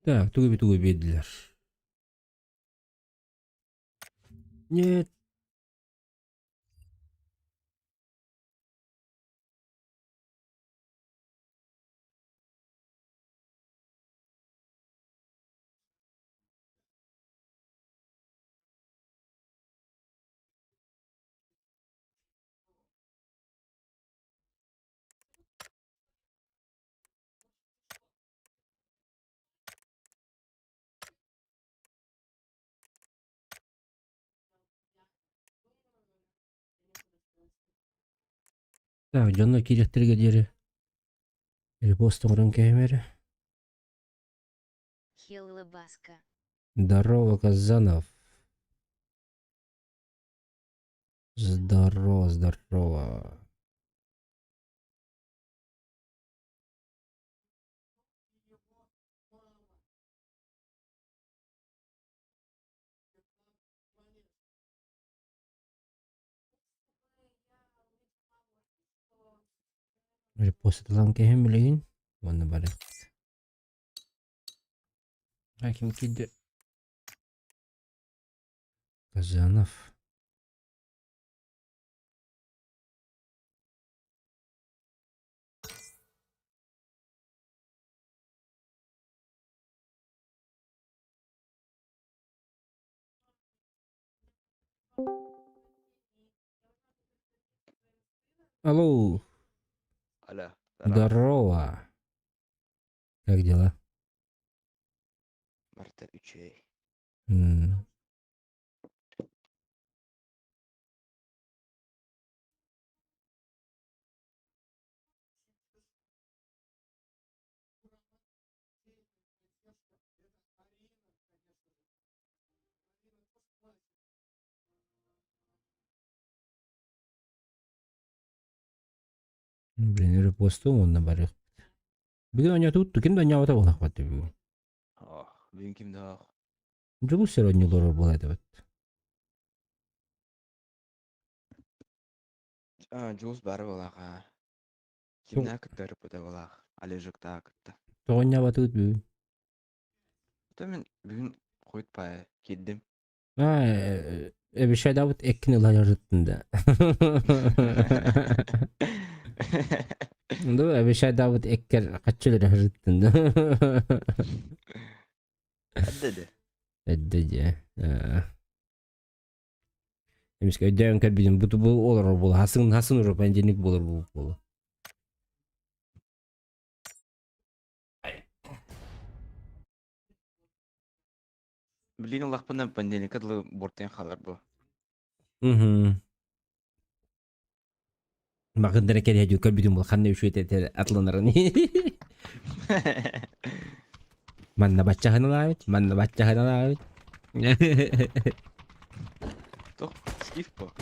Так, тугу тугу биэрдилэр? Нет. Так, дьонно киириэхтэригэр диэри репост оҥорон кэһимээрэ. Хеллыбаска. Здорово, Казанов. Здорово, здорово. Репосталаан кэһэн билигин уонна бары. А ким киирдэ? Казанов. Алло. Алло. Здорово. Здорово. Как дела? Марта үчүгэй. М. Блин, репосту уонна барыах. Бүгүн оонньоотубут, ким да оонньообото буоллахпат бүгүн. Ох, бүгүн ким да Дьулус сир оонньуулар буола этибит. Дьулус бары буолаах. Кимнээх кытта ырыппыта буолаах. Олежиктаах кытта. Тоҕо оонньообатыбыт бүгүн? То мин бүгүн хойут паа киирдим. А, обещайдабыт эккин ыларыттын да. Ну, обещайдабыт эккер хаччылары хырыттын да. Эдде Эдде дьэ. Эмискэ өйдөөн көрбүтүм бу бу олорор буола хасын хасын уже понедельник буолар буолу. Билигин ыллахпына понедельникка дылы буортуйан хаалар буо. Мгм. Махындара кэриһэ көрбүтүм буол ханна үчүгэй этэ атланарын. Манна баччаһын ылаабыт, манна баччаһын ылаабыт. Туох скиф по?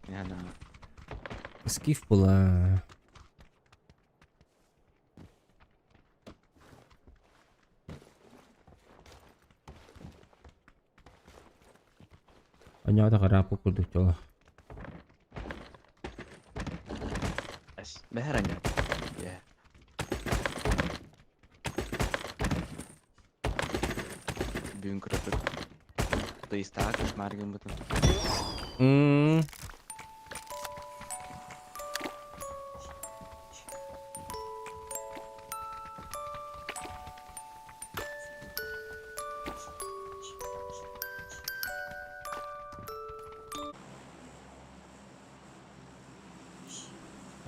Яна. Скиф була. Онньоҕо харааппыт курдук дьоло. Бэһэр анньа. Yeah. Бүгүн кырапыт. Тыйыстаах кошмар гыммытын. М.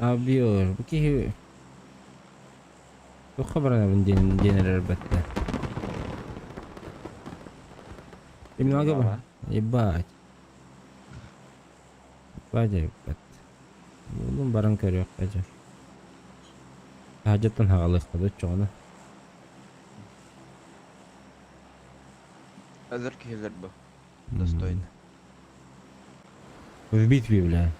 Абьер, бу киһи туохха баранабын диэн диэн эрэр бэтте. Немного ба. Ебать. Ебать, ебать. Буолун баран көрүөххэ дьэ. Таһырдьаттан хаҕалыахха да оччоҕуна. Өлөр киһилэр бу. Достойно. В битве, бля.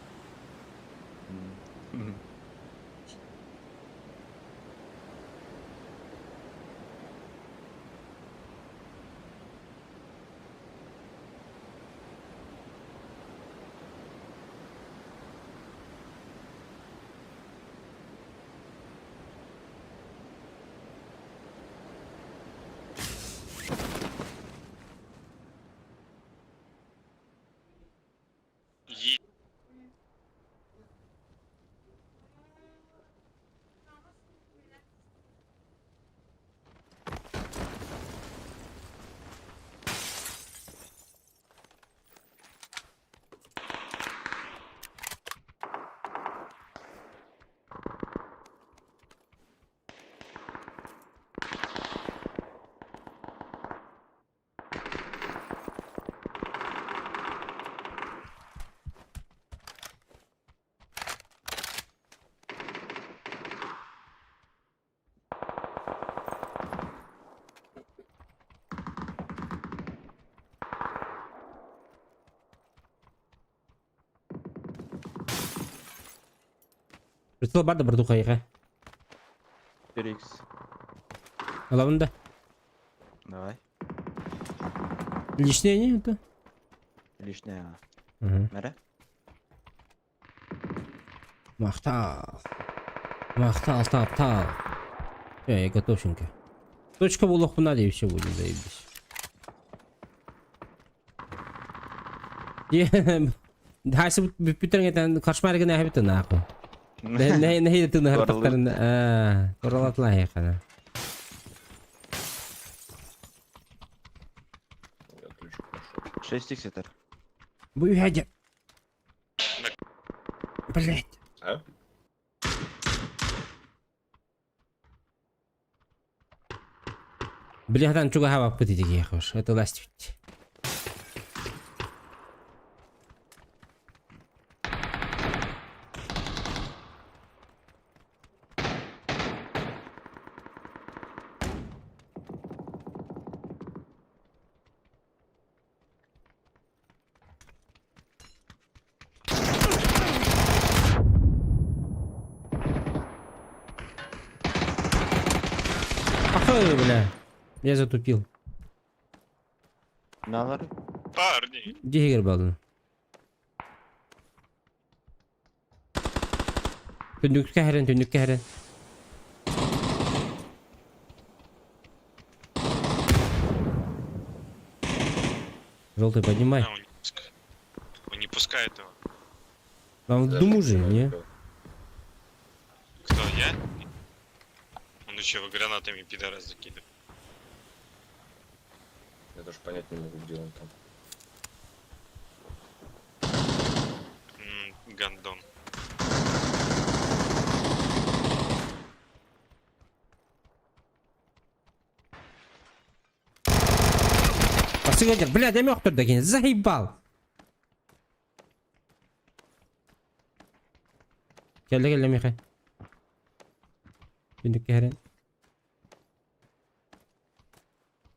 Прицел бар да братуха 4х. Ылабын да. Давай. Лишнее не это? Лишнее. Угу. Мэрэ? Махтал. Махтал, тап, тал. Я готовченько. Точка буолуохпуна и все будет, заебись. Хасы бүппүтэрин этэн кошмар гына хэбит нахуй. Не не тыны хартактарын аа коралатлаа хана. Я ключик нашел. 6 х это. Бу үһәдэ. Блять. А? Бля, чугаһаабаппыт ити хош. Это ласть. Ахы, бля. Я затупил. Налар. Парни! Дигер балын. Түннүккэ хэрэн, түннүккэ хэрэн. Желтый, поднимай. А, он не пускает. Он не пускает его. Вам в дыму же, не? Кто, я? Он еще его гранатами пидорас закидывает. Я даже понять не могу, где он там. Гандон. Посмотрите, бля, да мёг тут заебал. Кэллэ кэллэ Михай. Түннүккэ хэрэн.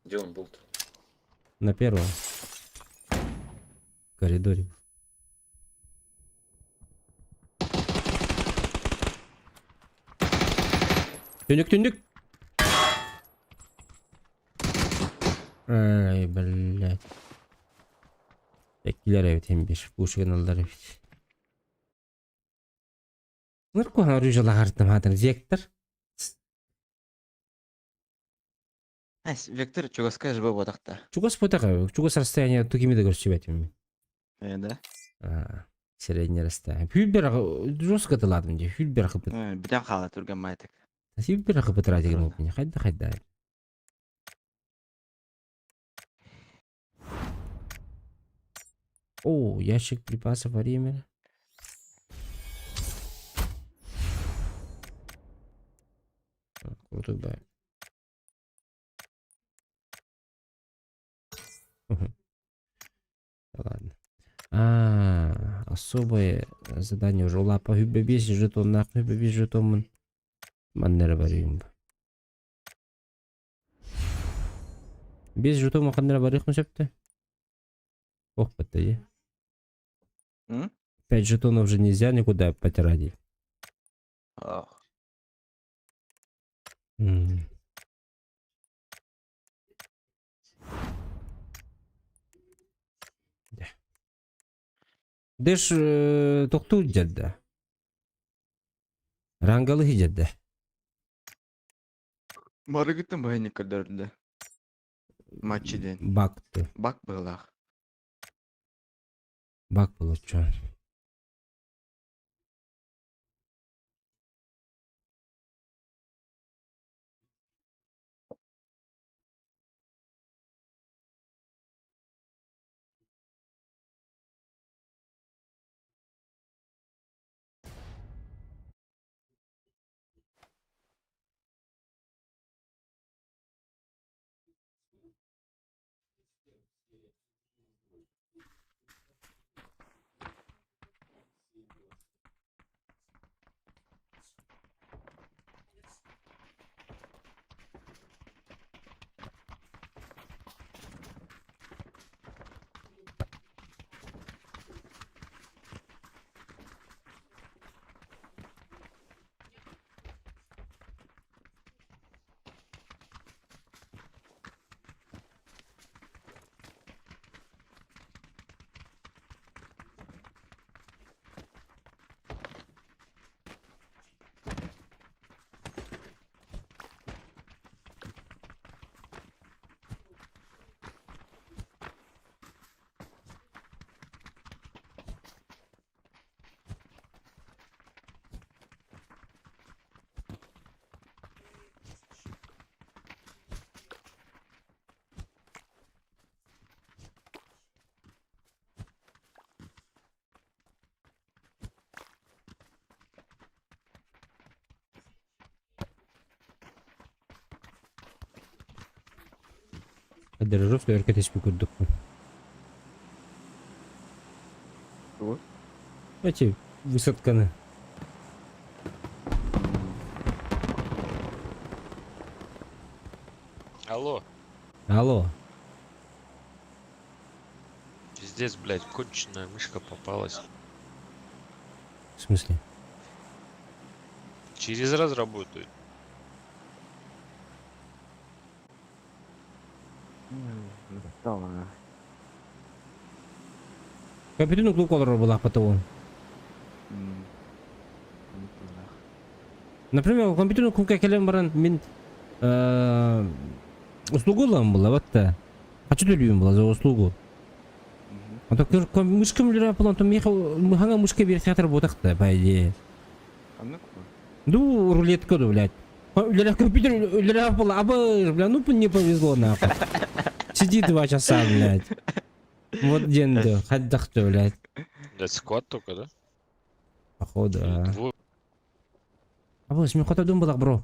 Где он был-то? На первом. В коридоре. Түннүк түннүк. Ай, блядь. Эккилэр эбит hem bir. Пушканалар эбит. Нырку оружие хатыр вектор. Ась, Вектор, чего скажешь, был вот так-то. Чугас потака, чугас расстояние тугими да көрсүбэтим. Да? А, среднее расстояние. Хүлбер жестко ладым же. Хүлбер хыпыт. Бүтэн хаала түргэн майтык. Хүлбер хыпыт радиген опыне. Хайда хайда. О, ящик припасов время. Крутой бай. Ладно. А, особое задание уже лапа хүббе жетон нах хүббе жетон маннера барыйм. Без жетона ханнера барыйх сөпті. Ох, баттайы. М? 5 жетонов же нельзя никуда потратить. Ох. Да. Дэш тоқту жадда. Рангалы жадда. Марыгыттан баяны көрдөрдү. Матчы ден. Бакты. Бак былах. Бак получу. Дорожовка өркө түспүт курдукпун. Тугу? Эти высадканы. Алло. Алло. Пиздец, блядь, конченая мышка попалась. В смысле? Через раз работает. Достал. Капитан клуб олорор булаахпыта уон. Например, компьютерный клубка кэлэн баран мин услугу ылам була батта. Хочу төлүүм була за услугу. А то мышка мүлерэ буолан то миэхэ хаҥа мышка биэрсэхтэр буотахта по идее. Ханнык Ну, рулетка ду, блядь. Үлэлэх компьютер үлэлэх була абы, бля, ну не повезло нахуй. Сиди 2 часа, блядь. Вот диэн да, хайдах блядь. Блядь, склад только, да? Походу, Или а. двое? Абы, мин хотодум булак, бро.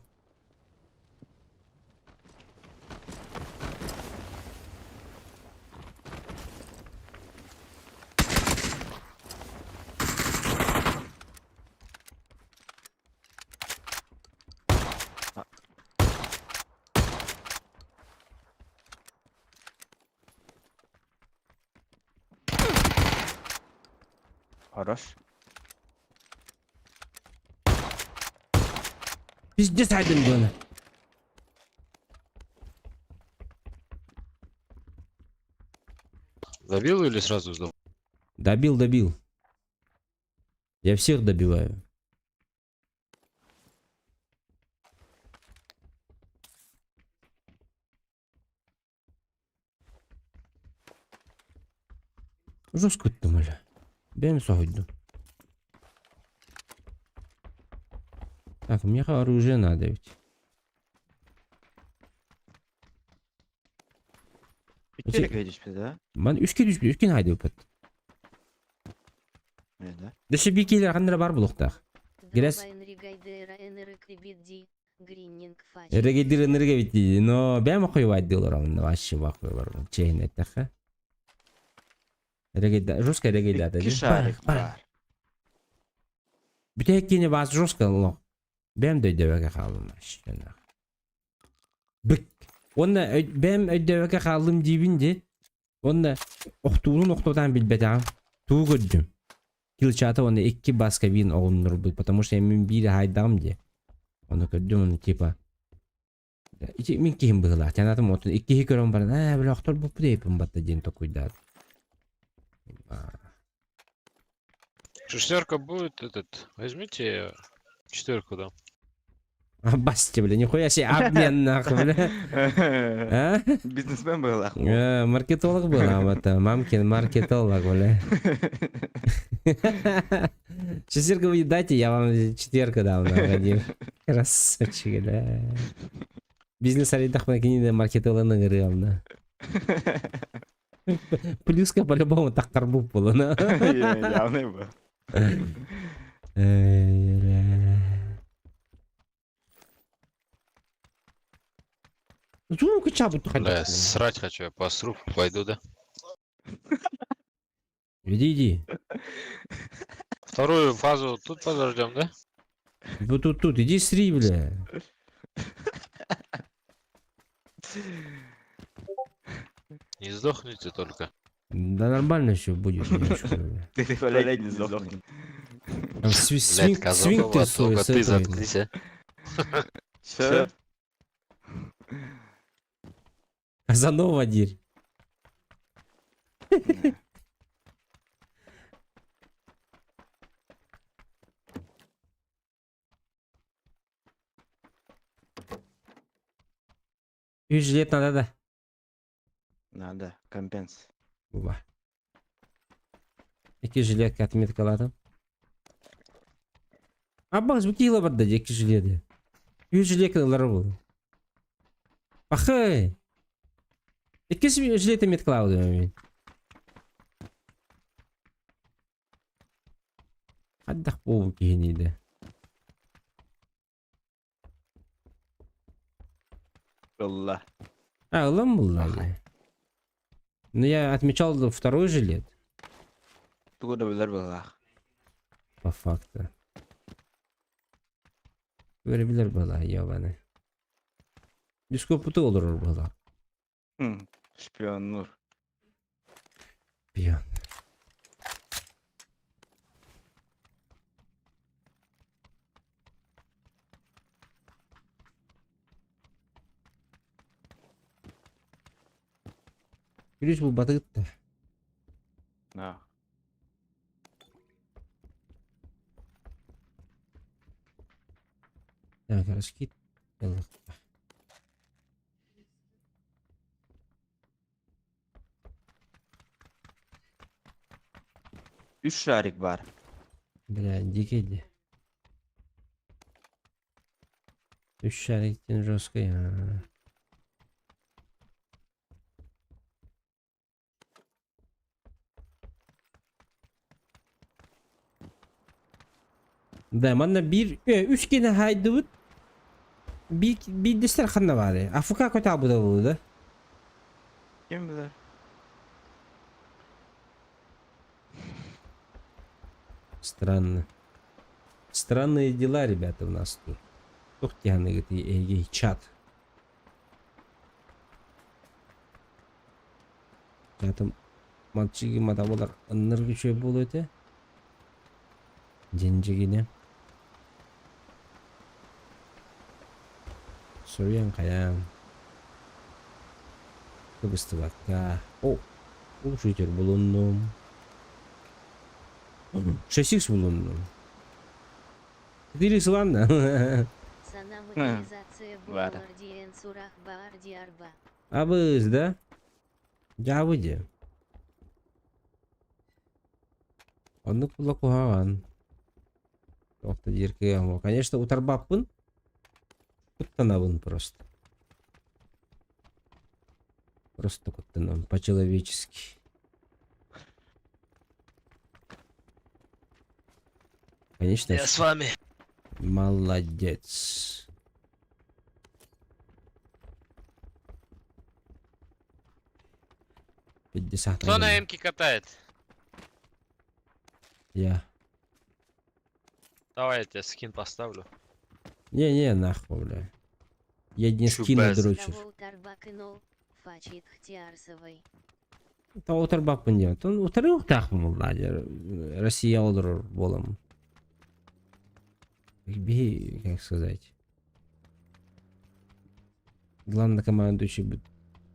Хорош. Пиздец айдын буны. Добил или сразу сдал? Добил, добил. Я всех добиваю. Жестко думали. Бэм соһуйдум. Так, мне оружие надо ведь. Үтелек видишь, да? Ман үскә түспүт, үскен хайдыппыт. Не, да? Дөссө бикилер ханнара бар булуктаах. Грязь. Эрегейдир энерге бит, но бэм охуевать дылар онно вообще бахуйлар. Чейн эттэхэ. Эрегейда, жестко эрегейда. Икки шарик бар. Бүтэһик киһини баас жестко лох. Бэм дөйдөбөкө хаалым Бык. Онна бэм өйдөбөкө хаалым диибин ди. Онна охтуунун охтотан билбэтэҕим. Туу көрдүм. Килчата онна икки баска вин оҕуннурбут, потому что мин биир хайдаҕым ди. Оны көрдүм, оны типа ити мин киһим быһыылаах. Тянатым отун иккиһи көрөн баран, ээ, бля, охтор буппут эйпин батта диэн токуйдаат. Шестерка будет этот. Возьмите четверку, да. Басти, бля, нихуя себе обмен нахуй, бля. А? Бизнесмен был, ах. Маркетолог был, а вот мамкин маркетолог, бля. Шестерку вы дайте, я вам четверку дам, нахуй, Вадим. Красавчик, бля. Бизнес арыйдах киниде маркетологны ырыамна. Плюска по-любому так карбуп было, на. Явный был. Эй, бля. Звук чабу Бля, срать хочу, я посру, пойду, да? Иди, иди. Вторую фазу тут подождем, да? Вот тут, тут, иди сри, бля. Не сдохните только. Да нормально все будет. Я чё, бля. Ты в туалете не сдохни. Там Блядь, свинг Казанова, ты свой только с ты этой. заткнись, а. Все? Казанова дирь. 3 лет надо, да. Надо, компенс. Буба. Икки жилетка отметкаладым. Аббас бу киила барда икки жилети. Үс жилетка ылар был. Пахай. Икки жилети меткалаабытым мин. Хайдах буолбут киһиний Ылла. А, ылан булла. Ну я отмечал второй жилет. Тугу да билэр быһыылаах. По факту. Көрө была, ебаный. Дископуту олорор была. Шпионнуур. Пьян. Күлүүс булбатыгыт да. Да. Так, раскид. Үс шарик баар. Бля, дикий ди. Үс шариктен жестко. Да, манна биир үс киһи хаайдыбыт. Биир биирдэстэр ханна баарый? АФК көтаабыта буолуо да? Ким билэр? Странно. Странные дела, ребята, у нас тут. Тух эйги чат. Чатым матчиги матабылар ынныр күчө буолуо этэ. Дьиҥ Суруйан хайаан. Кыбыстыбакка. О, глушитель булуннум. 6 булуннум. 4 ладно. Сана мобилизация Баар. буолар диэн сурах баар диарба. Абыз, да? Дьаабы дии. Оннук була куһаҕан. Туох да диир кыаҕым. Конечно, утарбаппын. Куттанабын просто. Просто куттанабын по-человечески. Конечно. Я с вами. Молодец. 50 Кто на эмке катает? Я. Давай я тебе скин поставлю. Не-не, нахуй, бля. Я не скину Чубез. дрочишь. Того утарбакынол, фачит хтиарсовой. Та утарбаппын диэн. Тон утарыахтаахпын буоллаа Россия олорор буоламмын. Би, как сказать. Главнокомандующий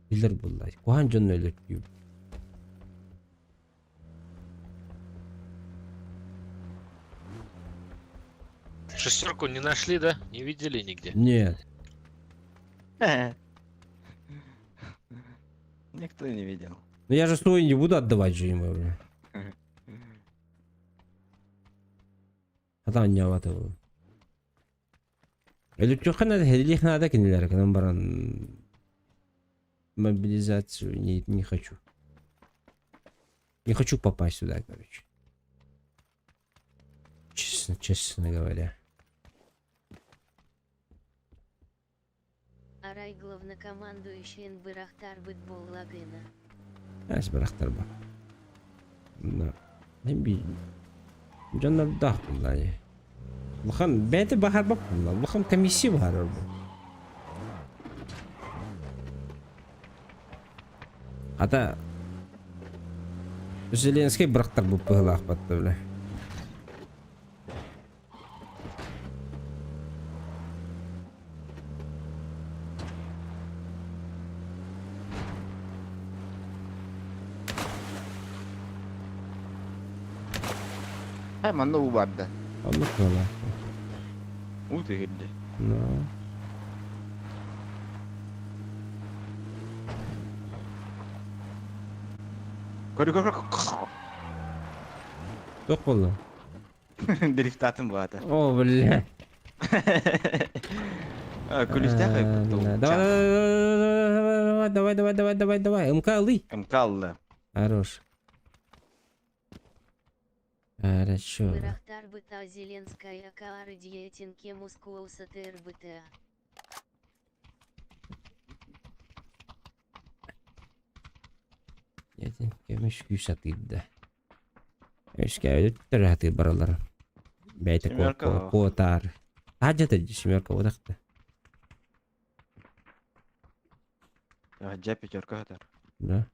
билэр буолла. Куһаҕан дьон өлөртүү. Шестерку не нашли, да? Не видели нигде? Нет. Никто не видел. Ну я же свой не буду отдавать же ему, бля. Хата анньаабата буолуо. Өлүттүөххэ наада, һэлиэх наада кинилэр гынан баран мобилизацию не хочу. Не хочу попасть сюда, короче. Честно, честно говоря. Арай главнокомандующий бырахтарбыт буоллаҕына. Эс бырахтарба. Да. Би дьоннордоох буоллаа. Улахан бэйэтэ баһарбат буолла. Улахан комиссия баһарар бу. Хата Зеленский бырахтарбыт быһыылаах бля. Хай манна уу барда. Оннук буолла. Уу түһүрдэ. Ну. Көрү көрү көрү. Туох буолла? Дрифтатын баата. О, бля. Күлүстээх Давай, давай, давай, давай, давай, давай. МК ылый. МК ылла. Хорош. Хорошо. Бырахтарбыта Зеленская каары диетинке мускулса ТРБТА. Көмүс күүс атыырда. Үскээбит төрө сатыыр бараллар. Бэйэтэ Семерка. куотаар. Хаадьата семерка бодахта. Дьэ пятерка хатар. Да.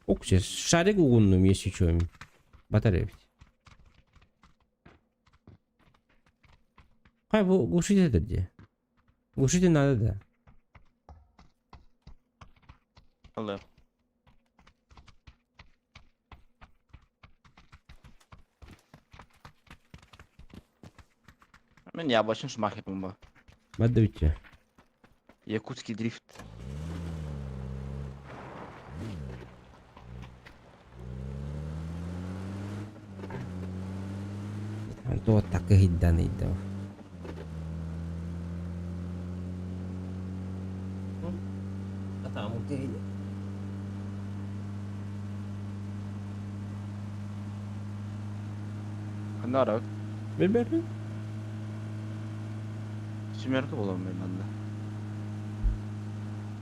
Ок, сейчас шарик угуннум, если что. Батарея ведь. Хай, глушить это где? Глушить надо, да. Алло. Мен яблочный шмахи бомба. Мадуйте. Якутский дрифт. То так и данный дав. Ханара. Бебе. Семерка буолан мен манна.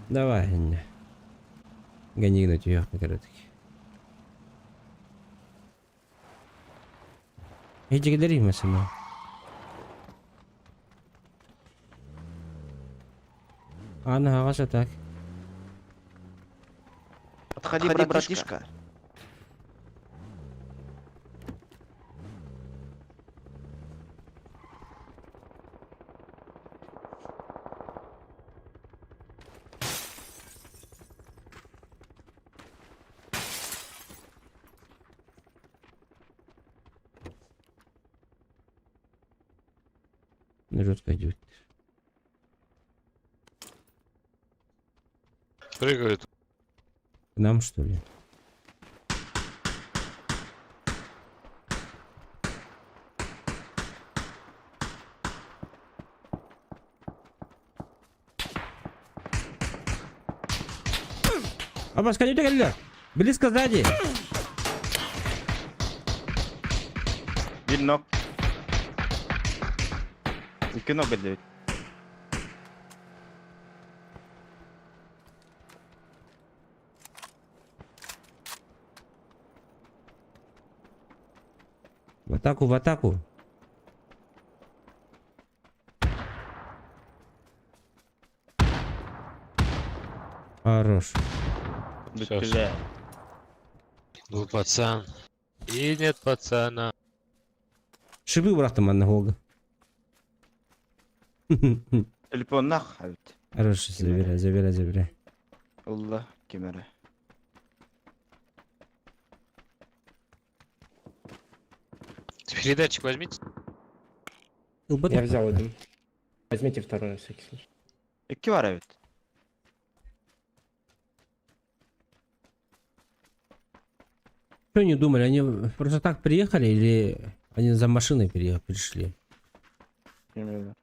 Давай, не. Гони на тебя, коротко. Иди дари сама. Ана, ага, так. Подходи, братишка. Жестко идет. Прыгают. К нам, что ли? Абас, Близко сзади. Биир knock. Икки knock бэрдэ. В атаку, в атаку. Хорош. Всё, Бля. Был пацан. И нет пацана. Шипы бырахтым манна холга. Телефон нах эбит. Хорош, забирай, забирай, забирай. Ылла кемере. Передатчик возьмите. Я взял один. Возьмите второй на всякий случай. Икки баар эбит. Что они думали? Они просто так приехали или они за машиной пришли? Примерно.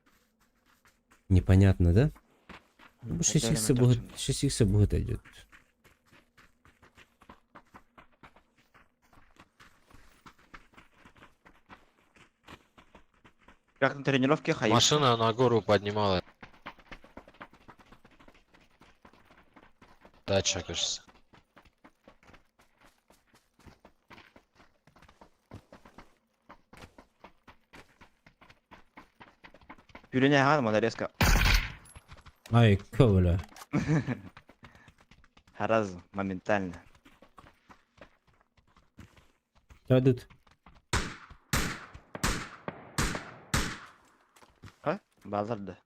Непонятно, да? Ну, 6 Хотя х будет, 6 х будет идет. Как на тренировке хаи. Машина на гору поднимала. Дача, кажется. Пюрене хан мана резко. Ай, ковля. Сразу, моментально. Идут. А? Базарда.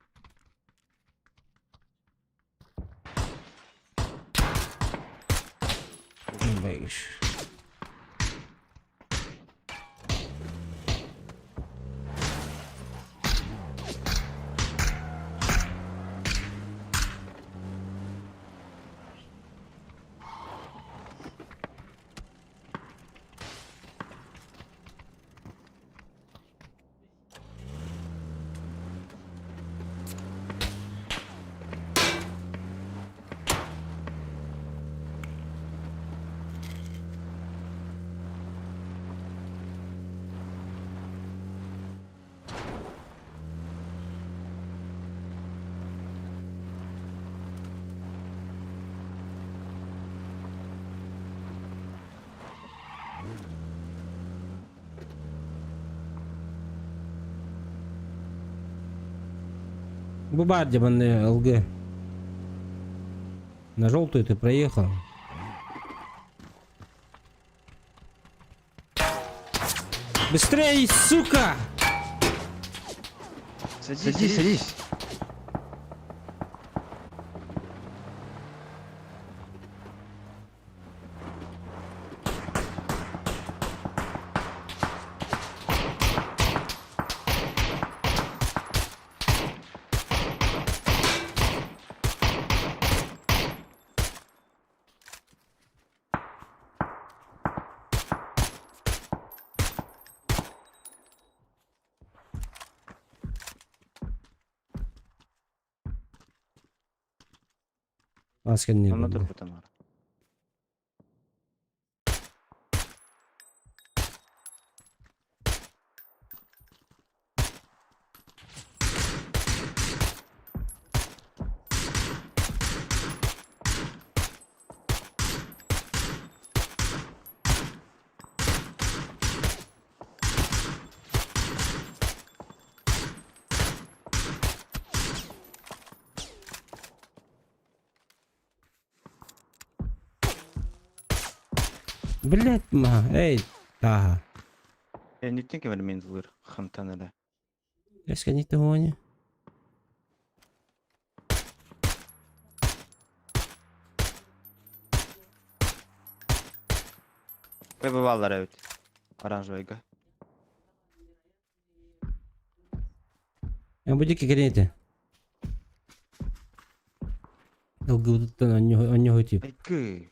Бэйш. Бу баар дьэ манна ЛГ. На желтую ты проехал. Быстрей, сука! Садись, садись. Ас кэннэ Онно булла. турбутам ара. Блять, ма, эй, таha. Энниттен кем эрэ мин хантан эрэ. Эскэнниттэн уоня. Выбываллар эбит. Оранжевайга. Бу диэки кэлин этэ. Ылгыбытыттан онньоһу тип. Айгы.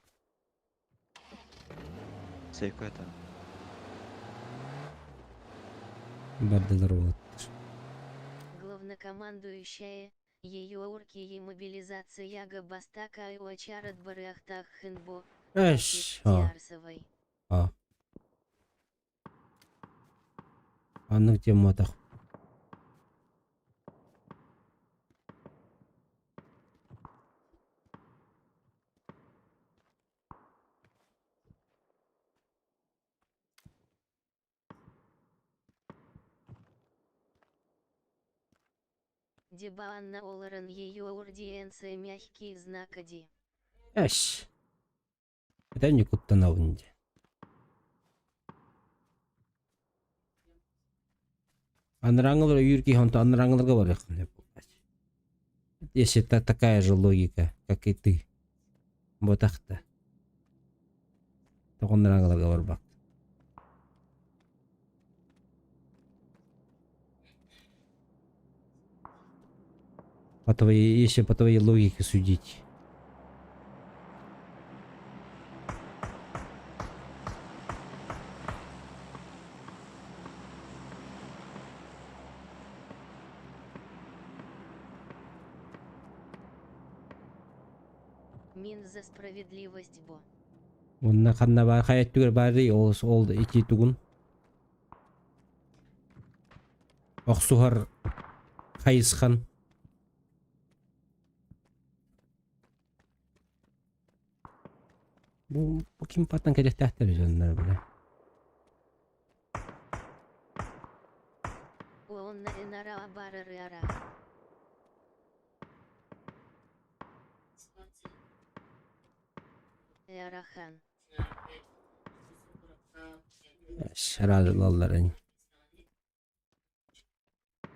Сейф это. Бардылар уолаттар. Главнокомандующая, ее урки и мобилизация Бастака и Очарат Барахтах Хинбо, Эш, а, Тиарсовой. а. Аннык тематах. Дебаанна Оларан ее урдиенция мягкий знак Ди. Эш. Это не куттанабын дии. Анарааҥҥылар өйүүр киһи онто анарааҥҥыларга барыаххын сөп буолбач. Если это такая же логика, как и ты. Буотахта. Тоҕо анарааҥҥыларга барбат. По твоей, если по твоей логике судить. Мин за справедливость бо. Онно ханна баар хайа өттүгэр баарый ол ол ити тугун охсуһар хайысхан Бу бу ким паттан кэлиэхтээхтэр дьоннор бile. Уонна ынара барарыара. Эрахан. Шаралаллар ини.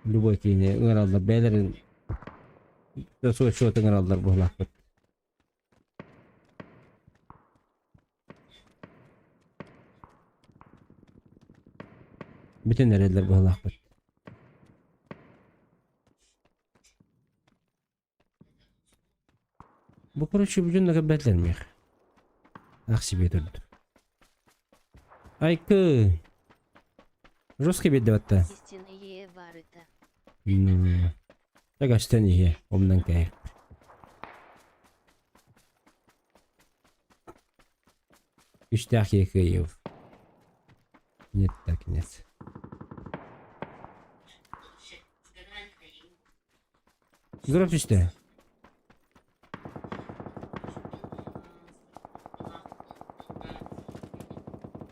Любой киһини ыҥыраллар бэйэлэрин суочуот ыҥыраллар буолаахпыт. Бүтүн эрэллэр быһалаахпыт. Бу короче бүтүн да көрбөтүлэр миэхэ. Ах себе турду. Айкы! Жестко биэрдэ батта. Истинные барыта. Ну, так астан иһиэ, умнан кээһик. Үстээх киһи кыайыв. Нет так нет. Гроб түстэ.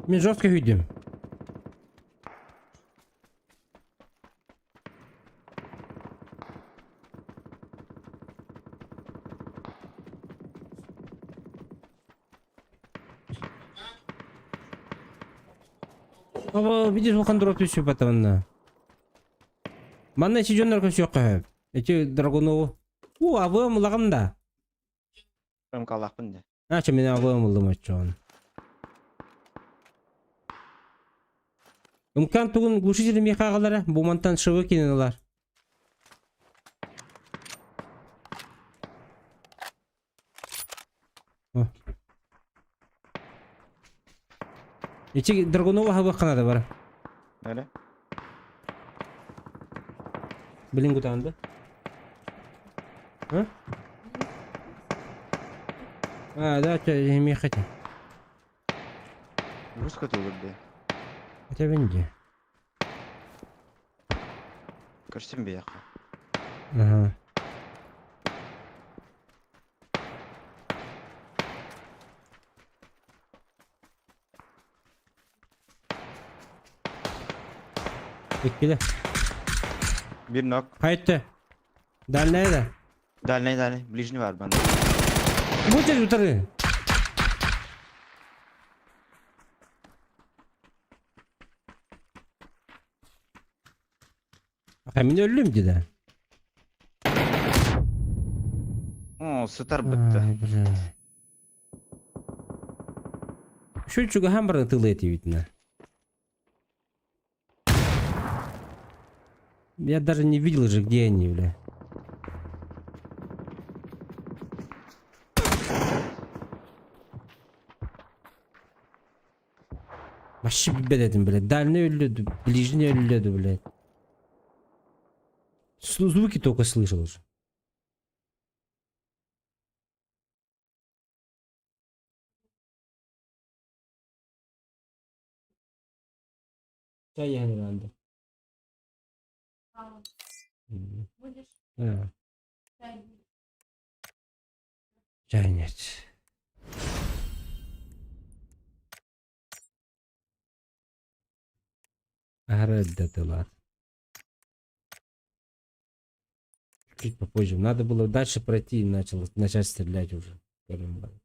Мин жестко күйдүм. Оба, видишь, улахан дроп түсүп атабынна. Манна ичи дьоннор көсүөххэ сөп. Эти Драгунову. У, абыам ылаҕым да. Мкалаахпын да. Ача мин абыам ыллым оччоҕун. Ымкан тугун глушитель миэхэ аҕалара, бу мантан шывы кинин ылар. О. Ичи Драгунова хабыахха наада бара. Нэрэ? Билин кутаан да? А? А, да, миэхэ этэ. Русска тугур дии. Этэбин дии. Көрсүм биһиэхэ. Аха. Иккилэ. Биир knock. Хайта. Дальняя да. Дальний, дальний. Ближний бар банда. Будешь утары. Мин өллүм дии. О, сытар бытты. Ай, бля. Şu чугаһан баран тылы этибитинэ. Я даже не видел же, где они, бля. Вообще билбэт блядь. Дальний өллө, ближний өллө, блядь. Звуки только слышал уже. Чай я не надо. Будешь? Да. Чай. Чай нет. Аһара Чуть попозже. Надо было дальше пройти и начать стрелять уже. Первым разом.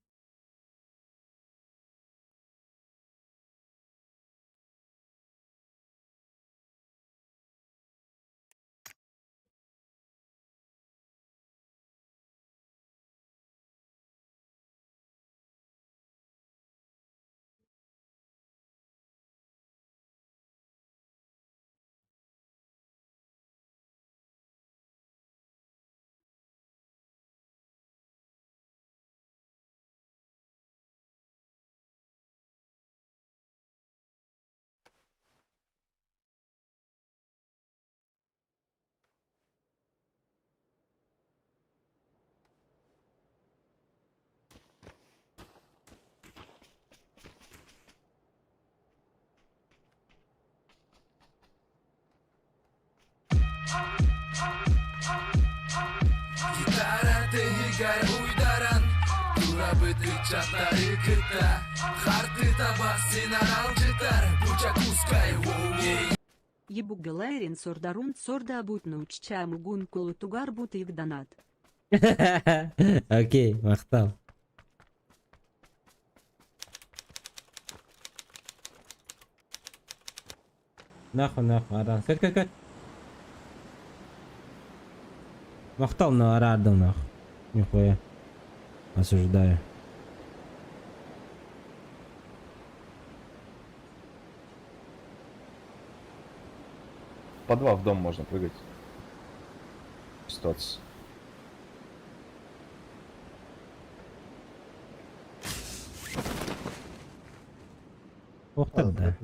Гитара тыһыгар уйдаран Турабыт ыччаттары кытта Харты таба син аралдьытар Бучакускай Ебугалайрин сордарун сорда бут научча мугун колутугар бут донат. Окей, махтал. Нахуй, нахуй, аран. Көт, көт, көт. Махтал на арардың, нахуй. Нихуя. Осуждаю. По два в дом можно прыгать. Ситуация. Ох да.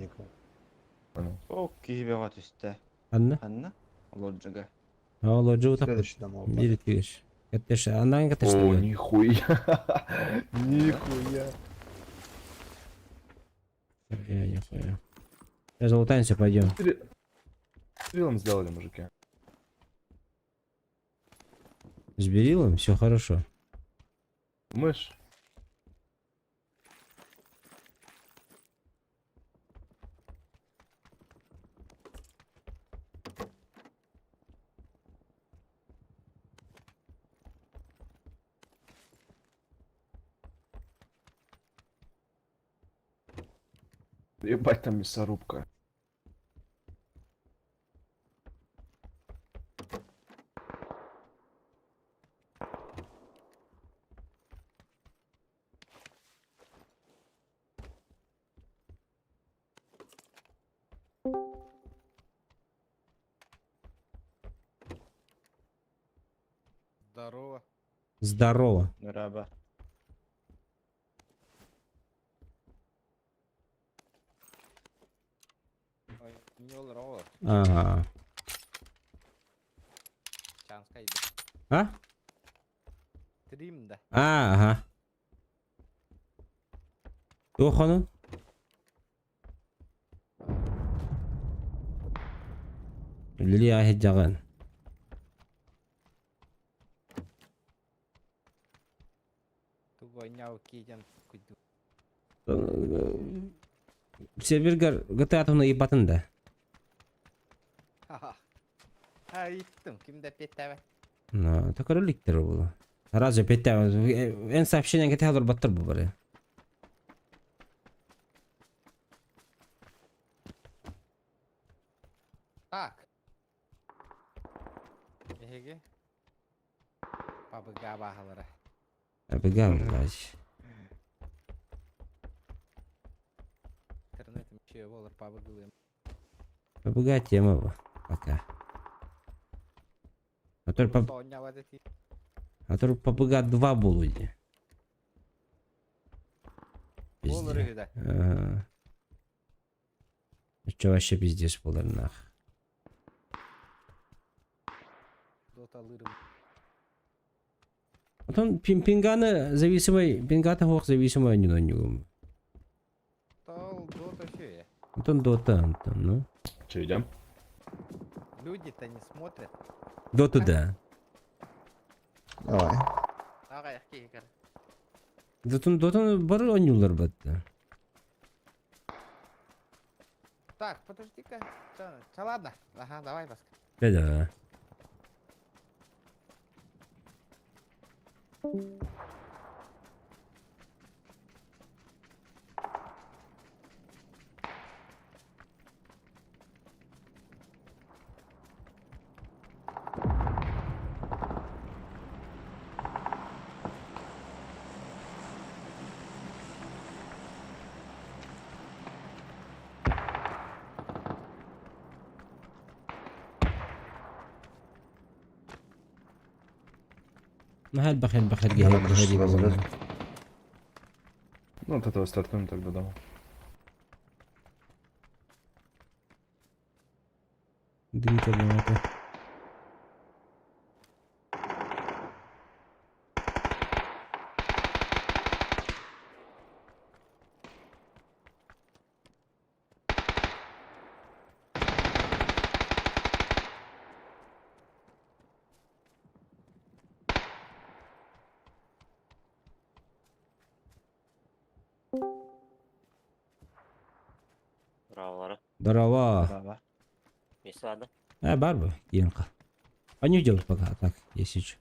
Понял. О, киһи бөҕө түстэ. Анна? Анна? Лоджига. О, лоджу так. Следующий дом. Бирит кигеш. Каттеш, андан каттеш. О, нихуя. Нихуя. Я нихуя. Сейчас залутаемся, пойдем. Стрелом сделали, мужики. С Берилом все хорошо. Мышь. Ебать там мясорубка. Здорово. Здорово. Раба. Ага. А? Трим, да. А, ага. Туох онун? Үлэлии сылдьаҕын. Сервергар GTA туһунан ыйыппатын да? Ким да эппиэттээбэт. Көрө иликтэр буолуо. Разве эппиэттээбэт? Эн сообщение кэтэһэ олорботтор бу бары. Так. Эһиги пабыга баһалара. Пабыга блядь. Интернет вообще болар пабыгылыым. Пабыга тема бу. Пока. А то паб... А то пабыга 2 буолуо дии. Пиздец. Ага. Че вообще пиздец буолар нах. Потом пинганы зависимый, пингата хуох зависимый они на нем. Антон Дота, Антон, ну. Че, идем? Люди-то не смотрят. Доту да. Давай. Дотун Дотун бары ойнуулар батта. Так, подожди-ка. Ча, ладно. Ага, давай, Баска. Да-да. Наһаа элбэх элбэх Давай, короче, сюда залезу. Ну, от этого стартуем тогда дома. Дымка бөҕөтө. Браво. Здорово. Браво. Место Э, бар бу, киирэн хаал. Они делают пока, так, если что.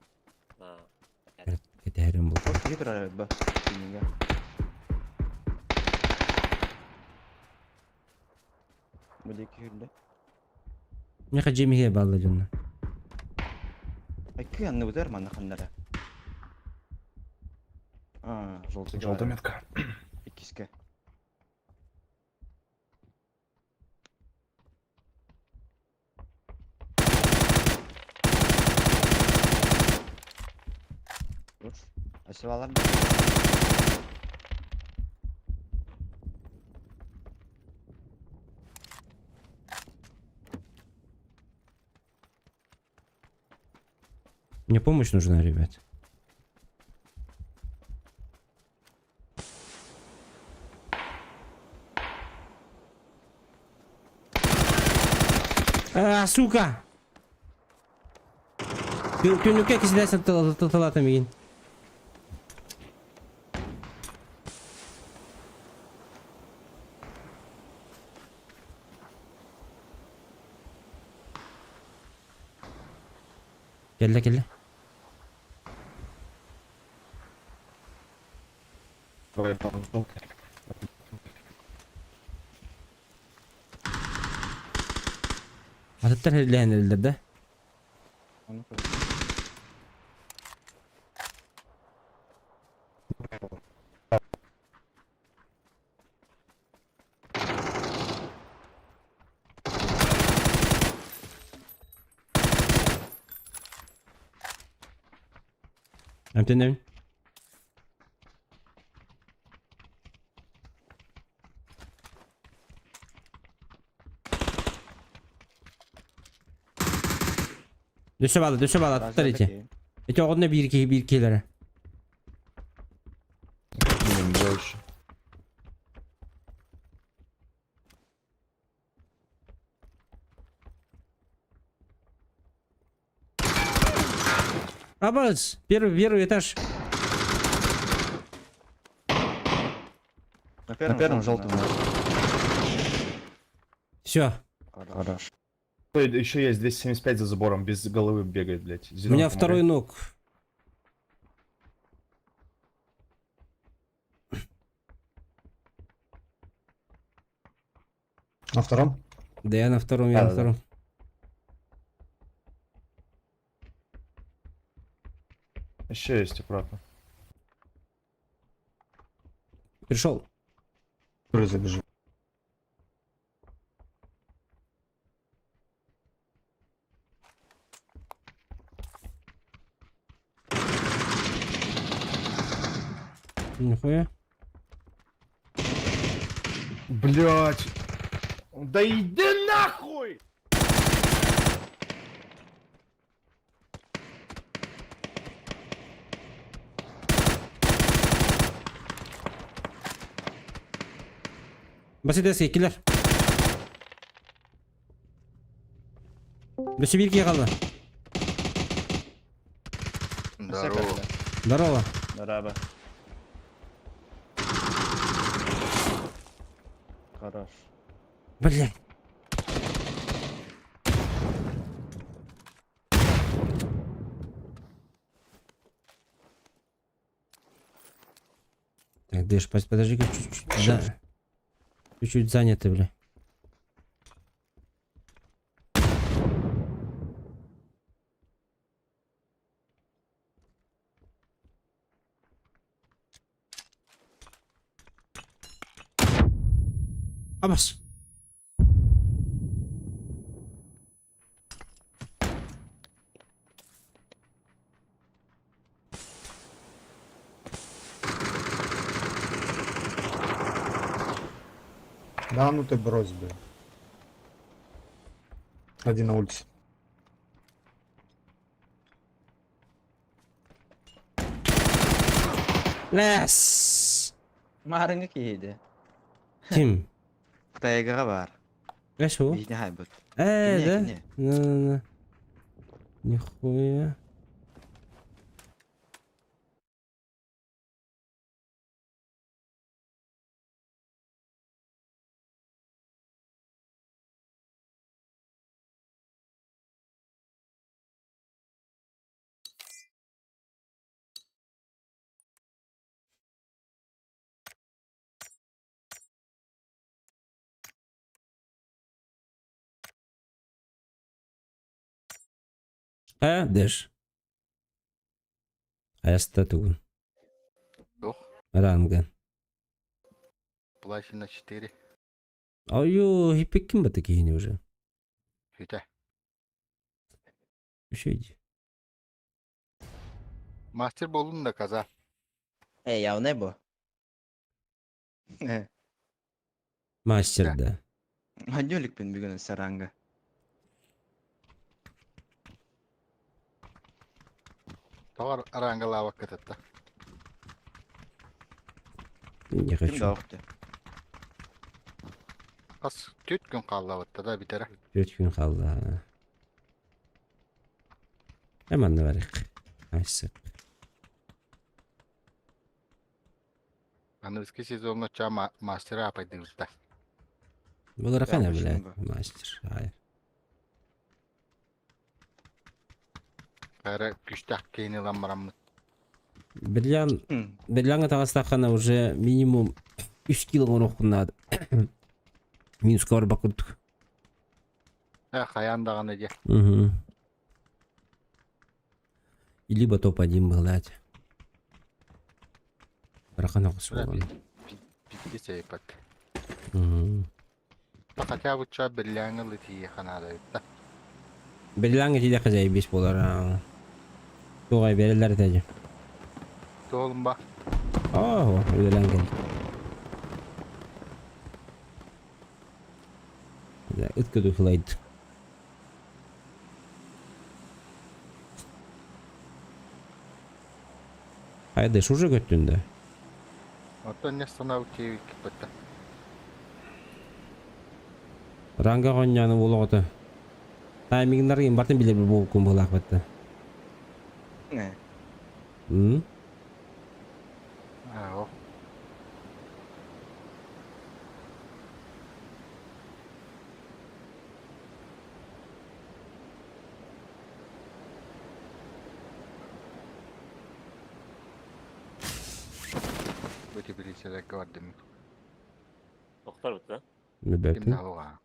Кэтэһэрим бу. Киһи турар ба. Кинигэ. Бу диэки үрдэ. Миэхэ дьиэм баалла дьонно. Икки анныбытыгар манна ханнара. А, желтый. Желтая метка. Иккискэ. Өссө Мне помощь нужна, ребят. А, сука! Түнүккэ кисилээсэн тылата миигин. Кэллэ кэллэ. Давай, желтый. Атыттар хэллээн эллэр да? Эмтэнэбин. Дөссө баала, дөссө баала, аттар ити. Ити оҕонно биир киһи биир киһилэрэ. Блин, больше. Абас, первый, первый этаж. На первом, желтом. Все. Хорош. Еще есть 275 за забором, без головы бегает, блядь. У меня Зелёный второй ног. На втором? Да я на втором, я на Да-да-да. втором. Еще есть, аккуратно. Пришел. Забежал. Нихуя. Блять. Да иди нахуй! Басидес киллер. Өссө биир киһи хаалла. Здорово. Здорово. Здорово. Хорош. Блядь. Так, Дэш, подожди-ка чуть-чуть. Да. Чуть-чуть заняты, бля. Абас. Да, ну ты брось, блин. Один на улице. Лес. Марыңы киһиде. Ким? Тайгаға бар. Эш ол? Бихне хайбыт. Э, да? Кине, На, на, на. Нихуя. Э, дэш. Аяста тугун. Ох. Ранга. Платина 4. Ою, хипеккин ба такие уже. Хүтэ. Еще иди. Мастер болдун да каза. Эй, явнай бу. Мастер, да. Маннюликпин бүгүн саранга. Тоҕор арангалаабак кытытта. Не Ким хочу. да оқты. Хас түт күн хааллабытта да бүтэрэ. Төрт күн хаалла. Эманна барык. Айсык. Аныгыскы сезоҥҥа ча мастера апайдыыбыт да. Булар Да, кана почему блядь, бы? мастер. Ай. Кара күстэх киһини ылан бараммыт. Бирлян, бирляңа таҕыстаххына уже минимум 3 кило оҥоруоххун наада. Минуска барбак курдук. Э хайаан даҕаны дьэ. Угу. И либо топ-1 блядь. Рахана Бля, косулган. Биирдэ сэйпэт. Угу. Хотя бы ча бирляҥҥа ылытыйыахха наада эбит да. Бирляңа тиийдэххэ заебись буолар. Тугай берелер этэ. Туолум ба. Оо, үлэлээн кэл. Ыт көтү сылайд. Айдыш уже көттүн да. Оттон не санау киэбиккиппэтэ. Ранга хонньоonu буолоҕото. Таймингнар бартын билэр буолкун быһылаах батта. М? Аа, Бу теплицэлэргэ бардым. Доктор бут да? Ким да оҕа.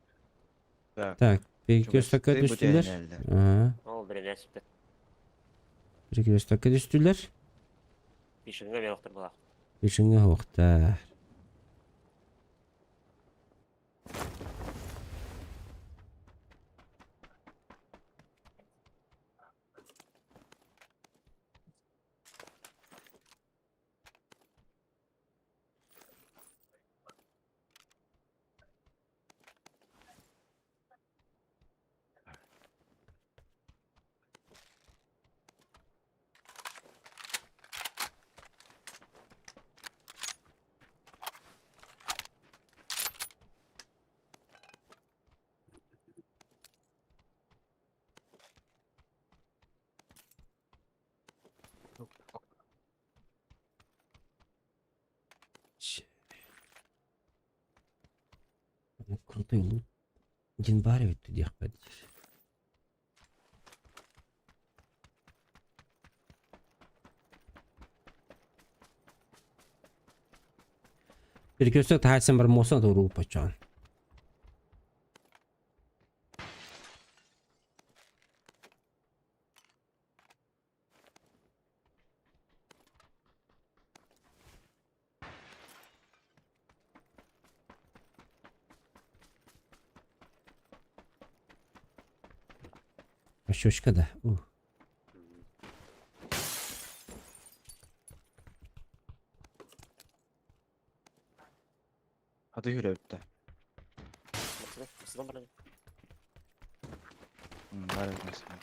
Так, перекрестокка түстүлэр. Ага. Ол биринэспит. Перекрестокка түстүлэр. Пишинге бер доктор була. Пишинге хуохтар. Крутой лут. Дин баар эбит диэхпэр диир. Перекресток таһаарсан бар муосан туоруу почоон. Пощечка да. Ух. Аты хүрөптө. Сыдан баран. Бар өтмөсүн.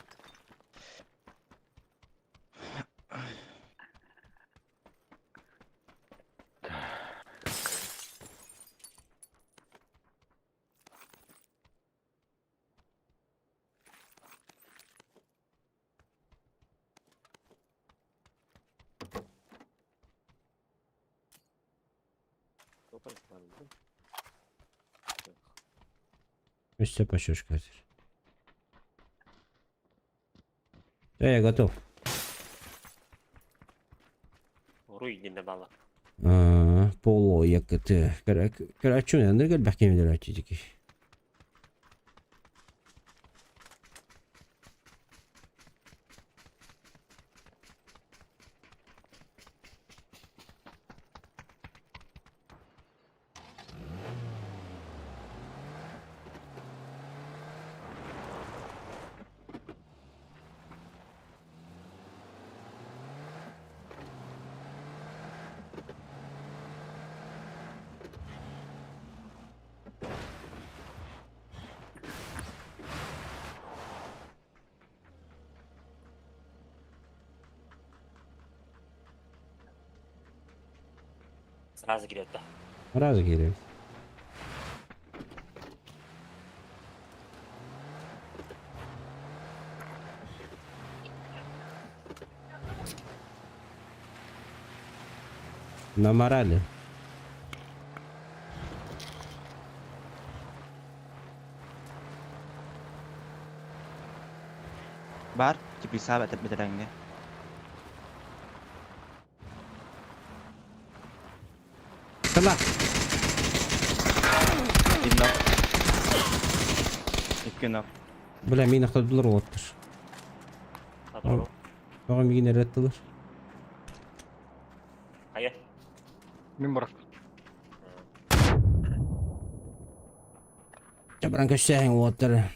Өссө пощечка. Да, я готов. Уруй динне бала. Поло якыты. Короче, ныргал бахкемелер ачидики. Сразу кириэт да. Сразу киирэр. На морали. Бар, теплица бэтэрээҥҥэ. Тыла. Иннок. Икки нок. Бля, мин охтодулар уоттар. Тоҕо миигин эреттилэр? Хайа. Мин барах. Чабран көссээһин уоттар.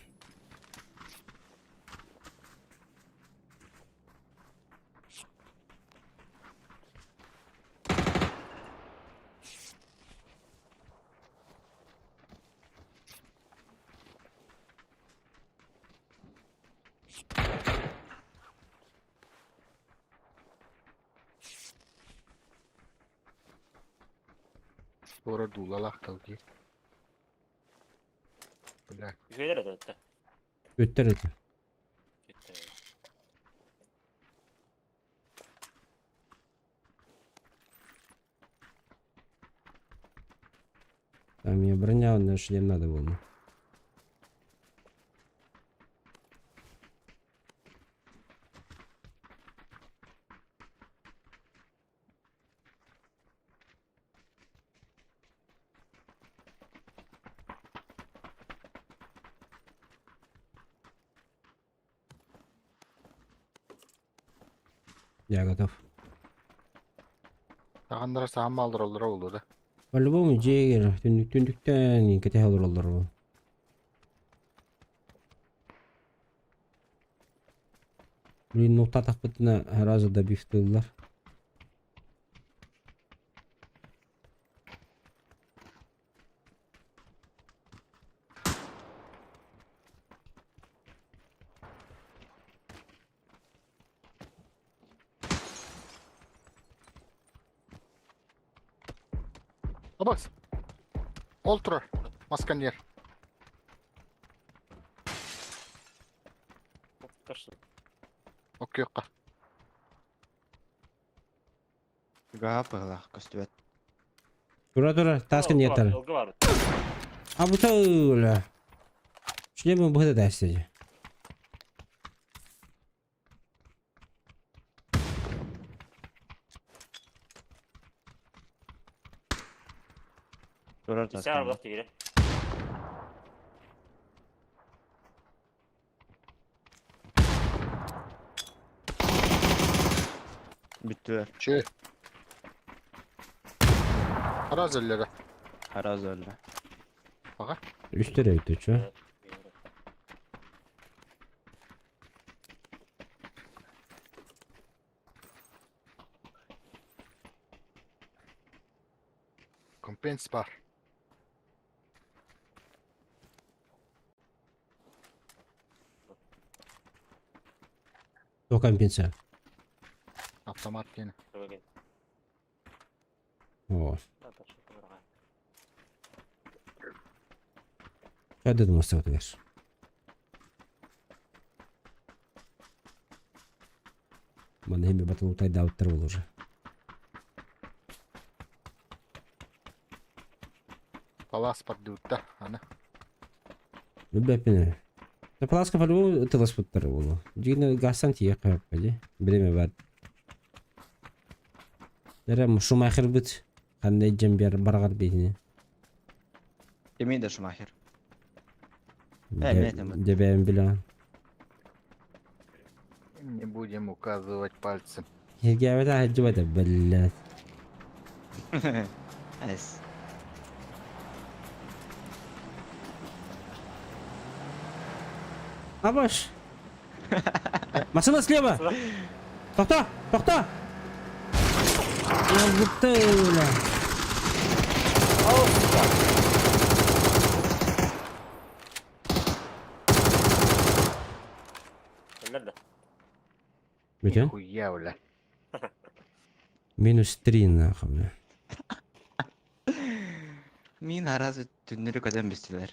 Туора дуулалаах талгыы. Бля. Үһүөлэр это. Өттөр это. Там мне броня, на шлем надо было. Я готов. Тагандара саамма алдыраллара болду да. По-любому дьиэгэр түннүк түннүктэн кэтэһэ олороллор бу. Блин, нуктаатахпытына сразу добивтыыллар. Абас. Ол турар. Масканьер. Оккуохха. Гаап быһылаах көстүбэт. Тура тура, тааска ниэтэр. А бу тыл. Шлемы быһыта тээстэдьи. Турар Сэр тааска. тиирэ. Бүттүлэр. Че. Раз өллөрө. Араас өллө. Ага. Үстер өйтө чө. Компенс бар. То компенсация. Автомат диэн. О. Кайда думаса отугар. Маны хемме батыл утайдаабыттар бол уже. Палас поддуутта. Аны. Билбэппин. Да паласка по-любому тыласпыттар буолуо. Дьиҥинэ гастан тиийэ хааппа дии. Бириэмэ баар. Эрэ Шумахербыт ханна илдьэн биэр барҕар биһини. Кимий да Шумахер? Э, мен этим. Дьэ бэйэм билэҕин. Не будем указывать пальцем. Сэргээбэтэ сылдьыбата биллээт. Эс. Абаш! Машина слева! Тохто! Тохто! Ылбыттыла. Өллөр да. Бүтүн? Нихуя, бля. Минус 3 нахуй, бля. Мин араас түннэри көтөн бистилэр.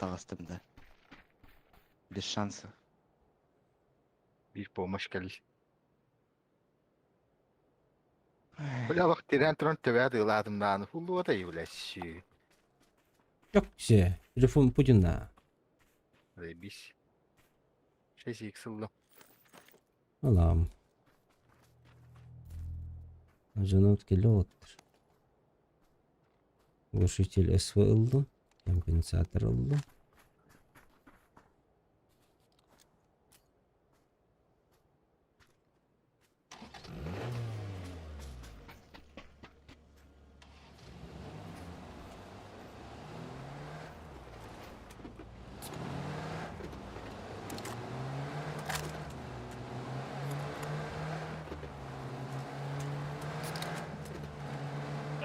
Таҕыстым да. Без шансов. Биир помощь кэлл. Бля, бах тирэн туран төбө атыылаатым даҕаны хуллуотай, бля, сүү. Чоксе. Телефон Путина. Заебись. 6 икс ыллым. Алам. Женат келип Глушитель СВ ыллым. Компенсатор ыллым.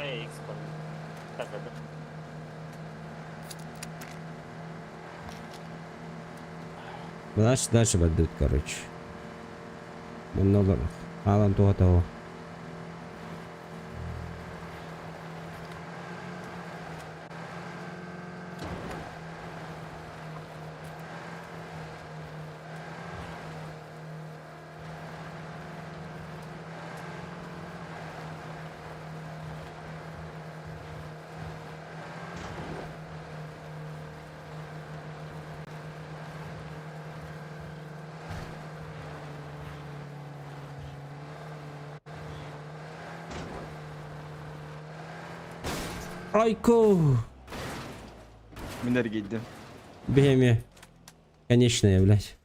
Эй, X бар. Казады. Дальше, дальше бардыбыт, короче. Манна олор. Хаалан туһа того. Айко! Мин эргийдим. Биһиэмиэ. Конечная, блядь.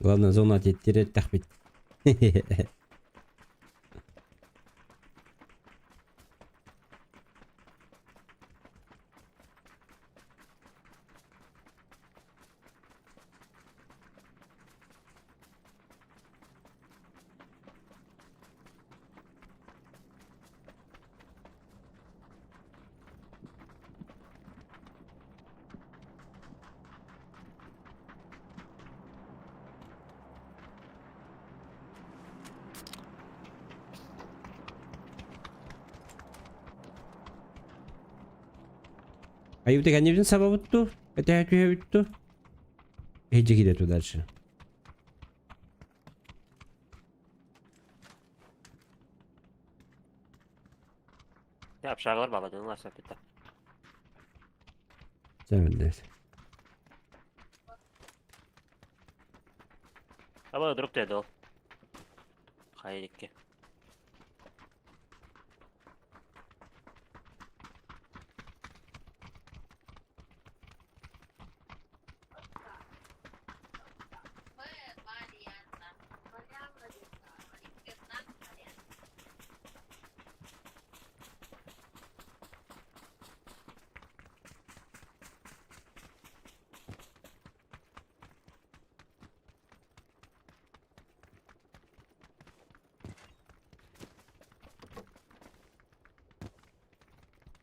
Главное зона тиэттэхпит. Айыбыта кэннибитин сабабыт дуу? Этэһэ түһэбит дуу? Иһдьэ киирэ дальше. Я общагалар баладынылар сөпүтэ. Сэмэлдэр. Аба друг деді ол. Хайрикке.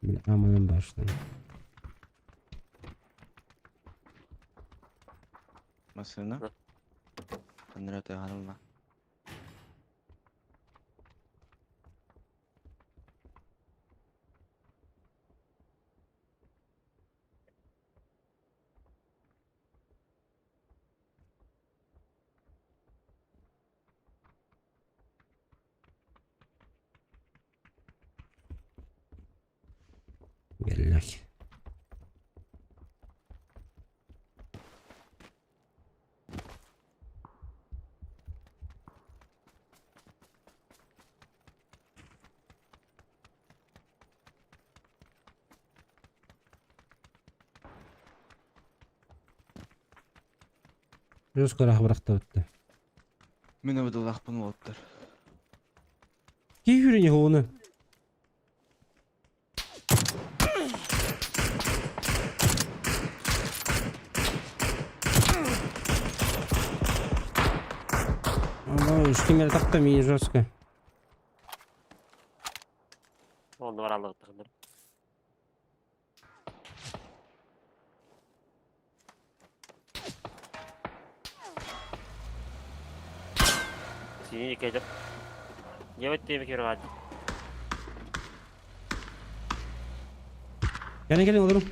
Бля, аманан баштан. Массыына. Ханныра тыаһанылла. Гэллэх. Жестко бырахтабытта. Мин абыдылаахпын уолаттар. Киһи хүрүнү хоуну. Үстүмэр тахта мин жестко. Онно бараллыбыттахыннар. Синий кедр. Девать ты кирват. Кэлин кэлин олорум.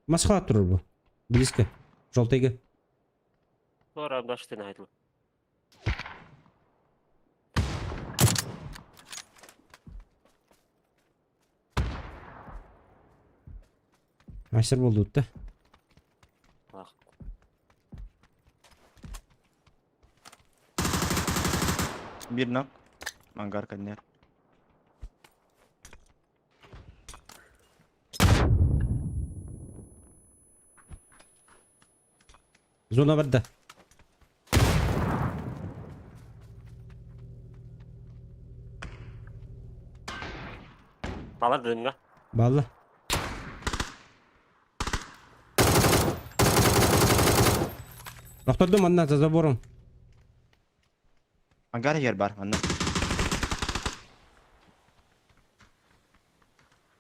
Москва турар бу. Близко. Желтыйга. Туора баштын айтыл. Мастер болду да. Ах. Бир нок. Мангар кэннэр. Зона барда. Балар дымга. Балла. Тохтордум манна за забором. Ангар егер бар, манна.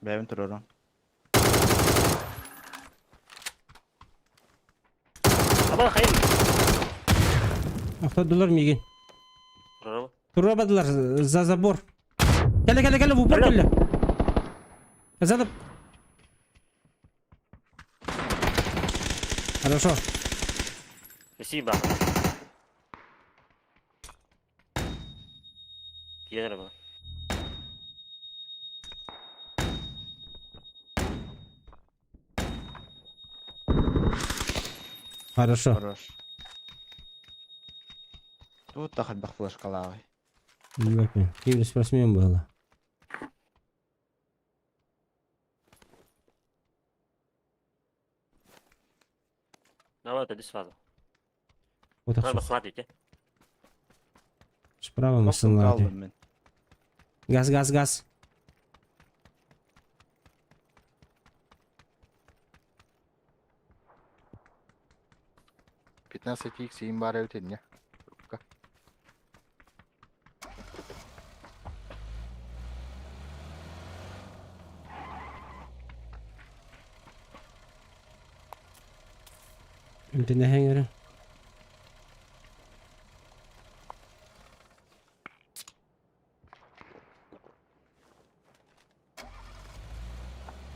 Бэйбин турорум. Аба хайын. Охтордулар миигин. Турорум. Тура бардылар за забор. Кэлэ, кэлэ, кэлэ, в упор кэллэ. Задап. Хорошо. Спасибо. Киэн эрэ была. Хорошо. Хорош. Тут та хальбах флешкалааҕый. Билбэппин. Ким спортсмен буолла. Давай, отойди сразу. Вот Надо так. посмотреть, Справа Тохтун массыналар. калдым мин. Газ, газ, газ. 15 икс им баар эбит инньэ. Эмтэнэһэҥ эрэ.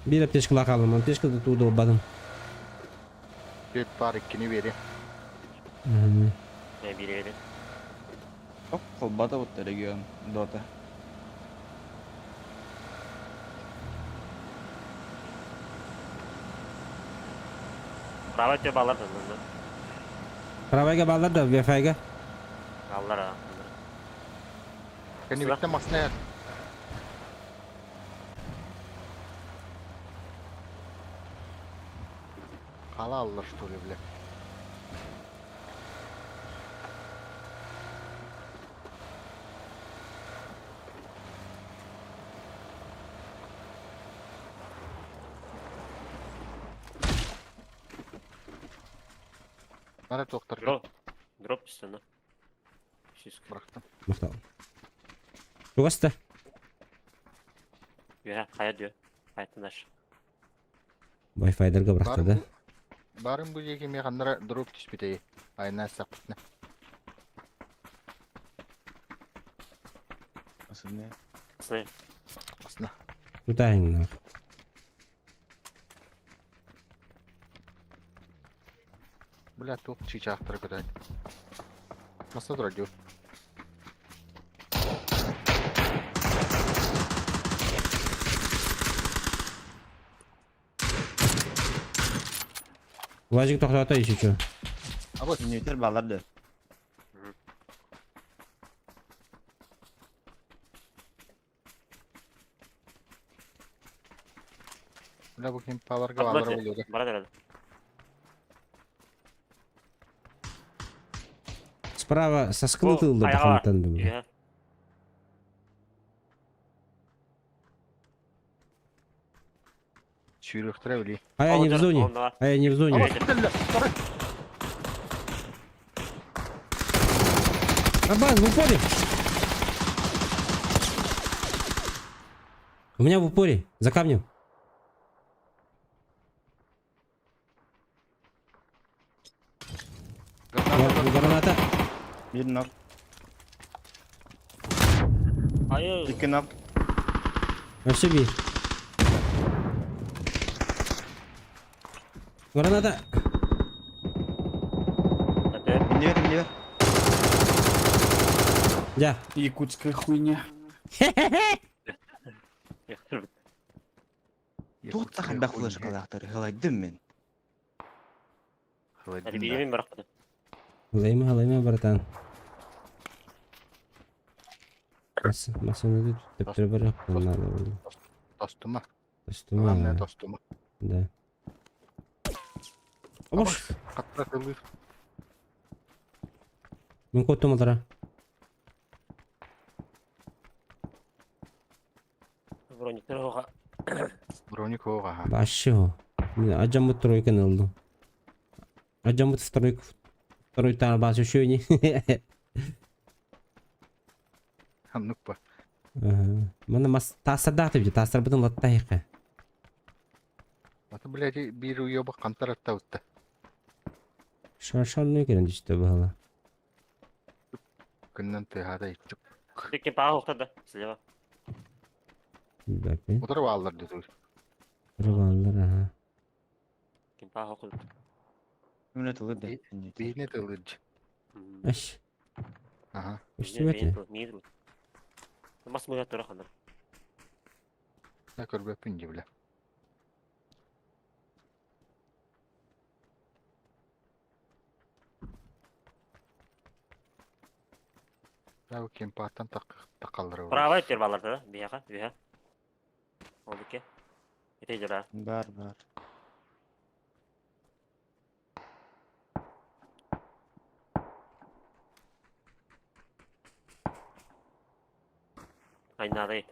Биир аптечкалаах хааллым, аптечка да туу долбадым. Түөрт паар иккини биэриэ. Я биэрэбин. Оп, холбата вот регион Дота. Право тебе баллар да. Правайга баллар да, Wi-Fi-га. Аллар а. Кэннибиттэн массыына Халааллар что ли, бля. Нара тоқтар. Дроп. Дроп түстэ, Сиска. Бырахтым. Махтал. Чугаста. Үөһэ, хайа диө. Хайаттан дальше. Wi-Fi-дарга бырахта да. Барын бу диэки эмиэ ханнара дроп түспүтэй. Айна саппытна. Асыны. Сны. Асна. Тутаһыҥнаах. Бля, туох чыычаахтары көтөн. Маса турар дуу. Влажик тохтоото еще чё. А вот. Ньютер баллар да. Бля, бу ким паларга баллара болуга. Барат эрэ. Справа соскыны тылды Айаҕа бар. бахантан да. Үөһэ. Сүүрүөхтэрэ били. А я не в зоне. А я не в зоне. Абан, в упоре! У меня в упоре, за камнем. Граната. Биир knock. Айы. Икки knock. Вообще бей. Граната. Иннибэр, иннибэр. Да. Якутская хуйня. Туох да хайдах флешкалаахтар хылайдым мин. Биирин бырахпытым. Халайма, халайма, братан. Массыына төптөрө бар надо было. Тостума. Тостума. Главное тостума. Да. Обош. Хаттара тылыр. Мин коттум алара. Брониктер оға. Броник оға. Вообще. Мин ажамыт тройка ылдым. Ажамыт второй второй тарбас еще не. Ханнык ба. Мана мас тасардаах деп тасарбытын латтайыққа. Аты, блядь, биир уёба хантар аттабытта. Шаршарны керен дичте бала. Күннен тыһаада иччик. Теккен паға оқтады. Слева. Билбэппин. Утары бааллар дии. Утары бааллар, аха. Ким пааха кулут. Мүнэ тылы да. Биһине тылыдж. Аш. Аха. Көстүбэт. Мир. Мас мыга тура ханар. Я көрбөппүн дии бile. Я кемпаттан такаллары. Правай тер балар да, бияха, бияха. Олуке. Ите жара. Бар, бар. Айнады.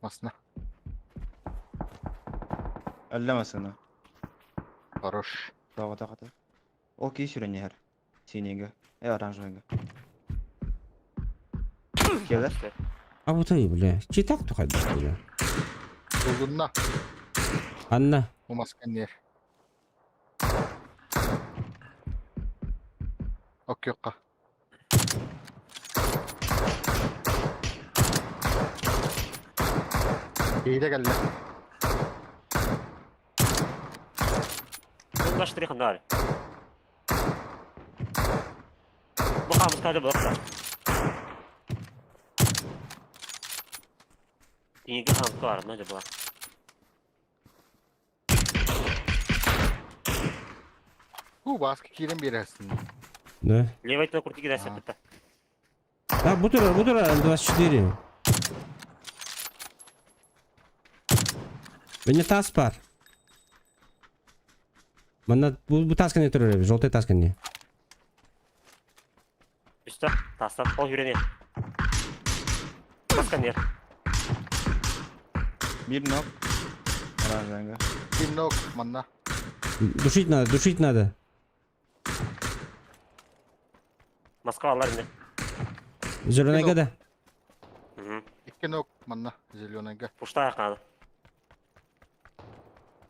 Масна. Әллә масына. Хорош. Тағы тағы. Ол кей сүрен яр. Синеге. Э, оранжевыйга. Келер. А вот и, бля. Читак тухайдах, бля. Тулунна. Анна. Умасканер. Оккёкка. Кейде келді. Бұл штрихын Бу хамыс кады бу. Тиңге хамыс бар, мына була. Бу баскы кирен бересин. Да. Левый тына куртики дәсә бітті. А, бутура, бутура, 24. Меня тас бар. Мана бу, бу тасканы турар, желтый тасканы. Үстә, тастан, ол үйрене. Басқан ер. Бир нок. Оранжевыйга. Бир нок манна. Душить надо, душить надо. Москва алар инде. Зеленая года. Икки нок манна зеленыйга. Пушта кады.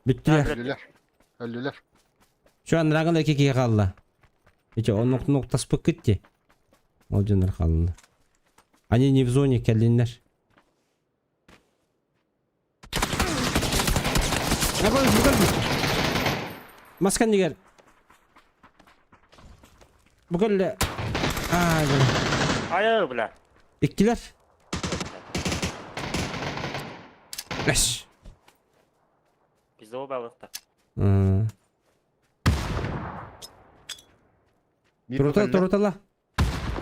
Биттилер. Өлүлөр. Өлүлөр. Şu an рагын эки қалды. Эти он нок нок таспык кетти. Ол жонор қалды. Они не в зоне келдинлер. Маскан дигер. Бүгін Ай, бля. Ай, бля. Иккилер. Эш. Bizde o балыкта. Бир Турута, көкөллө. турутала.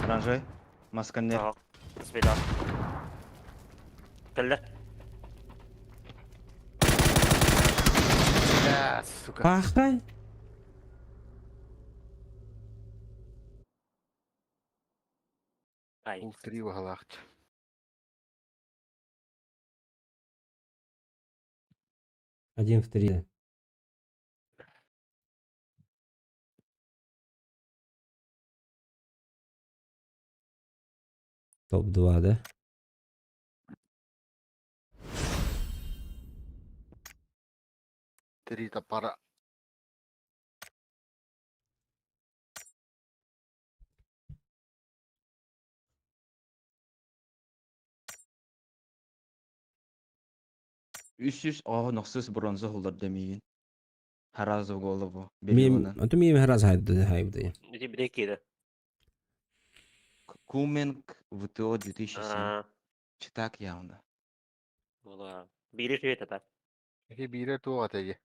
Оранжевый. Масканер. Так. Бисмилла. Келле. Бля, сука. Пахай. Ай. Бул три вагалаахт. Один в три. Топ-2, да? Три топора. Үс жүз оғы нықсыз бронза холдар демейін. Харазы голы бу. Мим, анту мим раз хайды хайды. Эти бреки да. Куменг ВТО 2007. А, Читак явно. була. Бири шөйт ата. Эки бире туға теге.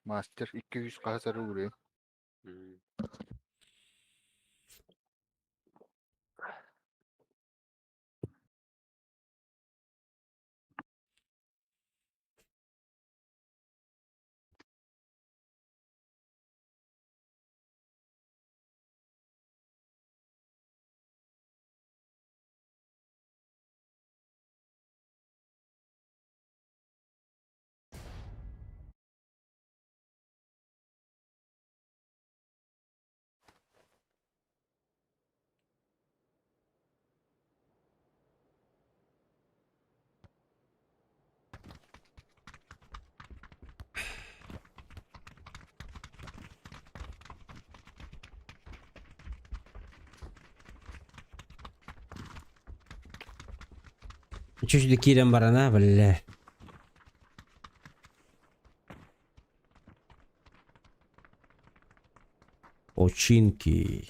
Мастер 200 қасары үрі. Чуть-чуть киирэн баран, а, бля. Починки.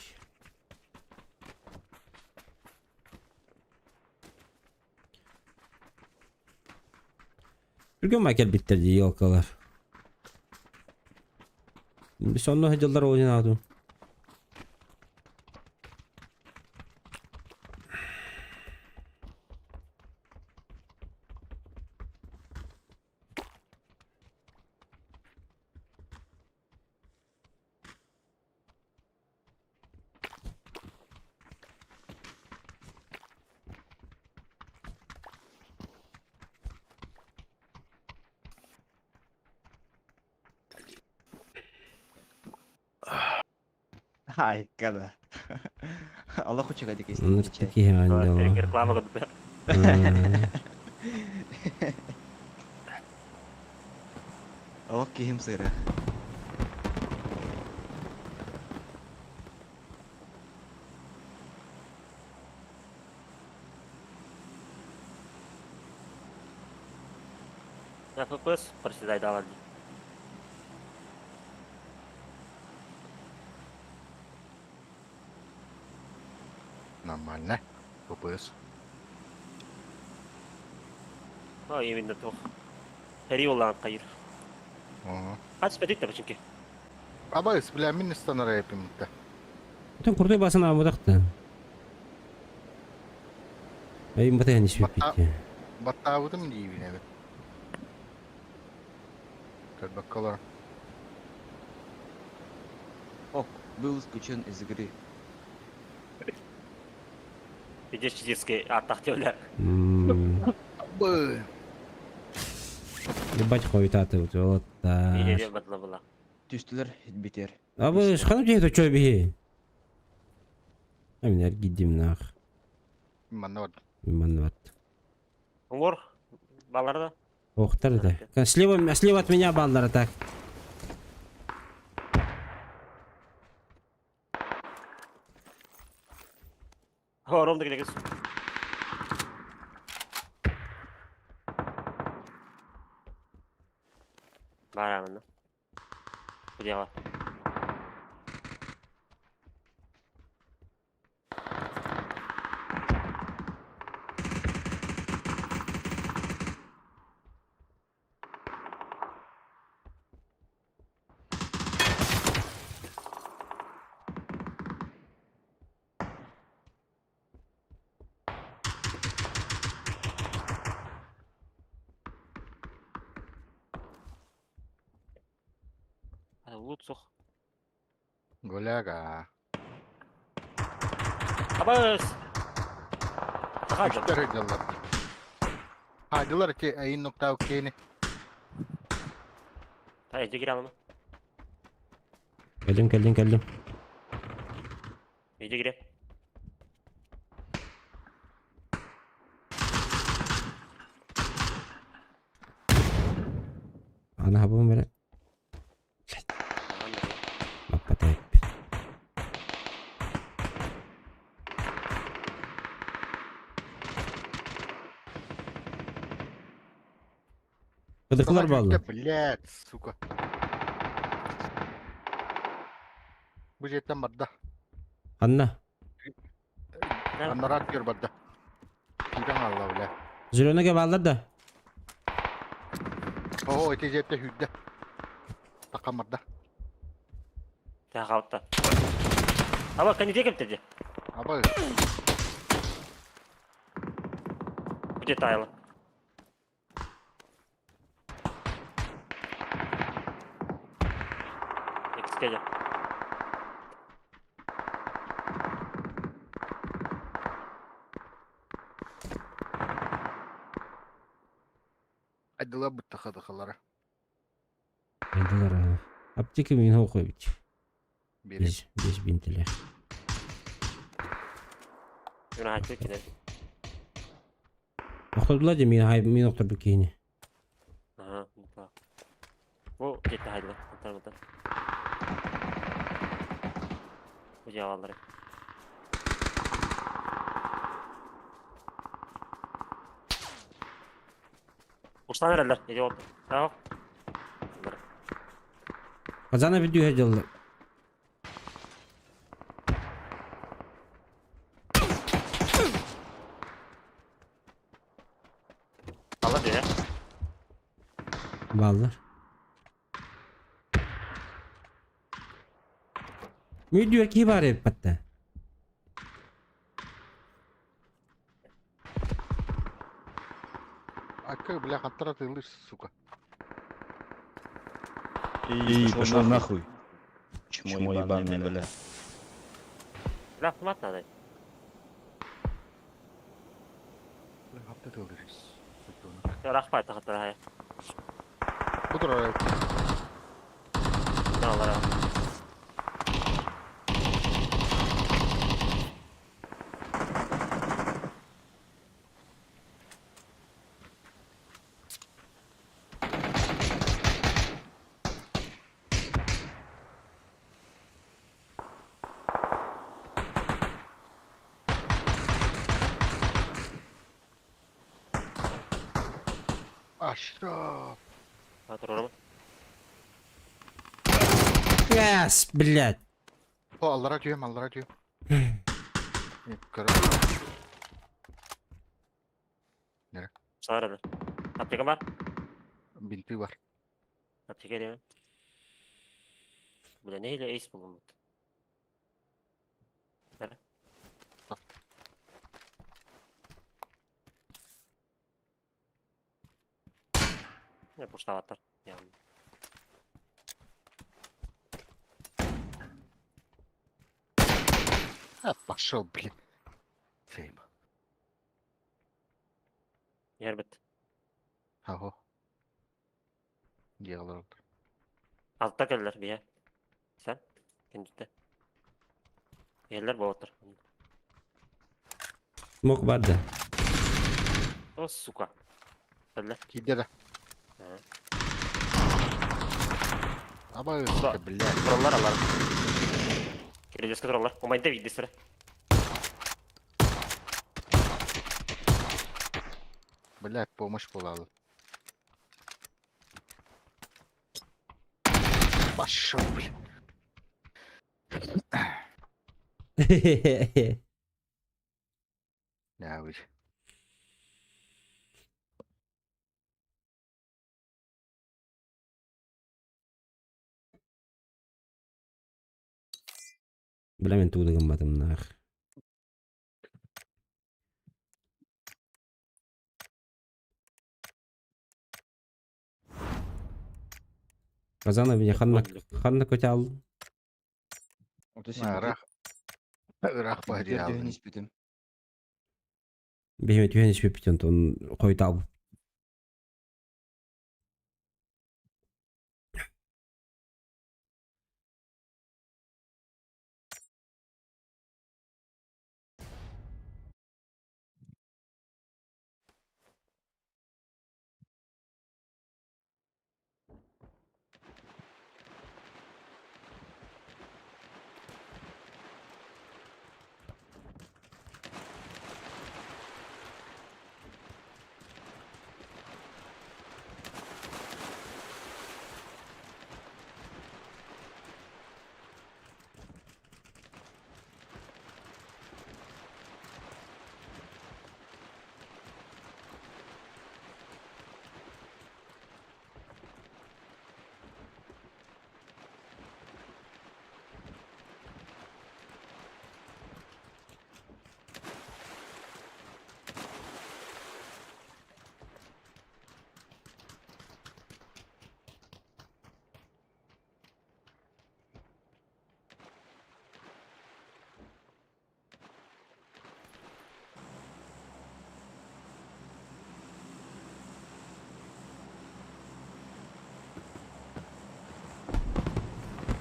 Түргэн май кэлбиттэр дии елкалар. Сонно сылдьаллар ол аатым. Ай, когда. Аллах учуга дик Ну, истин. такие ангелы. Реклама кытта. Аллах кихим сыра. На ФПС проседай дала. Нормально. ППС. А, именно то. Хери олан кайыр. Ага. Kaç бедит да çünkü. Абайс, бля, мин станара япимытта. Тон курдой басын амудакты. Айым бата не Батта- спит. Баттаабытым диибин эбит. Көрбөккө Ок, был исключен из игры. Видишь, чизирский аттах диyorlar. Бы. Ебать хуйтаты вот вот. Или бадла була. Түстүлөр битер. А вы шхану тебе это чё бихи? А меня гидим нах. Манна бар. Манват. Уңор баларда. Охтар да. Слева, слева от меня баллар так. Хором да гидегис. Барамын. Кудяга. Лут сух. Гуляга. Абас. Хажа. Үстер дылар. Хадылар ки айын нокта окейни. Та эже кире алма. Келдим, келдим, келдим. Эже кире. Ана хабым бере. Аппатай. Кыдыклар баллы. Блядь, сука. Бу жеттен барда. Анна. Аннарат көр барда. Кирен алла, бля. Зеленыга баллар да. О, эти жетте хүдде. Такам барда. Та калта. Аба каните кептеди. Абай. Где тайла? Экскеде. Айдыла бутта хадыхалара. Айдылар. Аптека мин хокуй бит. Берем. Беш, беш бинтеле. Юна хачы киде. Охтордулар же мин хай мин охтор бикини. Ага, так. Бу жетти хайдыла. Антар мантар. Бу жагалары. Устан эрэллэр. Идиот. Ах. Казана бүдүүһэ дьылла. Алла диye. Баллар. Мүдүүр киһи баар эбит Акы, бля, хантара тылыр, сука. И пошел нахуй. Чмо ебаное, бля. Бля, автомат надо. Бля, хапта тылыр. Рахпай тахаттар хая. Кудра. Аллара. Аша. Атырырым. Yes, блядь. О, аллара түйем, аллара түйем. Сарады. Аптека бар. Бинты бар. Аптека değil mi? Бля, neyle ace buldum? Nere? Не, пуштаваттар. Yani. А, пошел, блин. Сейм. Yer bitti. Аго. Делал. Altta geldiler bir yer. Sen? Kendide. Yerler болоттар. Мок бар да. О, сука. Geldiler. Киде да. Аба, блядь. Тураллар алар. Кирилеске тураллар. Умайда видесtere. Блядь, помощь буолалы. Пошел, блин. Да, вы. Бля, мен тугу гымматым нах. Казана били ханна ханна көтал. Рах. Рах Төрдүһүн испитим. Бихме түһен испиппитен тон койтал.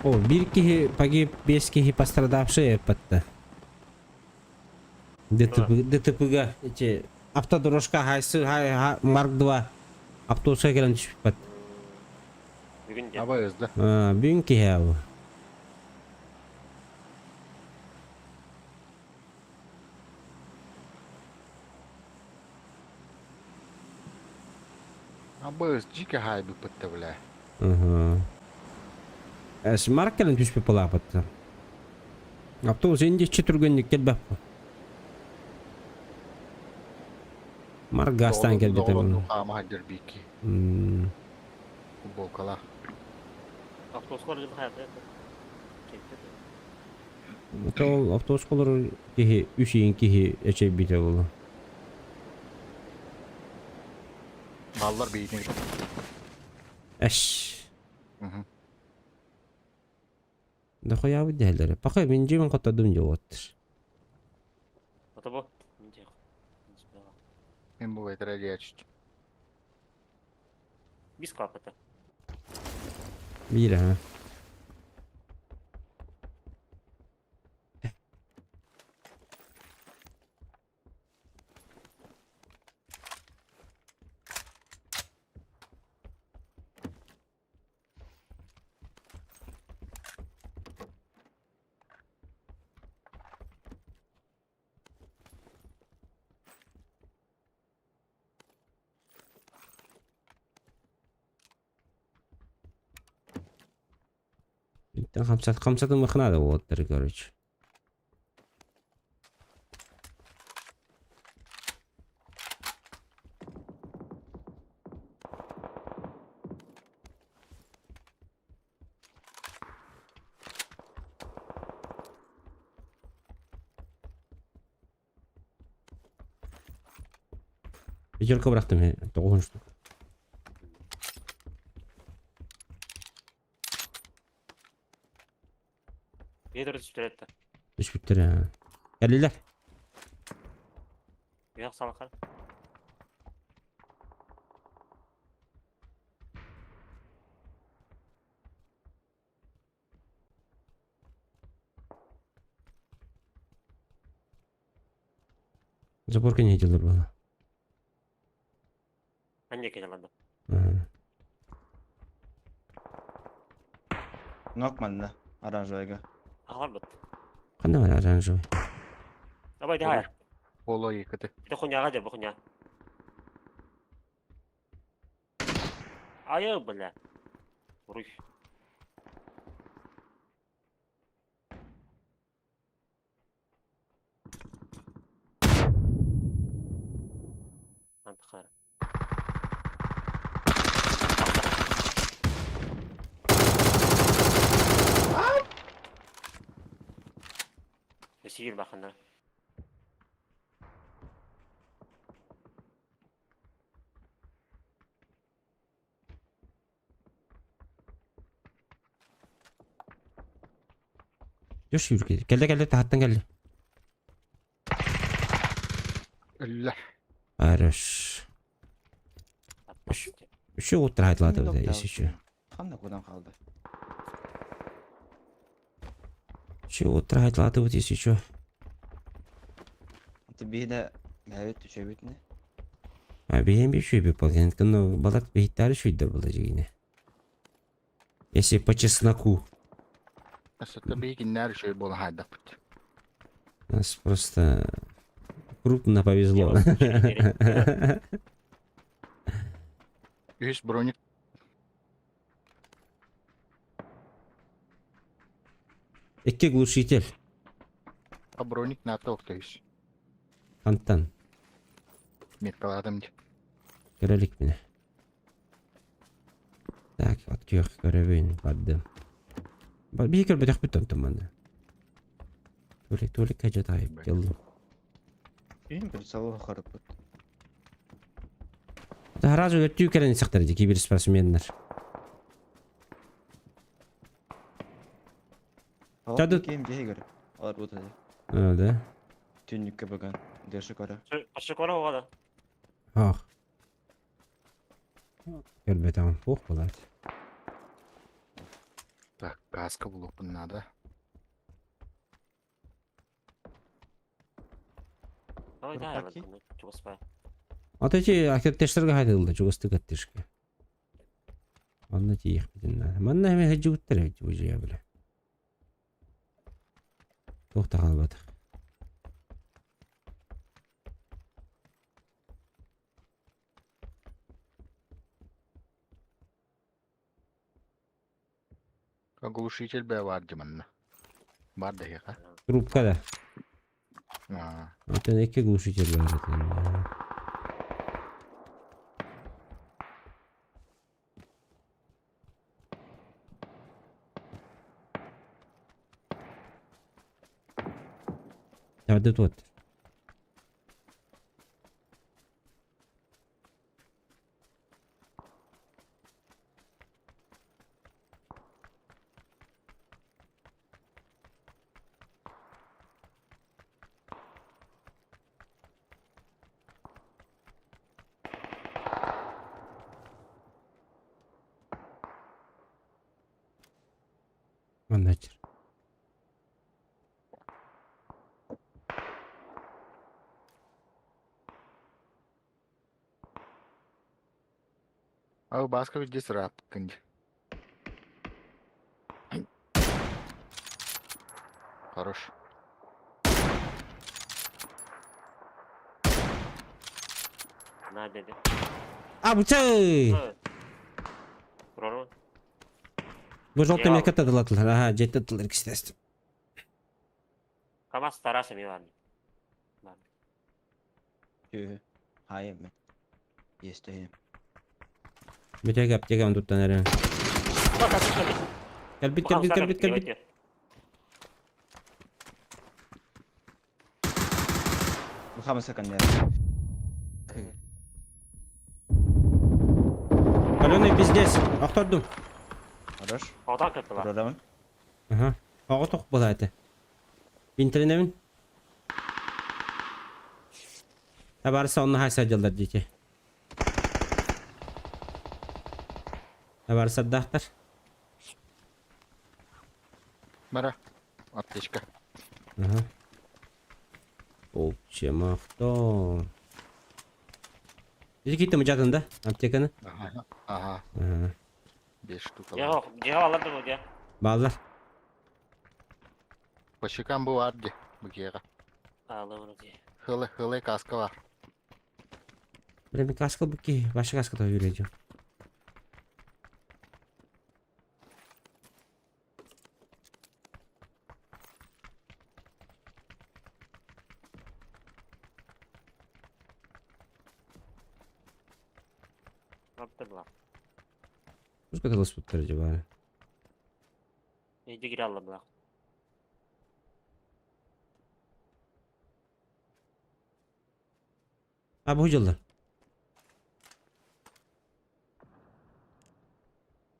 О, бир киһи погиб, бес киһи пострадавшие эппатта. ДТП, ДТПга эти автодорожка хайсы хай Марк 2 автобуска келен түшүп Бүгүн Аба өзді. А, бүгүн киһи абы. Абыс, дьике хаайбыппыт да бля. Ага. Смарк кэлэн түспүт балаапатта. Автобус индиччи түргэнник кэлбэппин. Марк газтаан кэлбитэ. Хаама хаддер бики. Футболкалаах. Автобуска олорор хайата. Ол автобуска олорор киһи үс иин киһи эчэйбитэ буолуо. Маллар биитин. Эш. Дохуябыт дэһэллэрэ. Пока мин дьиэбин хоттордум дьэ Ото бу. Мин бу этэрэ диэччи. Бис клапата. Биир аха. Хамсат хамсатымых надо уолаттары короче. Пятерка бырахтым тоҕуһун штук. Петр түстүрэтті. Түспүттэр Кэллилэр. Уяқ салақар. Заборка не делар было. Анне келеланды. Нок манна, оранжевыйга. Ағалар бит. Қандай бар оранжевый? Давай, давай. Поло екіті. Это хуйняға дер, бұл хуйня. Ай, бля. Русь. Антықар. Сигир бақында. Жүр сүүрге. Кэллэ кэллэ таһаттан кэллэ. Өллө. Арыш. Үчү уттар хайтлады бу если еще. Ханна кудан қалды. Үчү уттар хайтлады бу если еще. Ты биһиде мәбет түшөбүт не? А бейін bir şey bir палген, но балат бейттары шүйдер было жигине. Если по чесноку. Асыта бейкиннер шөй болан хайдаппыт. Нас просто крупно повезло. Үс броник Икки глушитель. А броник ната октойс. Антан. Меткаладым ди. Көрелик мине. Так, от күйөх көрөбүн бардым. Бии көрбөтөх бүт онтон манна. Тули тули кажатайып келдим. Үйін бір салу харыппыт. Сразу өттүү кэлэн сахтар ди киберспортсменнер. Чады- Кем жеһи көрө. Алар бута. А, да? Түннүккө бөгөн. Дэши көрө. Ашы кора оғада. Ах. Көрбөтөм. Ох, булат. Так, каска булупун надо. Давай, давай, Рупаки? чугаспай. Вот эти актертештерге хайдылды, чугастык аттешке. Онно тиих битин. Манна эме хаджугуттар эбит бу жия биле. Туох халбатых. Оглушитель бэ бар диманна. Бар да хеха. Трубка да. Аа. Оттон икки глушитель бар этэ. Тарды тут. Манна Ау, Баска здесь раб кынди. Хорош. На dedi. А, бучай! Турар Бу желтый метка тадылатылар. Ага, жетти тылар кистести. КамАЗ Тараса Милан. Түһү. Хайым мен. Естейм. Бүтәк аптекам туттан эрэ. Кэлбит, кэлбит, кэлбит, кэлбит. Бу хамаса каннер. Каленый пиздец. Охтордум. Хорош. Одан кыттыла. Турарамын. Ага. Оҕо тох була этэ. Интернемин. Табаарыса онно хайса дьаллар диэки. Табаарысардаахтар. Мара. Аптечка. Ага. Полчемахто. Ити киттим жатын да аптеканы. Ага. Ага. Ага. Беш штука. Дьэ, дьэ аларды бу дьэ. Бааллар. По щекам бу бар ди. Бу киэҕэ. Аалыбын дии. Хылы, хылы каска бар. Бля, мен каска бу киһи. Ваша каска то үйрөдүм. Аптырла. Пускай таласпыттар дьэ баара. Иди кире алла булак. А бу дьыллар.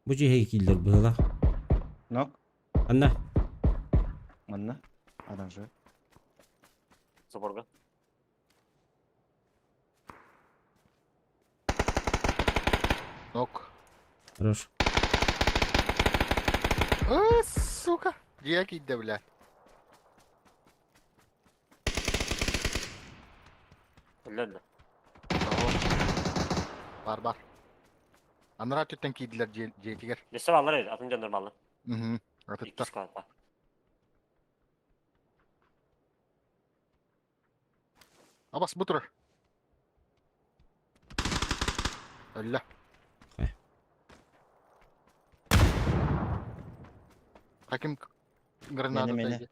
Бу дьиэһэ кииллэр быһыылаах. Нок. Анна. Манна. Оранжевый. Заборга. Нок. Хорош. А, сука. Дьиэ киирдэ, бля. Өллөн да. Бар бар. Анараа өттүттэн киирдилэр дьиэ дьиэтигэр. Дессе баллар атын дьон нормально. Мгм. Икки Атыттар. склад бар. Абас бу турар. Өллө. Хаким граната Мене, мене.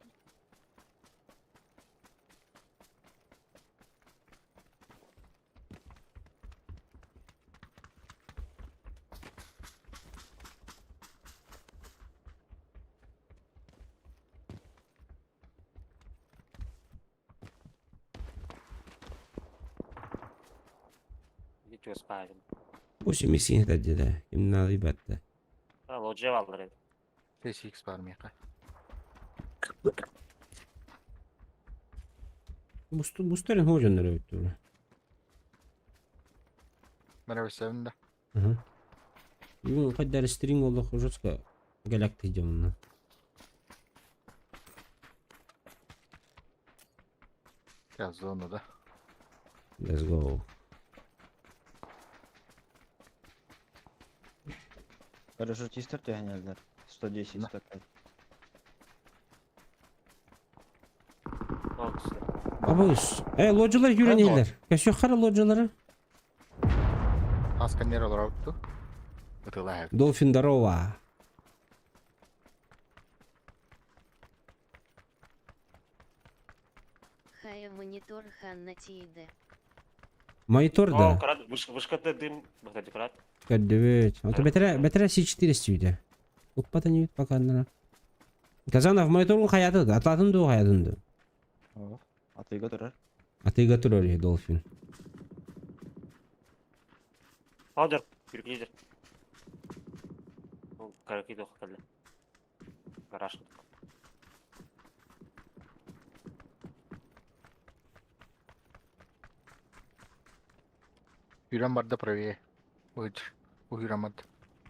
Видео спавим. Пусть миссия это да. Им надо ебать-то. А, лоджия баллар edi. 5x бар миэхэ. Бустарын хоожоннор эбит дура. Мэрэ да. Ага. Бүгүн хайдары стринг олох жестко галакты дьонно. Я зону, да. Let's go. Парашютистер түһэнэллэр. 110, 105. Абыс. Э, лоджалар юренейлер. Кәсө хара лоджалары. Асканер олоротту. Ытылаев. Долфин здорово. Хайа монитор ханна тиийдэ? Монитор О, да. крат, вышката дым, выходи, крат. Көрдүбүт. Ото бэтэрэ бэтэрэ C4 сүйдэ. Уппата ньүт баканнара. Казанов мониторун хайаты, атлатын дуу хайатын дуу. Ох, атыыга турар. Атыыга турар үһү Долфин. Хадыр, күрүклейдер. Ол караки дох кэллэ. Гараж. Үрэн барда правее. Ыт. Уһурамат.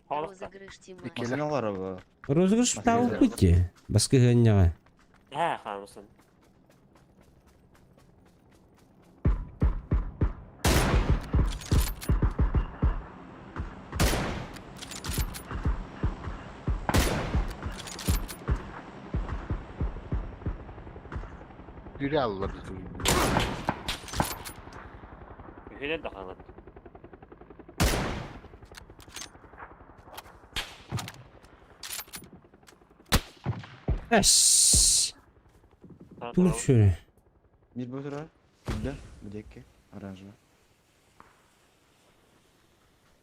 Розыгрыш Тима. Машиналар бу. Розыгрыш Баскы таабыппыт дии. Баскыһыанньаҕа. Ха, хаамысын. Үрэ аллар. Үһүнэн да хаалат. Эс. Тур şöyle. Bir bu турар. Күлдө, бу диэки, оранжевый.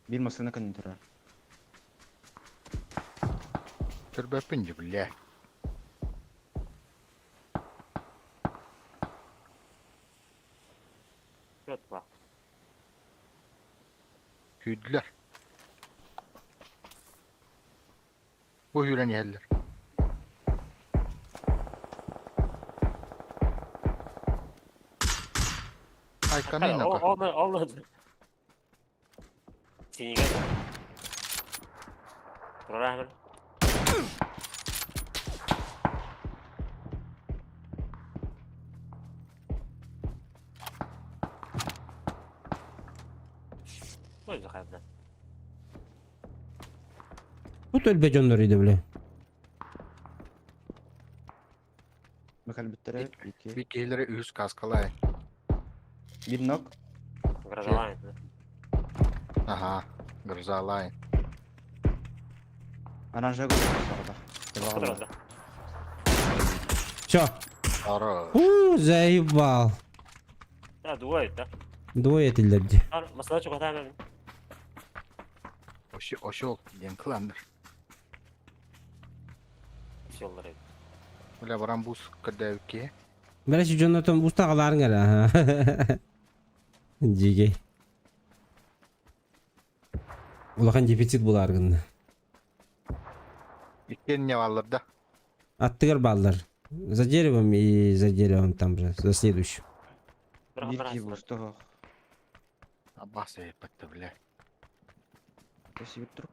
Бир машина көнөн турар. Төрбөппүн же бля. Yok bak. Hүйдүлэр. Бу хүрэн иһэллэр. Айканы нака. Olmadı, olmadı. Seni gel. Турар hemen. Ой, захайбда. Бу төлбө дьоннор иде биле. Бакал бүттере, ики. Bir киһилэри үһүс каскалай. Бир нок. Грозалайн. Аха. Грозалайн. Оранжевый сорда. Турар. Все. Ара. У, заебал. Да, двое, да. Двое этилдерди. Масала чугата hemen. Ошо ошол диэн кыландыр. Yolları. Бля баран бус кырдабыкки. Бәрәші Джонатан устағаларың әлі. Жеге. Улахан дефицит булар гынна. Иккен не аллар да. Аттыгар баллар. За деревом и за деревом там же, за следующим. Бир ки бусту. Аббас эппетте бля. Спасибо, друг.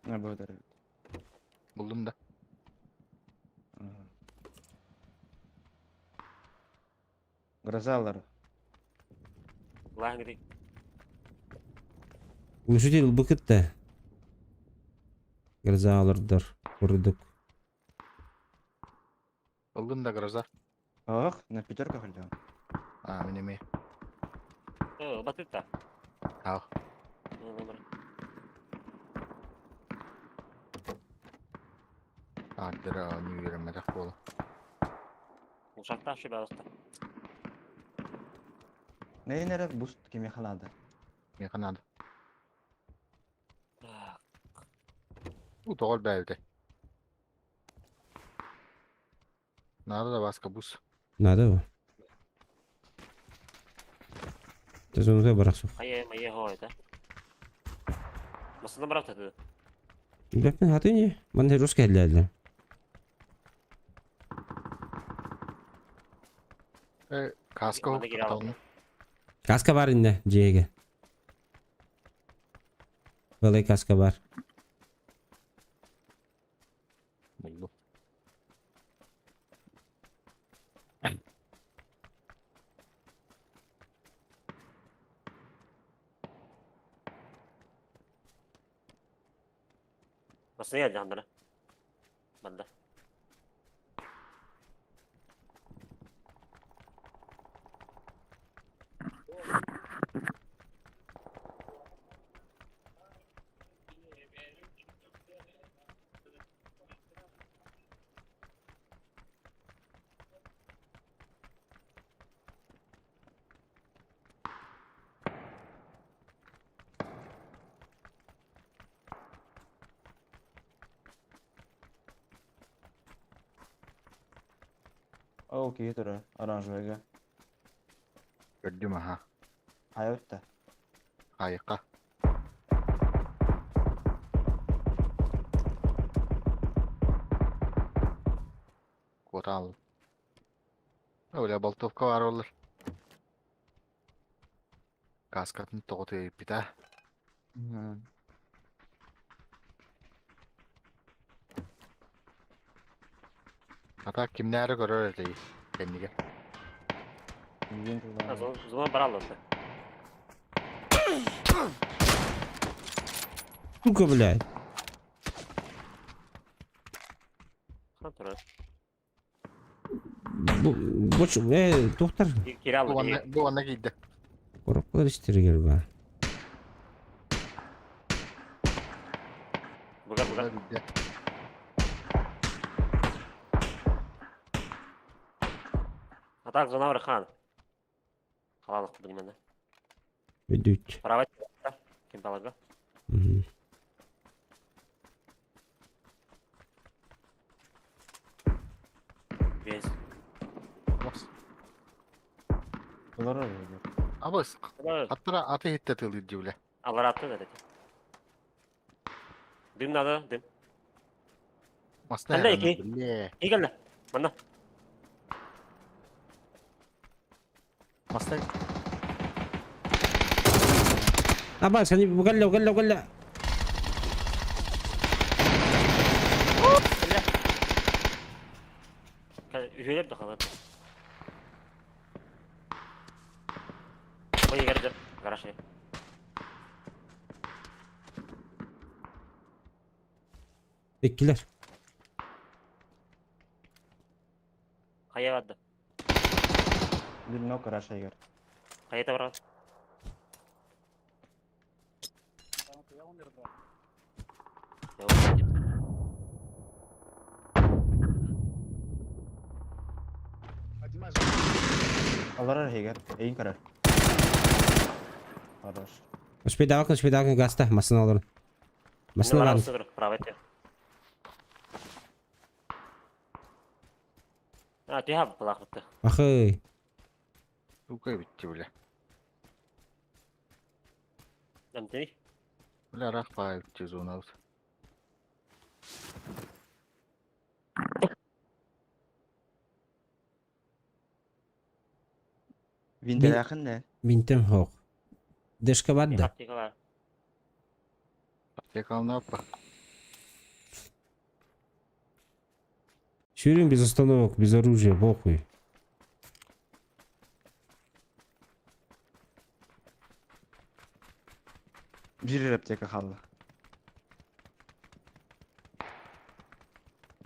На благодарю. Булдум да. Грозалар. Лагри. Глушитель быкытта. Грозалардар. Курдук. Булдум да гроза. Ох, на пятерках хотел. А, мен эме. Батытта. Ал. Ардыра не үйренмедек болу. Ушакта şu балыкта. Не нере буст кеме халады. Меха надо. У тоғол бәйбіте. Надо да баска бус. Надо его. Ты барақсу. Хайа, мая хой, да. Масына баракта. Бәппен хаты не? Манда русский әлі. Каска хоқтауны. Каска бар инде, жеге. Балай каска бар. Булду. Масына geldi andara. Bende. Ол киһи турар, оранжевыйга. Көрдүм аха. Хайа ытта. Хайка. Куотаал. Бля, болтовка бар олар. Каскатын тоҕо тыйпит а. Ата кимнээри көрөр этэй кэннигэ. Зона брал он. Сука, блядь. Хантера. Бу бу доктор. Кираллы. Бу онна бу онна киирдэ. Коробкалар истэригэр баар. Бугар бугар. Атак зона хан. Халалык билмәне. Өйдүүт. Право. Ким балага? Без. Олар öyle. Абыс. Аттара аты хитте тылыр дивле. Алар атты да dedi. Дым надо, дым. Масна. Хәллә ики. Игәллә. Мана. Масна. Абас, они угalla, угalla, угalla. Үһүләп дә калыр. Ой, егерде. Гараж. Иккилер. Кая барды? Билно гараж егер. Кая та барган? Алар егер. Эйин карар. Хорош. Успейдагы, успейдагы гаста, масына алыр. Масына бар. Право это. А, ты хаб плах бутты. Ахы. Сука битти бля. Дәмтени? Бля рах па битти зона. Винделяхын не? Винтем хок. Дешка бар да. Аптека апа. Шүрін без остановок, без оружия, похуй. Бир аптека халла.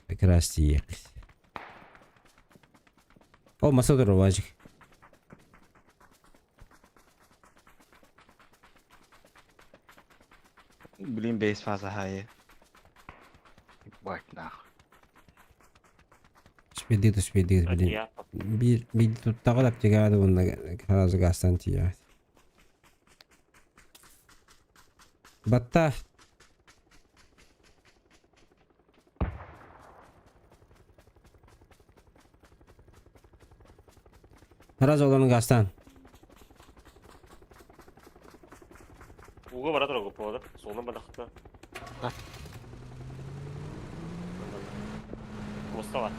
Как раз ехать. О, масадыр важик. Блин, бейс фаза хайы. Бать нахуй. Спедит, спедит, блин. Bir bir tuttağı аптека онна сразу газтан тия. Батта. Сразу оларын газтан. Угы бара торгы болады. Солдан бара хытна. Мостова.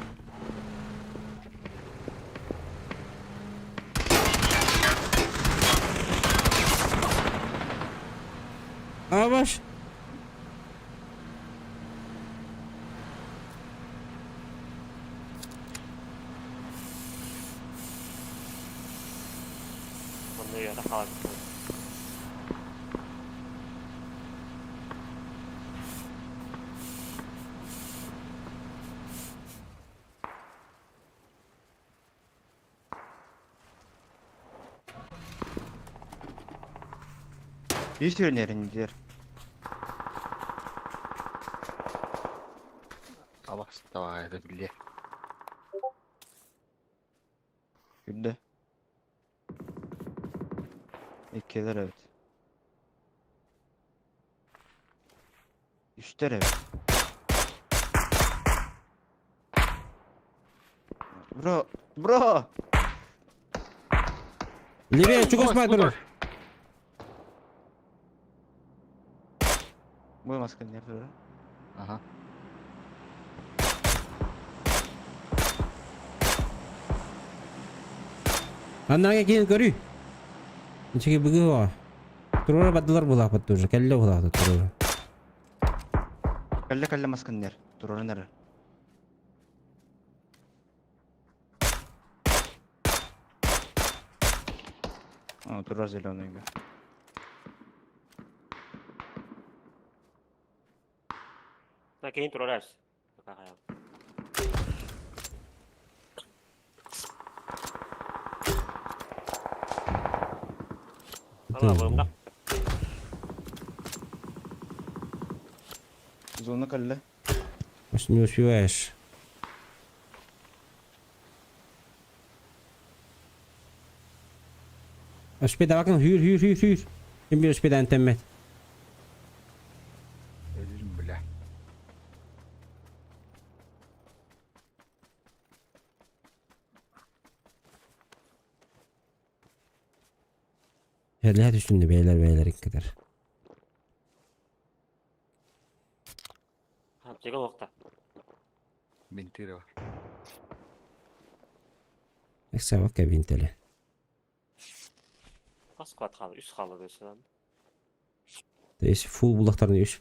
Абаш. Онны яра халат. Bir sürü Абас давай это бля. Güldü. İkiler evet. Üçler evet. Бро, бро! Левее, чугас баар Бу маска не бро. Ага. Аннаға киин көрүй. Ничеге бүгү о. Турура бадылар булааппыт уже. Кэллэ булааппыт турура. Кэллэ кэллэ масканнер. Тураран эрэр. О, турар зеленыйга. Так, кини турар Зона кэллэ. Не успеваешь. Успедавакын hür hür hür hür. Ким bir успедан теммет. Өлүм бля. Helal üstünde beyler beyler kadar. Аптека уохта. Бинтире бар. Эксабак кабинтеле. Хас склад хаалла, үс хаалла өссө. То есть фул булактарын үс.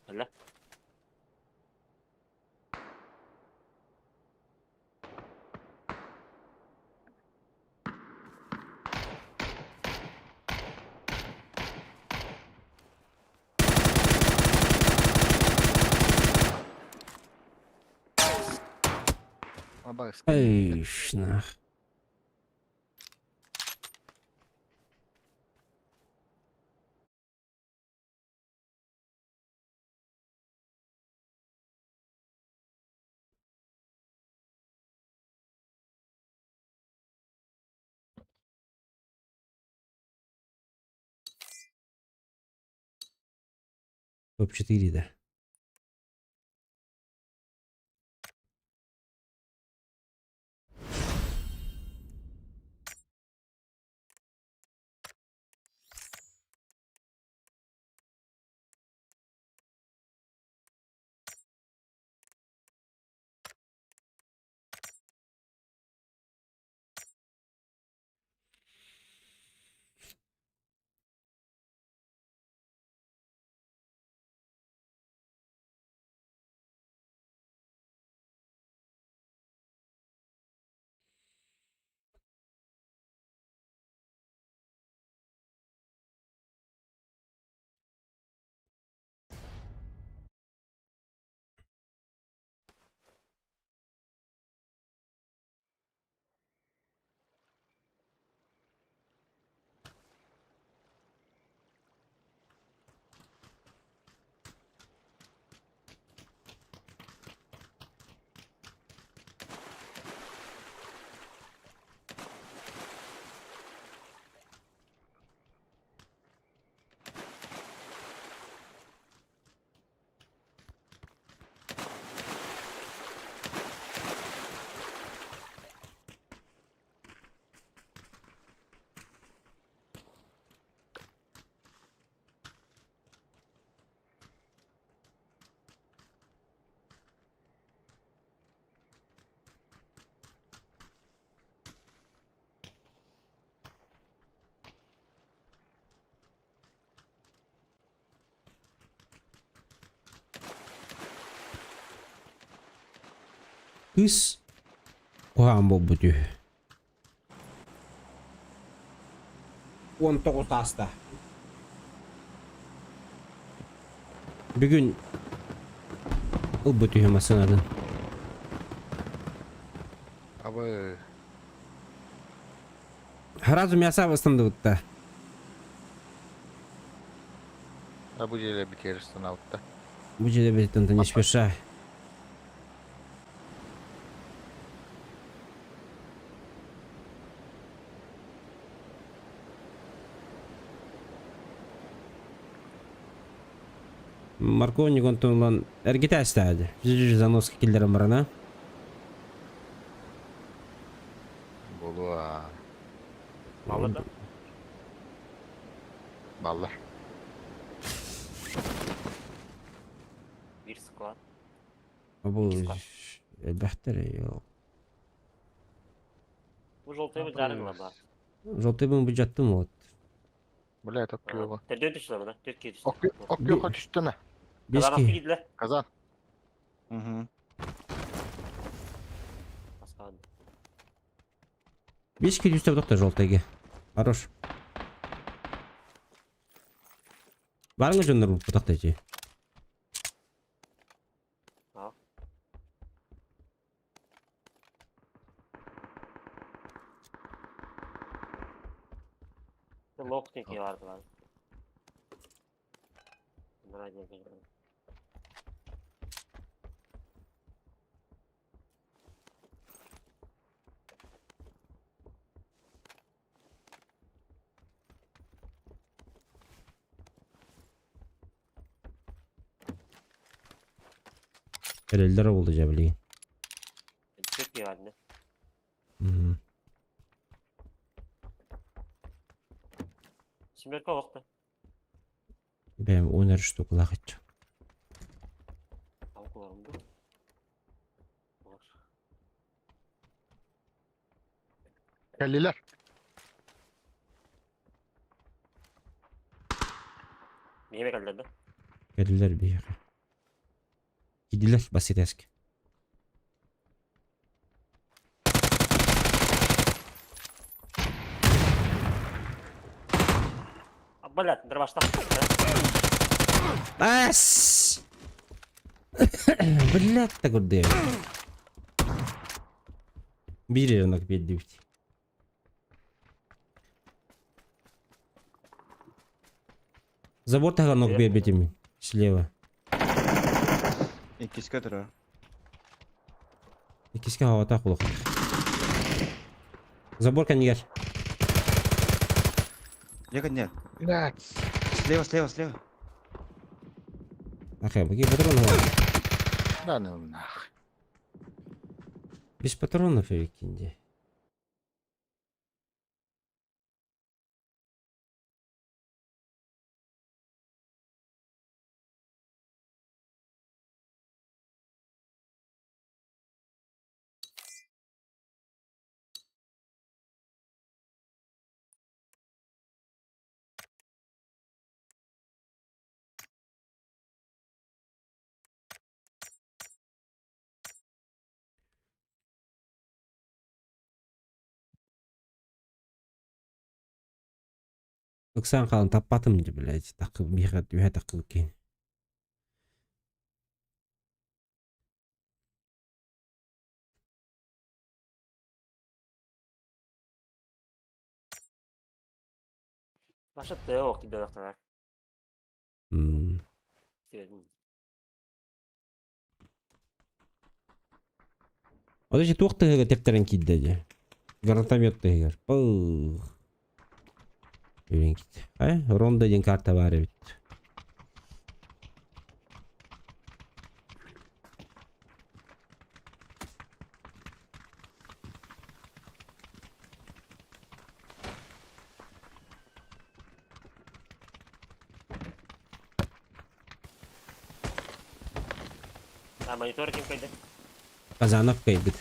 Кэллэ. Абагыс. Эй, шнах. Топ-4, да. Кыс куһаҕан буолбут үһү. 19 ааста. Бүгүн ылбыт үһү массыынатын. Абы Сразу мясо ыстандыбытта. Абы деле битер станаутта. Бу жерде бит не спеша. Морковник онтон ылан эргитэ астаады. Заноска киллэрэн барана. Буолуо. Баллар да? Баллар. Бир склад. Бу элбэхтэр Бу желтый бу жарыгыла бар. Желтый бу бюджеттым вот. Бля, это клево. Төрдөө түстүлэр да, төрт киһи түстэ. Оккөкө түстөнө. Бес Казан киһи. киирдилэр. Казан. Угу. Аскаан. Бес киһи түстэ доктор желтыйга. Хорош. Барыңа дьоннор бутахта ити. Лох тeki vardı lan. Merak ediyorum. Эрэллэр буолла дьэ билигин. Çok iyi halinde. Şimdi kovakta. Бэйэм уон эрэ штукалаах иччи. Tavuk var mı? Var. Кэллилэр. Yemek halinde. Кэллилэр биһиэхэ. Киирдилэр бас этээскэ. Блядь, дробашта. Ас! Блядь, так курдук. Биир эрэ оннук биэрдибит. Забор таһыгар оннук биэрбитим мин. Слева. Иккискэ турар. Иккискэ хаҕатаах улахан. Забор кэннигэр. Лега нет. Блядь. Слева, слева, слева. Ахай, какие патроны? Да ну нах. Без патронов эбиккин дии. Ыксаан хаалан таппатым дии, блядь, такы биһиэхэ үһэ такы киһи. Başa yok gidiyor. Ол ичи туох тыһыга тэптэрэн киирдэ дии. Гранатомет тыһыгар. Пых. Үрэн киирдэ. Э, Ронда диэн карта баар эбит. А монитор ким кайда? Казанов кыайбыт.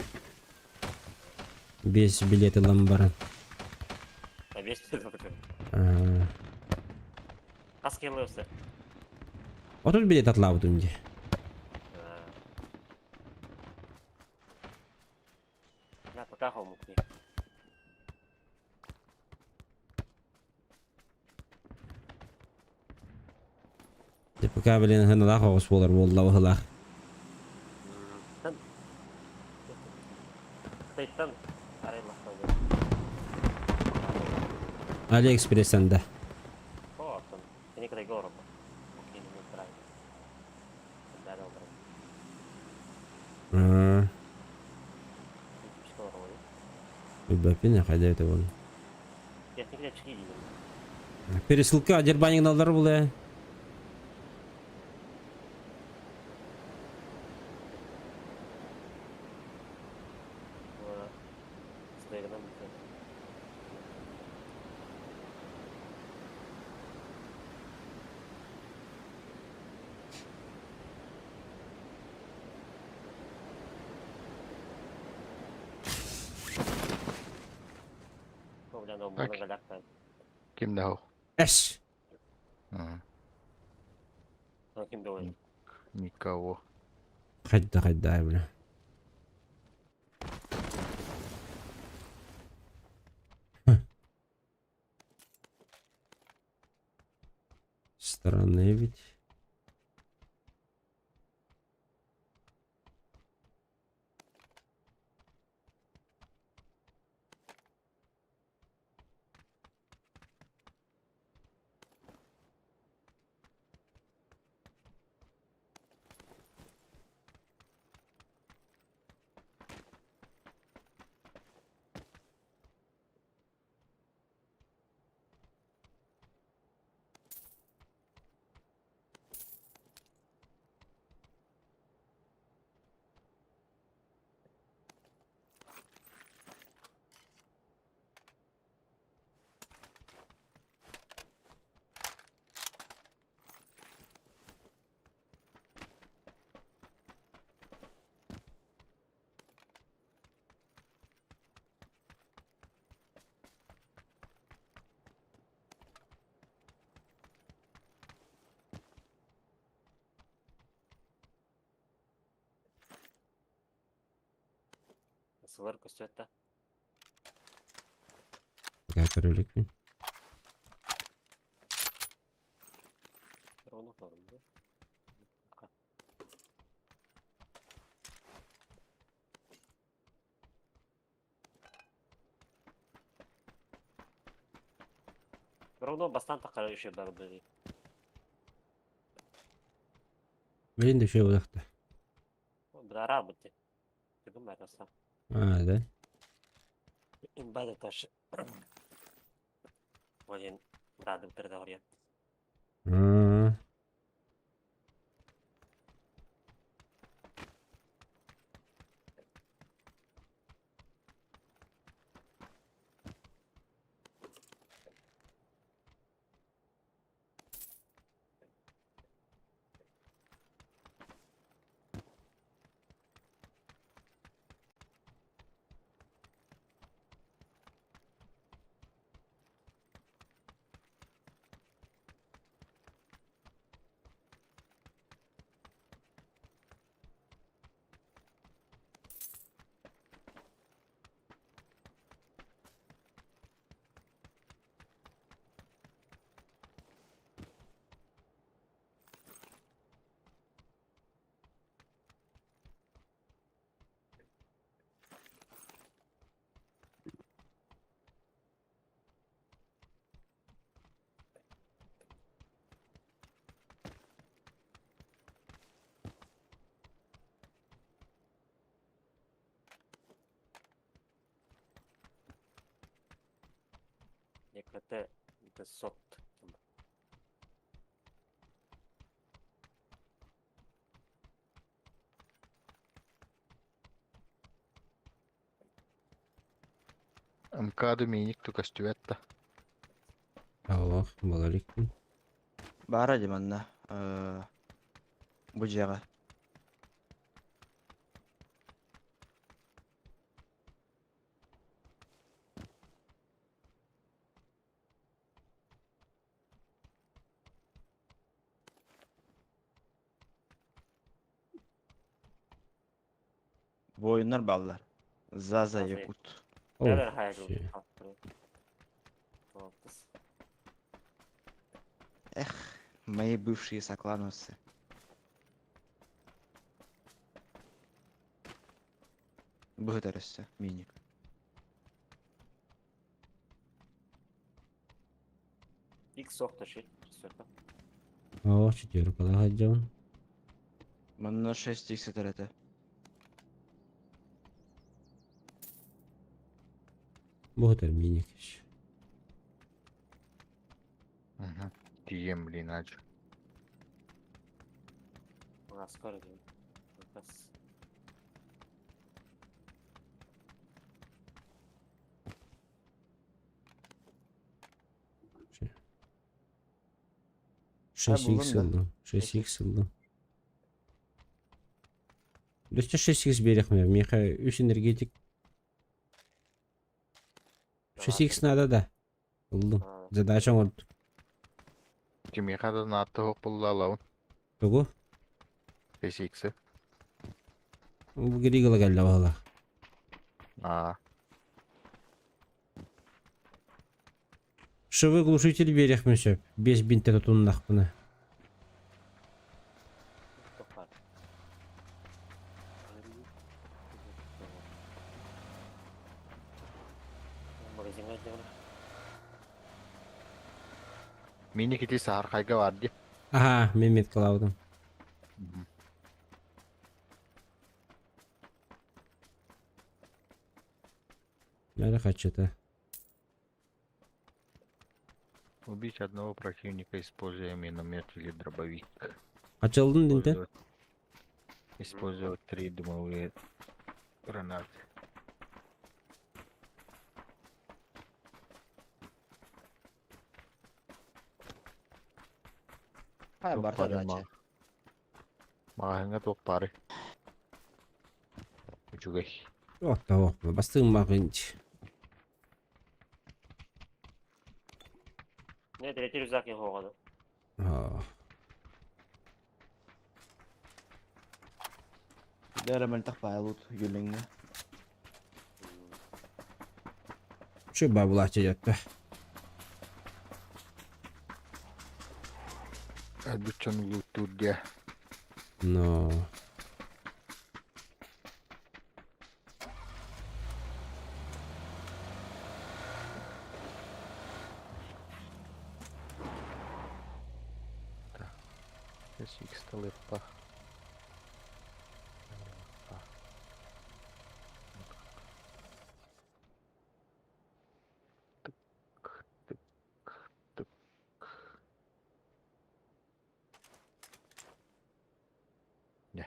Биэс билет ылан баран. А весь Хас кило өссө? 30 билет атлаабытым дии. На пока хомукни. Дьэ пока блин ыһыналаах оҕус буолар буолла быһылаах. Кытайтан Алиэкспресстэн да. Билбэппин хайда эбитэ буолла. Пересылка дербанигналар буолуо. Стригынан бүтэн. Так. Ким да хо? Эш! Ким да Никого. Хайда хайда бля. Странно ведь. Сылар көстүөттэ. Көрөлүкпүн. Оны көрүндү. Ровно бастан таққара үші бар бері. Мен де шөй болақта. Бара бітті. Бүгін бәрі А, да? Имбада таш. Один радым передавал. ЕКТ сот. МК Доминик көстүбэт да. Аллах, балаликпин. Бара диманна. Бу жаға. Бу oyunlar баллар. Заза Якут. Эх, мои бывшие соклановцы. Быгытарысса, миник. Икс соқты ши. О, четверка ладжон. Манна 6 икс это. Богатыр миник. Угу. Тием, блин, ач. Скоро дейм. Бас. 6х буллум да. ыллым. 6х ыллым. Өссө 6х биэриэхмэ. Миэхэ үс энергетик. 6х надо да. Ыллым. Задача оҥордум. Кимиэхэ да наадта суох буолла ылабын. Тугу? SX. Бу Григала кэллэ баһылаах. Аа. Швы глушитель биэриэхпин сөп. Биэс бинтэ тутуннахпына. Магазиҥҥа илдьэбин. Мини кити саархайга бар дии. Аха, мен меткалаабытым. Бары хаччыта. Убить одного противника, используя миномет или дробовик. Ачылдын динтен? Использовать, использовать три дымовые гранаты. Хай Туох барта баарый дача. Маҕаһыыҥҥа туох баарый? Үчүгэй. Оттоох, бастыҥ баҕынч. Не, третий рюкзак я хоҕону. Дәрі мөлтөх байлут юлиңҥэ. Şu бабулааччы дьэтте. Өлбүт дьон лууттуур диэ. Но. SX талыппа. Тык, тык, тык. Не.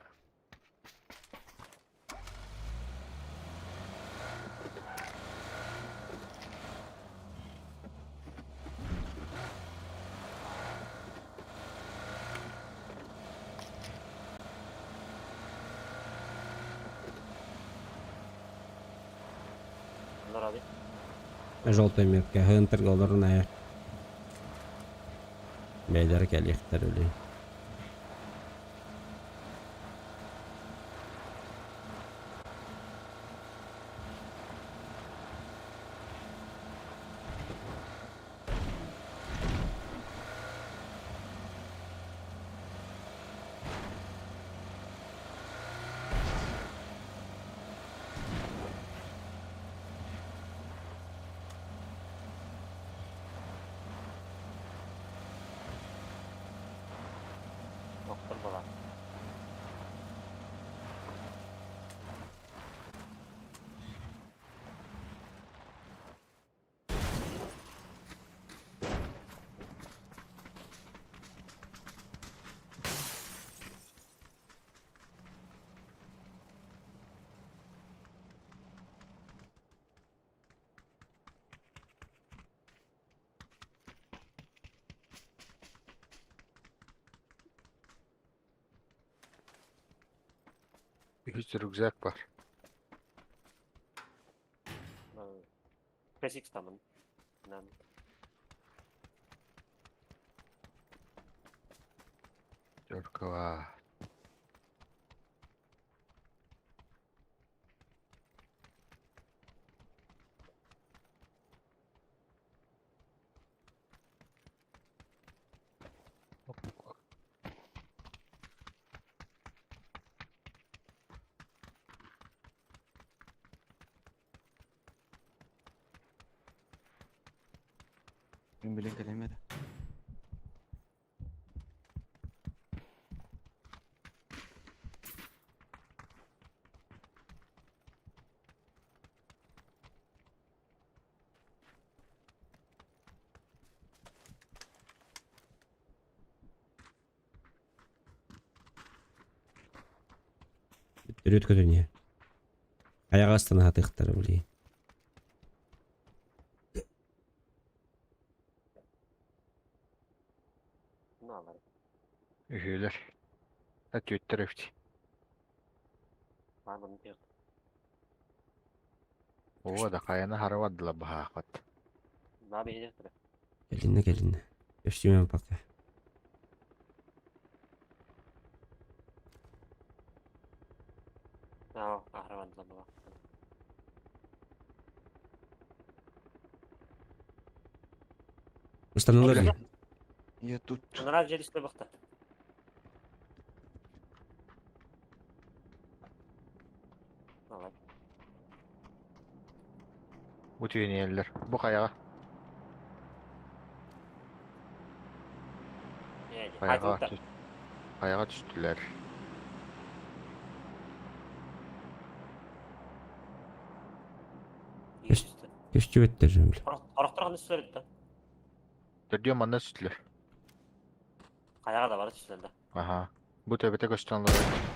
Bunlar abi. Желтая метка. Хантер олорун Бэйдэр кэлиэхтэр үли. Доктор была. Үһүс рюкзак бар. Песик тамын. Нам. Только Мин билин кэлэммэтэ. Төрүт көтүнү. Аяға астана хатыктары били. На. Баалар. Үһүөлэр. Түөттэр эбит. Баар маннык yok. Оо да хайаны хара бардылар баһаахпат. Баа биһиги тура. Кэлиннэ кэлиннэ. Көстүүмэн пока. Аа, ахра бардылар була. Устанулар дии. Я тут. Анараа дьиэ түстэ бахта. Давай. Утуйниэллэр. Бу хайаҕа. Хайаҕа хайаҕа түстүлэр. Көстүбэттэр бile. Орохтор ханна түстүлэр да? Төрдүөн манна түстүлэр. Хайаҕа да бары түстүлэр да. Аха. Бу төбөтө көстөн олорор.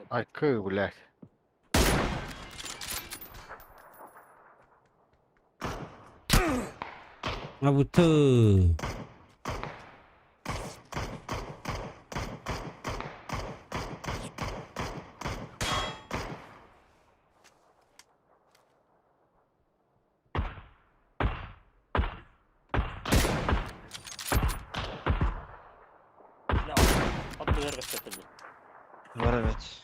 Айкы, блядь. Абыты. Аттыгар көстөттүм. Бар evet.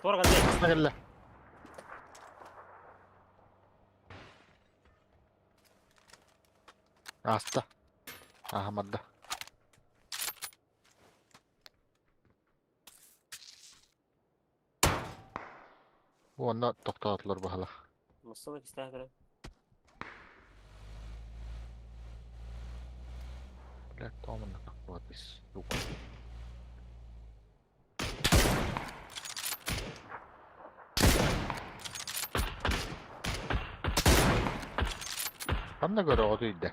Туора кэллэ. Басна кэллэ. Аста. Аһамадда. Бу онно тохтоотулар баһала. Муссана кистээх көрө. Блядь, тоомунна тахпатыс. Сука. Ханна көрөҕүт ыйда?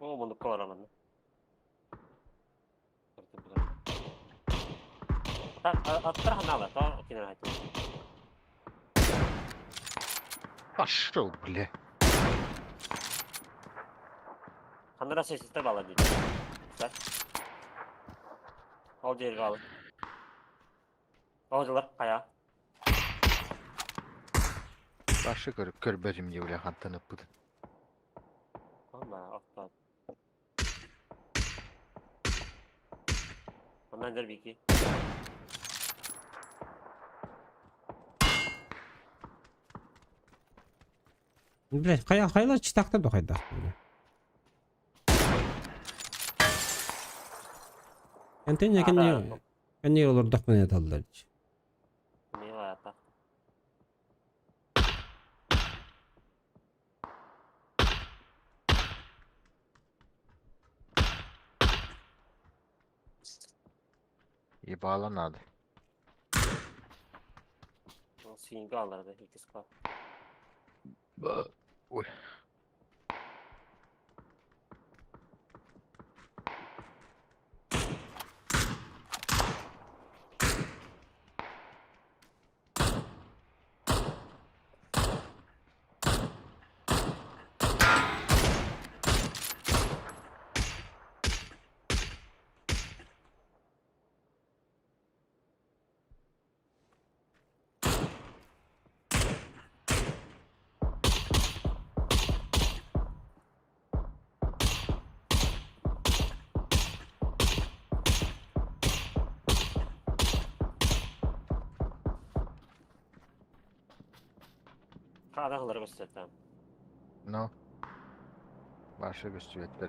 Оо, муннукка барамын. Аттар ханаала, тоо кинер хайтын. Пошел, бля. Ханнара сесистер бала дейди. Güzel. Ол жерге балы. Ол жылар кая. Башы көрүп көрбөтүм дии бля хантан ыппытын. Ама, оппа. Оннан дер бики. Блядь, хайа хайла читакта да хайда. Энтен якен кенне олордох мен эталлар. Не ата. Ебало надо. Сиинге аларды, икки склад. Ой. Хаадахлары көстөттөм. Ну. Башы көстүбэттэр.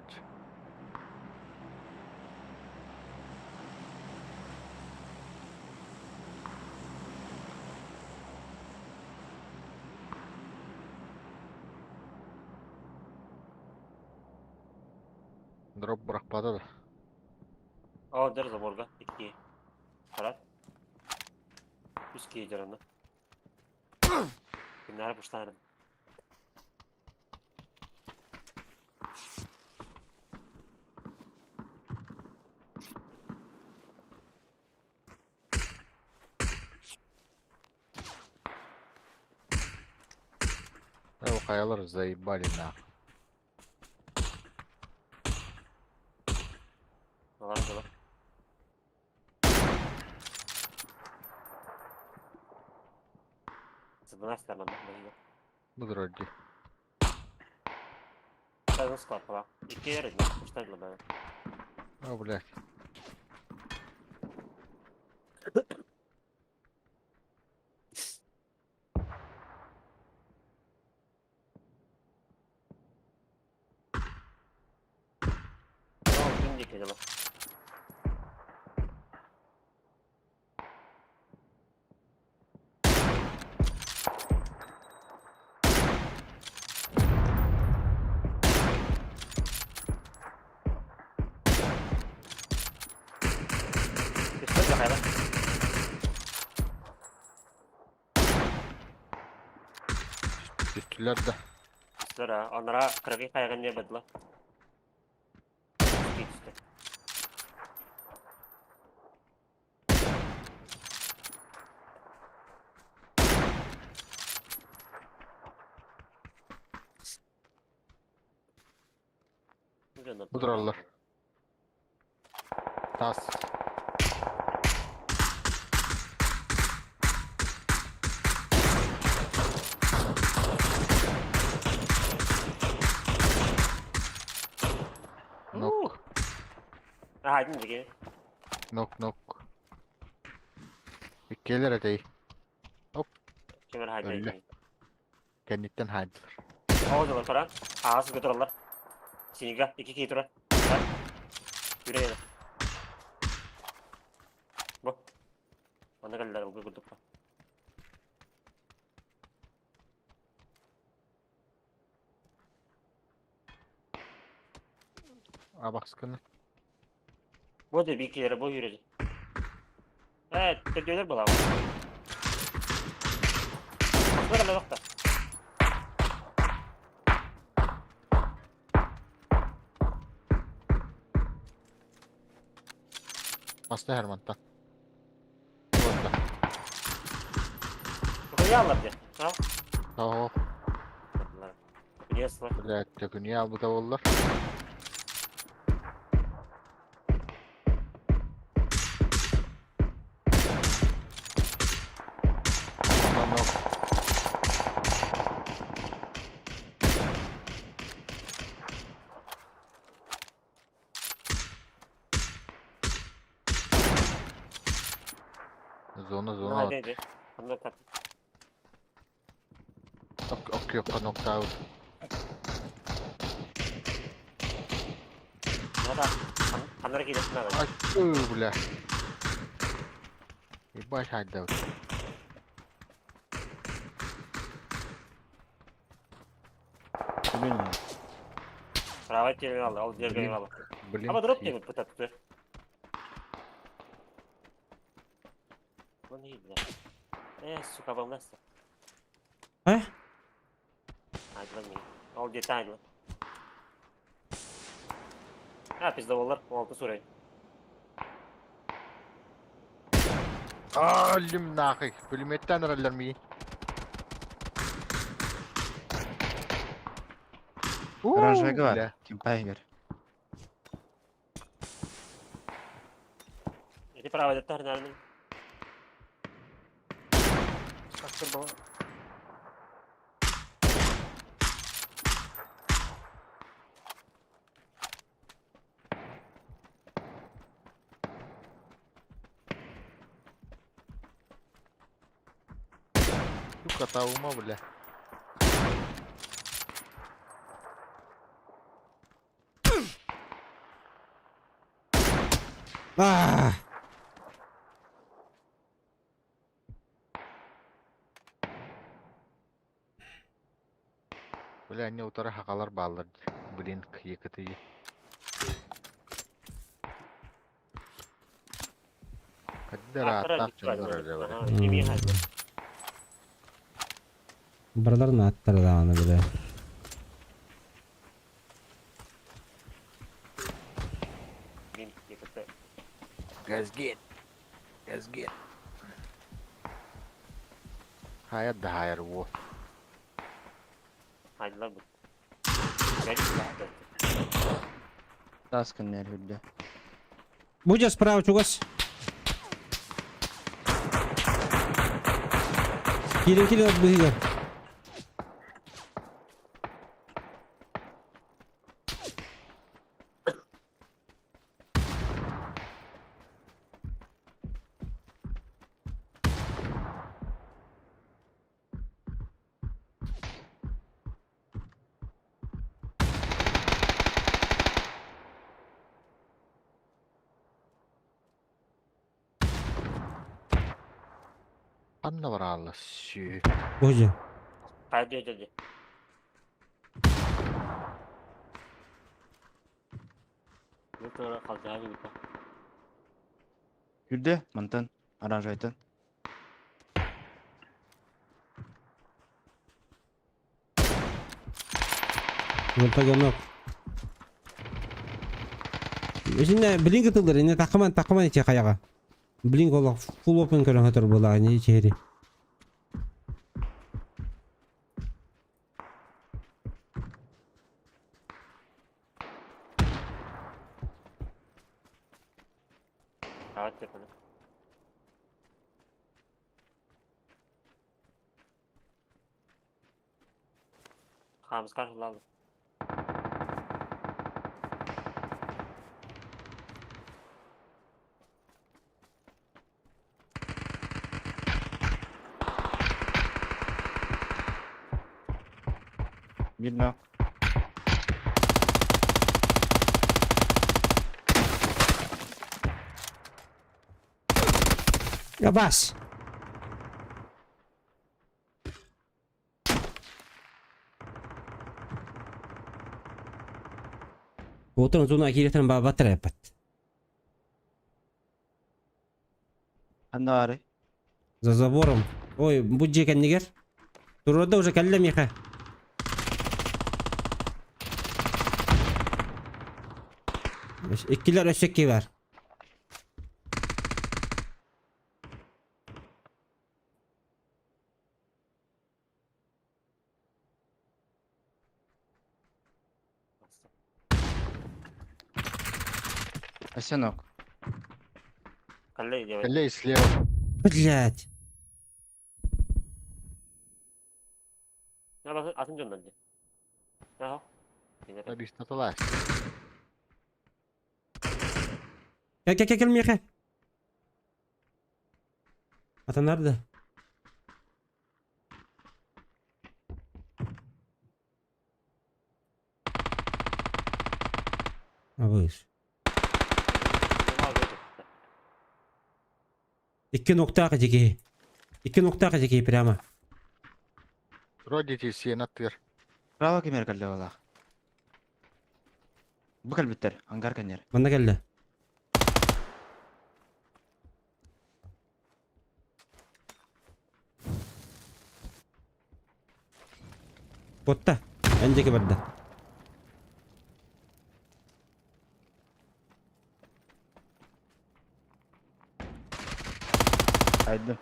Дроп бырахпата да. О, дэр заборга. Икки. Харат. Үс киһи дьаранна. Кимнәре буштарын. Э, хайалар заебали нахуй. Алар дала. Сыбынастар манна. Бу дроди. Сразу склад была. Икки эрэ, что для О, блядь. О, күн диэки дьоно. Түспэт дьахайла. Түстүлэр да. Түстүлэр, а. Анара кыргый хайган не бадла. Түстэ. Бу тураллар. Тас. Нок, А, один диги. нок, нок. Иккиэлэр этэй. Оп, Кемер хайда. өллө. Кэнниттэн хаайдылар. О, дылар тура. Аас көтөрөллөр. Синига икки киһи тура. Үрэ. Бу. Онно кэллэр улгу курдукка. Абакскыны. Бу да бир киһи бу yürüdü. Evet, төдөлөр була. Бу да бакта. Маста Hermantан. Orada. Куялар де. Ha? О, Билесиң. блядь, төкүнү албыта боллар. Нок. Зона, зона. Hadi hadi. Kat. Ок, ок, yok, нокаут. Nada. Анара киде надо. Ай, ой, бля. Ебать, хайда. Блин, Право теле алды, ал жерге Блин. алды. Блин. Аба дроп деп пытатты. Бу не бля. Э, сука, волнасты. Э? Айдылар мен. Ол дете айдылар. А, пизда болар, 16 сурай. А, лим нахуй. Пулеметтен ыраллар ми. Оранжевый Бля. бар. Кимпайгер. Эти право деп тар Как было? Сука, таума, бля. А! Бля, не утара хакалар баалар. Блин, екіті. Каддара Аттара аттаах дьоннор эрэ бары. Барыларын ааттара даҕаны бile. Газгет. Газгет. Хайа да хайар уол. Тас кыннер хүрдэ. Бу дьэ справа чугас. Киирэн киирэн быһыыга. Ханна бараалла сүү. Бу дьэ. Хүрдэ мантан оранжайтан. Желтоганок. Исинне блин кытылдыр, инне такыман такыман иче хаяга. Блин олох full open көрөн хатыр була не ичери. Bir knock. Ya бас. Отон зона киретен баба трепет. Ханна бары. За забором. Ой, бу жекен нигер. Турда уже кэллэ миха. Иккилер өссөкки бар. Өссө knock. Кэллэ слева. Блять. Табистаталас. Кел кел кел кел миха. Ата nerede? Абыш. Икки нокта дики. Икки нокта дики прямо. Родите сен аттыр. Право кемер кэллэ балах. Бу кэлбиттер. Ангар кэннер. Манна келді. Ботта. Энжеке барда. Айдым.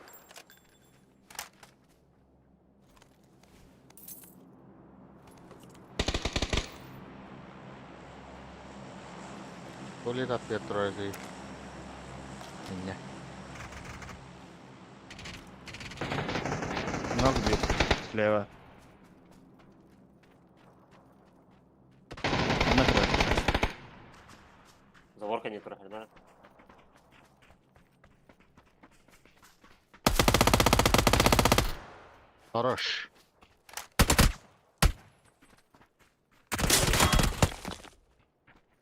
Туалет аттыр турар. Инне. Knock бит. Слева. Анна турар. Хорош.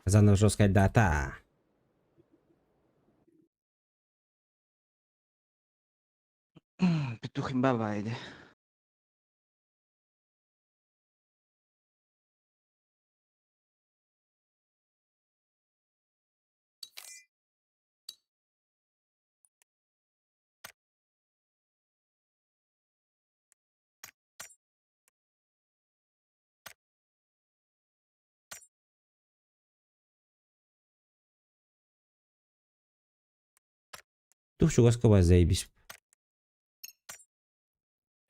Заново жесткая дата. Петух имба байды. Тух чугаска бар заебись.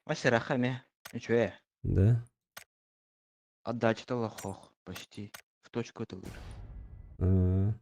Ось ме. Үчүгэй. Да. Отдача лохох. Почти. В точку это лучше. А.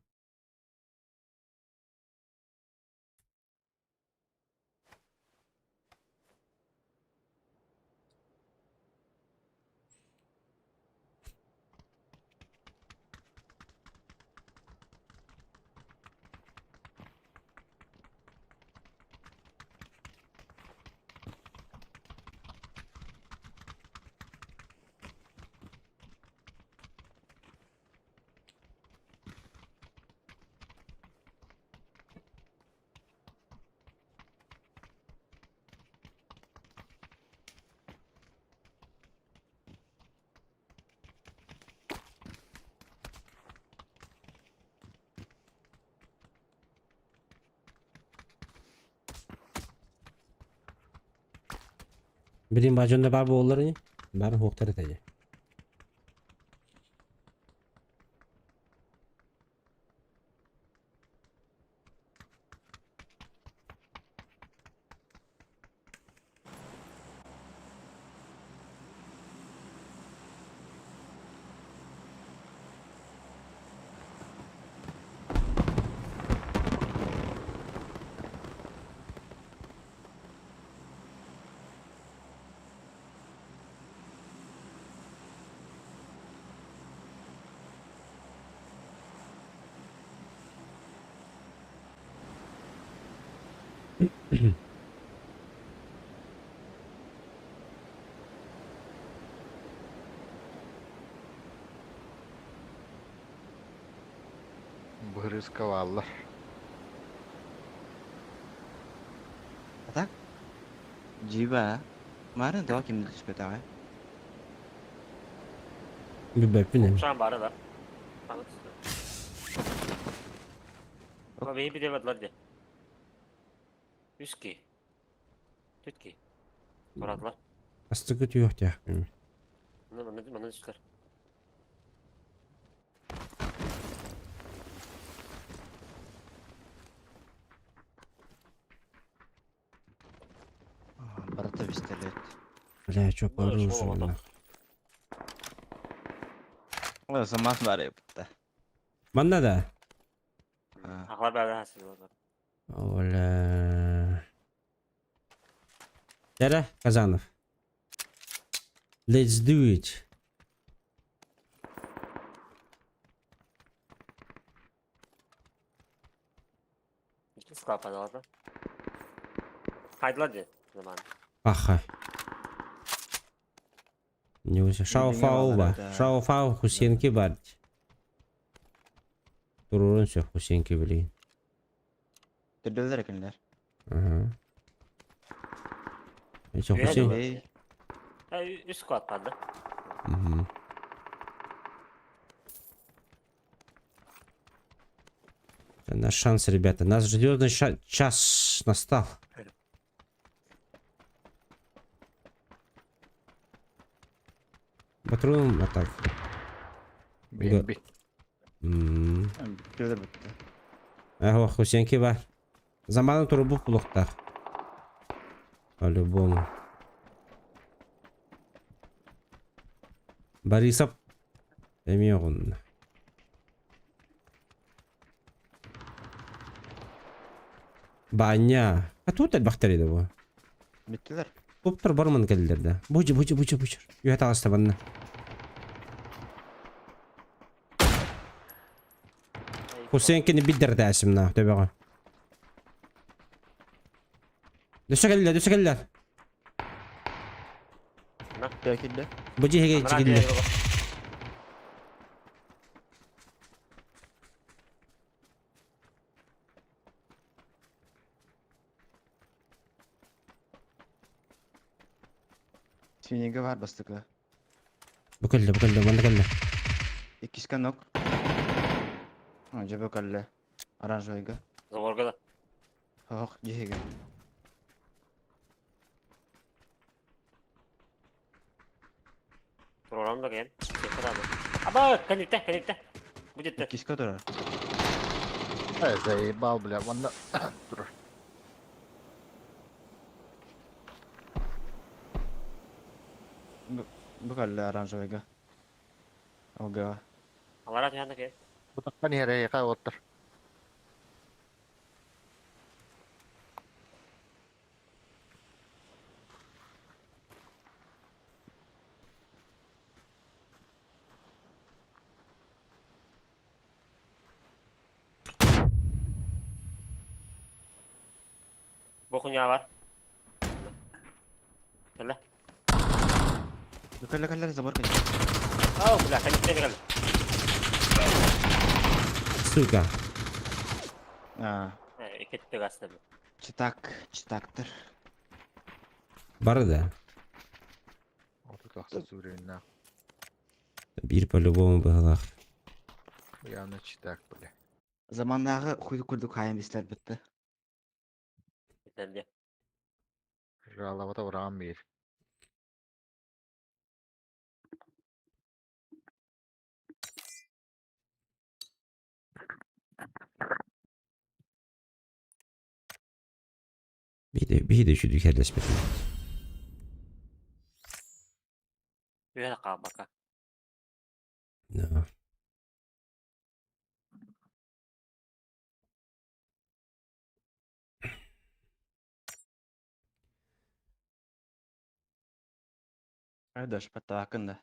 Билин бажонда бар буоллар ини. Бар хуохтар этэ. Бырыскалаллар. А так? Джиба. Марын да ким түспөтөҕө. Билбэппин эми. Шан бары да. Ama beni bir demediler de. Үс ки. Түт ки. Турадылар. Астыкы түйөхтээхпин. Маны маны түстер. Барыта пистолет. Бля, чё Ну, оружие, школа нахуй. Ой, сама бары бутта. Манна да. Ахлар бәрі хасыл. Оля. Дәрә, Казанов. Let's do it. Икки склад падалады. Хайдылар де. Заман. Аха. Не уже. Шауфау ба. Шауфау Хусенки бар. Турурун все Хусенки блин. Түрдөлөр экенлер. Ага. Эче Үйреніп Хусен. Эй, Үш склад пады. Мгм. Это наш шанс, ребята. Нас ждет час настал. Патрон, а так. Бемби. М. Түрдөлөр бутта. Эх, Хусенки бар. Заманы турбу кулуктар. По-любому. Борисов. Эмион. Баня. А тут бахтарида бу. Бүттүлөр. Туптар бармын келдер да. Бучу, бучу, бучу, бучу. Үйе тағыста банна. Хусенкини биддер дәсім на, төбеға. Дөсө келдер, дөсө келдер. Төкүлдө. Бу жеге чигилдер. Синеге бар бастыкы. Бу келді, бу келді, манна келді. Иккиске нок. Жабы калле. Оранжевыйга. Заборга да. Ох, жеге. Программ да кен. Аба, канипте, канипте. Будет. Иккиске турар. Ай, заебал, бля, вон Тур. Бу кэллэ оранжевыйга. Алгыга. Алара түһэн да Бутахтан иһэр эйиэхэ уоттар. Бу хуйня бар. Кэллэ. Бу кэллэ кэллэ забор кэллэ. Ау, бля, кэнниттэн кэллэ. Сука. Аа. Икки гаста. Читак, читактыр. Бары да. 36 уровень Биир по-любому быһалаах. Явно читак, бля. Заманнааҕы хуй курдук хаайан бистэр битти. Битэрде. Жаловата урам мир. Биһи де үчүдүк херлеспетим. Үһэ хаалбакка. Да. Айдаш паттаакын да.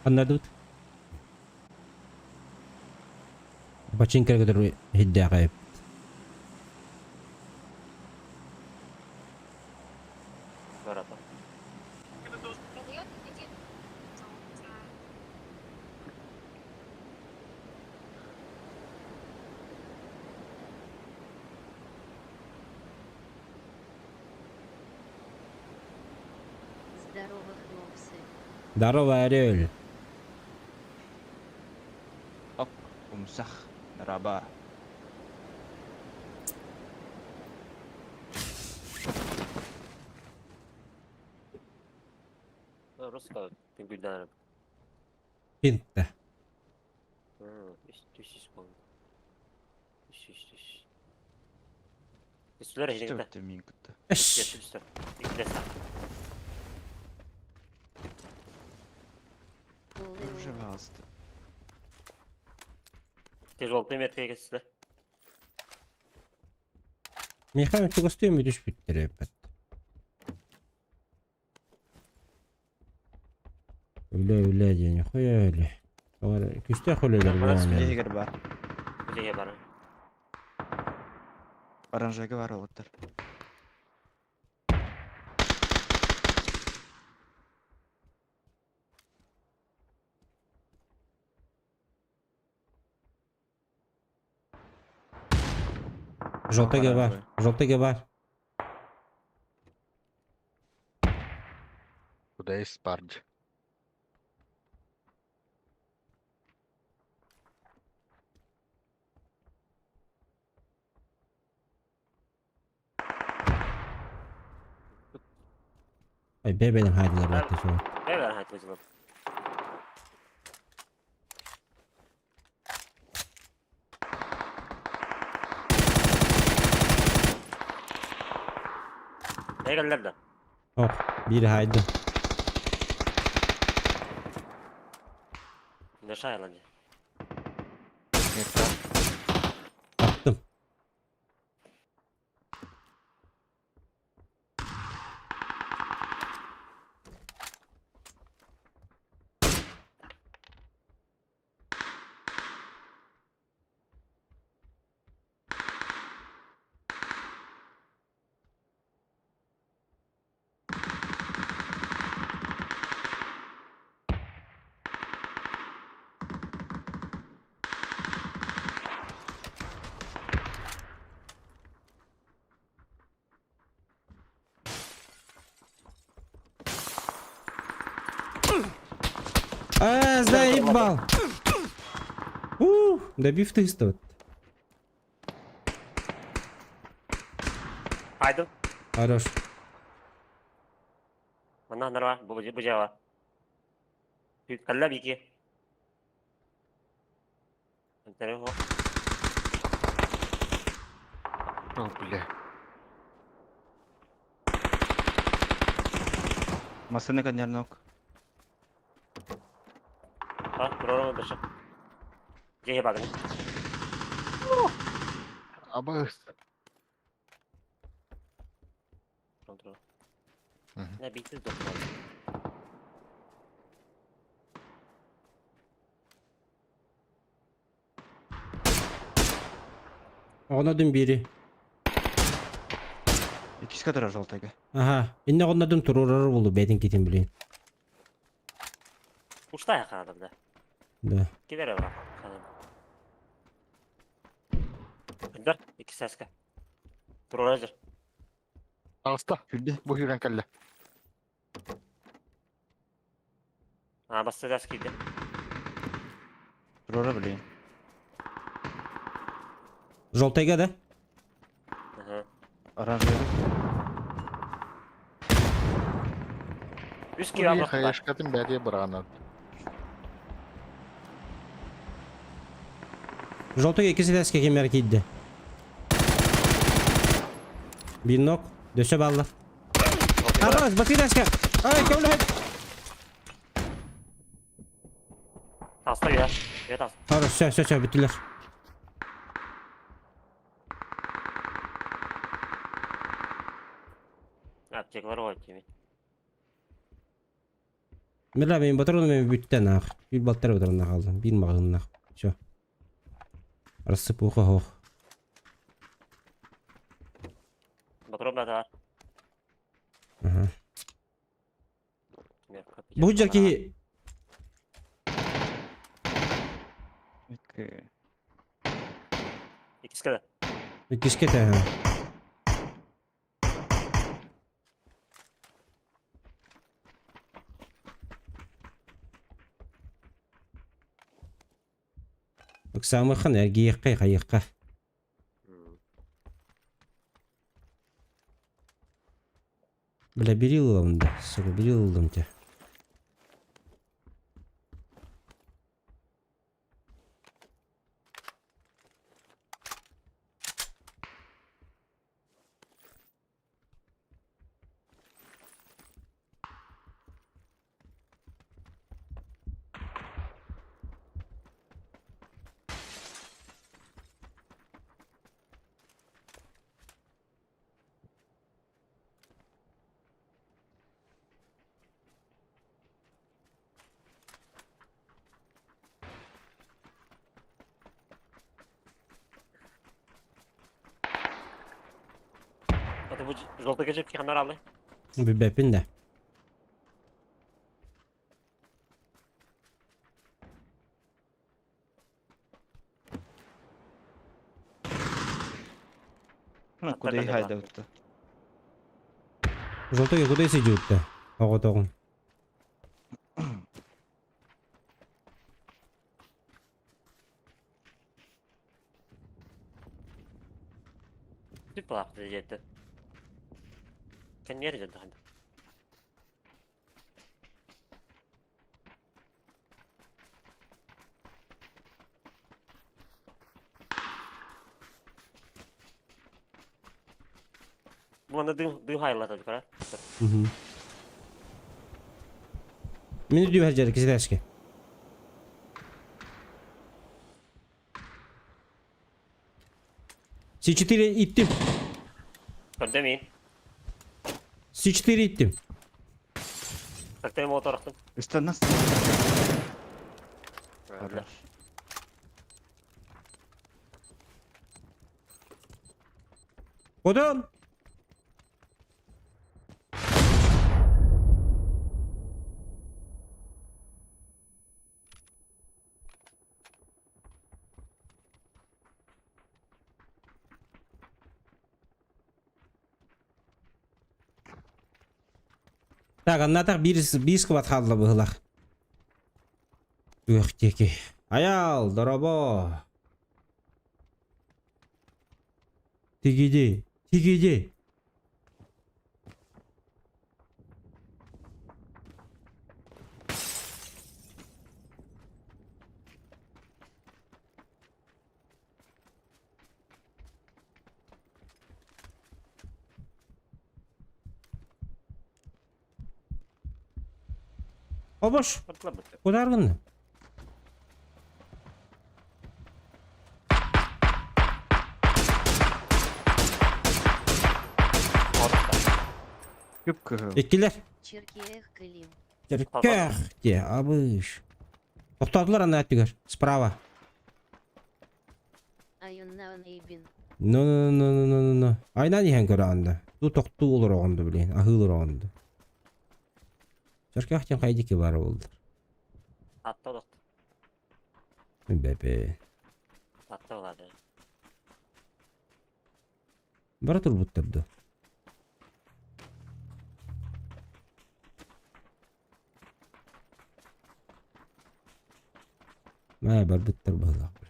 Аннадут. Бачинка көтөр хиддээҕэ. Барата. Здорово, хлопцы. Здорово, Орел. Оп, умсах, раба. Руска пингвиндар. Пинтта. Түс болды. Түс түс. Үстілер Что жеңді. ты мин кытта? Эш. Үстілер. Икілер. Уже алысты. Тяжелый метке кесті. Михаил чугастыйм үтүш бүттер эппет. Үле үле диэн хуя үле. Олар күстээх үлелер буолан. Егер бар. Үлеге бар. Оранжевыйга бар олуттар. Желтыга бар. Желтыга бар. Куда есть спарж? Ой, бэйбэлэн хаадылар баатты суох. Бэйбэлэн хаадылар. Бэйгэллэр да. Ох, биир хаайды. Не шайла не. Аттым. А, заебал! Ух, добив ты вот. Айдым. Хорош. Манна нарва, бу бу жаба. Калла бики. О, бля. Масыны коньярнок. А, турору дышы. Жеhe багын. Абыс. Ne bitti doktor. Оҕонодун бири. Иккис катара жолтайга. Аха. Инне оҕонодун турурар болу бэйдин китин билин. Ушта yakaladım да. Да. Килер бар. Күндөр, икки саска. Турорар. Аста. Бу хүрен кэллэ. А, басты дас кийди. Турора блин. Жолтайга да? Ага. Оранжевый. Үс киви алып. Хаешкатын бәде бұрағанар. Жолтайга иккис этээскэ кимэр киирдэ. Биир нок. Дөссө балла. Абас, баты этээскэ. Ай, көмөлөһүт. Таста я. Я тас. Хорош, все, все, все, бүттүлэр. Аптекалар ғой тими. Мира мен батырын мен бүттен ах. Bir балтар батырына қалдым. Bir мағынна. Все. Рассыпуха хох. Батырым да бар. Ага. Бу жерки Окей. Иккиске да. иккиске те. Ыксаамыхан эргиэххэ хайыхха. Бля, берил да, сука, берил тебя. Это бу жолта кечеп кихандар алды. Бэпин да. Ну, куда и хайда утта. Жолтойга куда сидит-то? Оҕотоҕун. Түп балақты жетті. Кеннер жетті ханды. Манна дым дым хайыллата дикара. Мин үрдүбэр дьэр киситээске. С4 иттим. Көрдө мин. С4 иттим. Коктейль молотов охтум. Үстэн Хорош. Одон! Так, аннатах биир биир сквад хаалла быһылах. Үөх диэки. Айаал, дорообо. Тигиди, тигиди. Обош, куда гынны? Иккилэр. Черкеэх кылим. Черкех де, абыш. Тоқтадылар ана өттүгэр, справа. Айоннаан эйбин. Ну ну ну ну ну ну ну. Айнан иһэн көрө анда. Ту тохтуу олороҕунду блин, аһыы олороҕунду. Черкех диэн хайдики баар буолдар. Атта олохт. Бэбэ. Атта олады. Бара турбуттар дуо? Мэ барбыттар быһыылаах.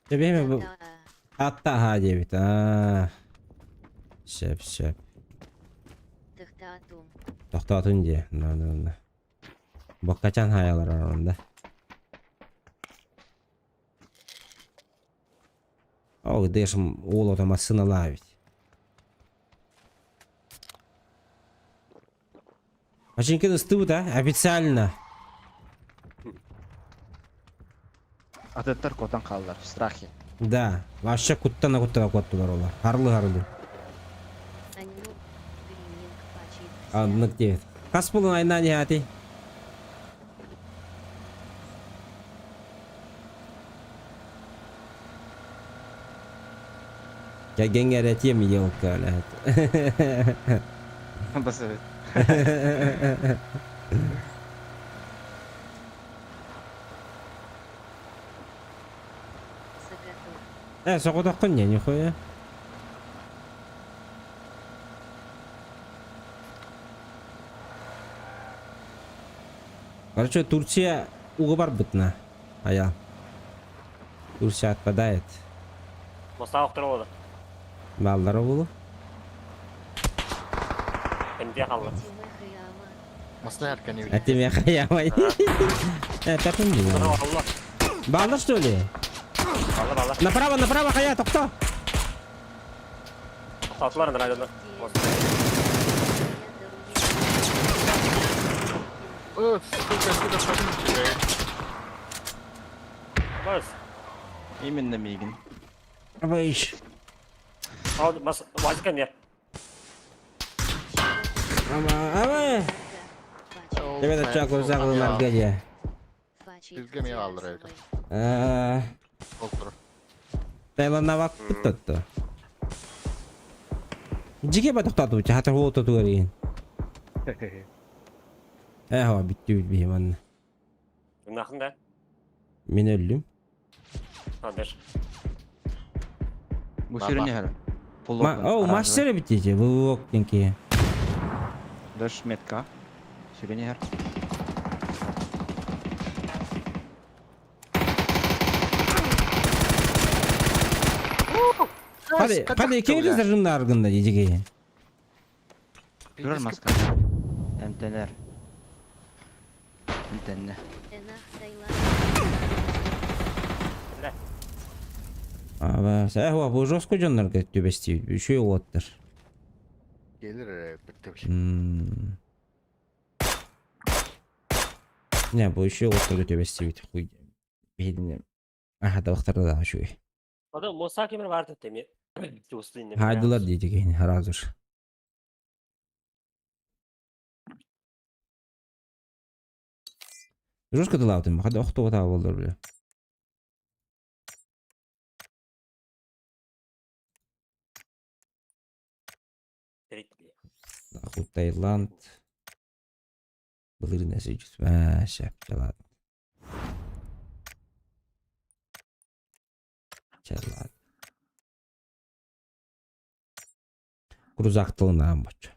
Тэбиэме бу Атта аһаа диэбит. Аа. Сөп, сөп. Тохтоотум. Тохтоотун диэ. На, на, на. Боккачан хаайалар оронда. О, дэшим уол ото массыналаа эбит. Починкин ыстыбыт, а? Официально. Атыттар куотан хааллар, в страхе. Да, вообще куттана куттана куоттулар олар. Харлы харлы. Анну, Грининг пачит. Аннык диэт. Хас булун айнаан иһаати. Кэргэҥҥэ эрэ этиэм елка блядь. Басыбыт. Э, соҕотоххун не, нихуя. Короче, Турция уга барбытна. Аял. Турция отпадает. Моста охтор олы. Баллара булу. Энди халла. Масна не А ты меня хаямай. Э, не Алла. Баллар что ли? Балла, балла. Направо, направо, хая, тохто. Тоқтатылар анда айдана. О, сука, сука, сука, Бас. Именно Мигин. Абыш. Ал, бас, вазика не. Ама, ама. Ребята, чак, загыл Аркадия. Бизге мен алдырайт. Э, Олтур. Тайланавак тутту. Жиге ба тоқтату, хатыр хуоту тугарин. Э, хава биттү бит манна. Нахын да. Мен өлдүм. Адыр. Бу сүрүнү хара. Ма, о, мастер битти, бу денки. Даш метка. Сүрүнү хара. Hadi, hadi кемде зажимна аргында жеге. Турар маска. Эмтенер. Бүтэннэ. Э, бу жестко дьоннорго түбэстии үчүгэй уоттар. Келер эрэ бэртэбил. Не, бу үчүгэй уоттарга түбэстибит хуй. Биһидини аһатабахтарда да үчүгэй. Ода Муса кемер бар теми. Чувствую. Хайдылар диэти киһини харазыр. Жестко тылаабытым, хада охтубатаа буоллар бile. Таиланд. Былырын әсөйчүт. Мә, шәп, ладно. Чалат. Крузак тылынан боччо.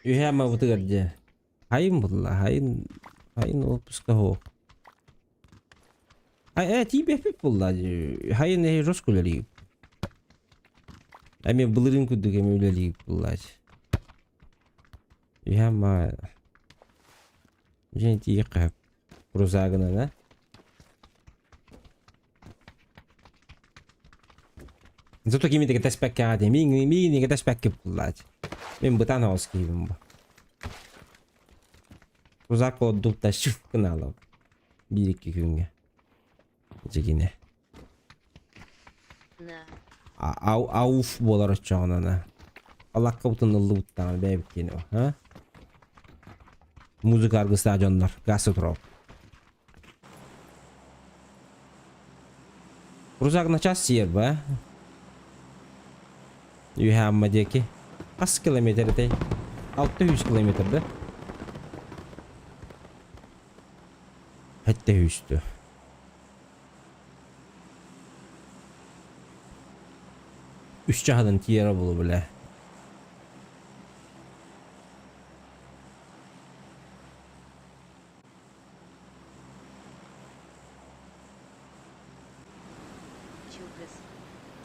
Үһэ аммабытыгар дьэ. Хайын булла, хайын хайын отпуска хо. Ай, э, тиийбэппит булла. Хайын эһи жестко үлэлиир. Эми былырыын курдук эми үлэлиир булла. Үһэ амма дьэ тиийиэххэ сөп. Крузагынан, а? Зато кими кэтэспэккэ дии миигин миигин кэтэспэккэ буллааччы. Мин бытаан оҕус киһибин бу. Крузак ордук да шиф гынаалап. Биир икки күҥҥэ. Дьигинэ. Ау ауф буолар оччоҕунана. Алакка бутун ыллыбыттаҕына бэйэбит киэнэ а? Музыка аргыстаах дьоннор газ утуруоп. Крузак на час сиэр ба? Үһэ Амма диэки. Хас километр этэй? 600 километр да? Хэттэ үстү. Үс чаһынан тиэрэ булу билэ.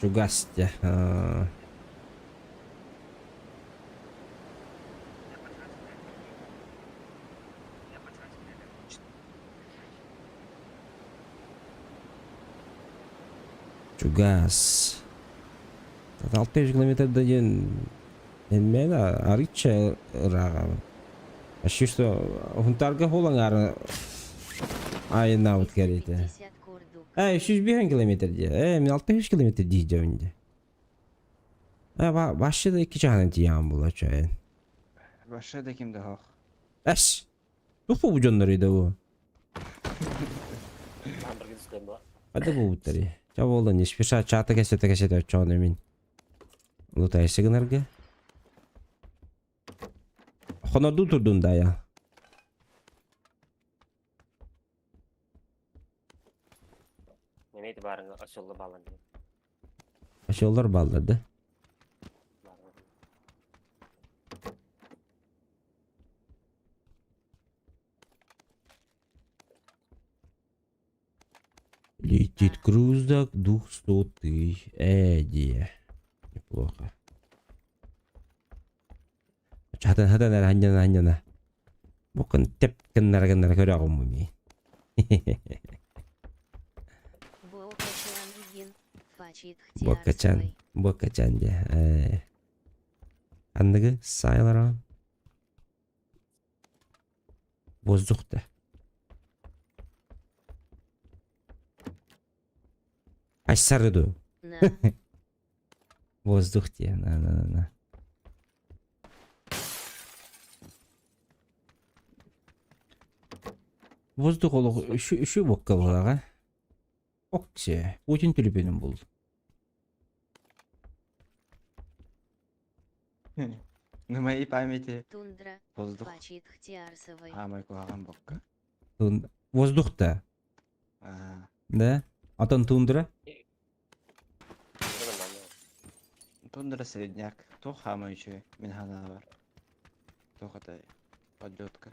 Чугас дьэ. Чугас. 600 километрда диэн Эммээн арыычча ырааҕабын. Почти что Хунтарга холаҥаары айаннаабыт кэриэтэ. Э, 305 километр дии. Э, мин 600 километр дии дьэбин дии. Э, вообще да икки чаһынан тиийэҕин була чайын. Вообще да ким да хоох. Эс! Тух бу дьоннор да бу? Хада буубуттары. Ча буолла не спеша чаата кэсэтэ кэсэтэ оччоҕуна мин Лутайсы гынарга. Хонордуу турдун да я. Немейdi баарыңа осёллу баалар диэн. Осёллар бааллар да? Летит крузак двухсотый. Эдди. Неплохо. Хатан хатан эрэ ханньана ханньана. Буккун тэп гыннара гыннара көрөҕүм мии. Буоккачан, буоккачан дьэ. Э. Анныгы сайларан. Воздух да. Айсары ду. Воздух те. На на на на. Воздух олох үчү бокка буолаҕа. Оксе, Путин түлүпүнүн бул. На моей памяти Тундра. воздух. Фачит Хтиарсовой. Аамай куһаҕан бокка. Воздух да. Да? Атон тундра? Нормально. Тундра средняк. Туох хаамай үчүгэй мин санаабар. Туох этэй подлетка.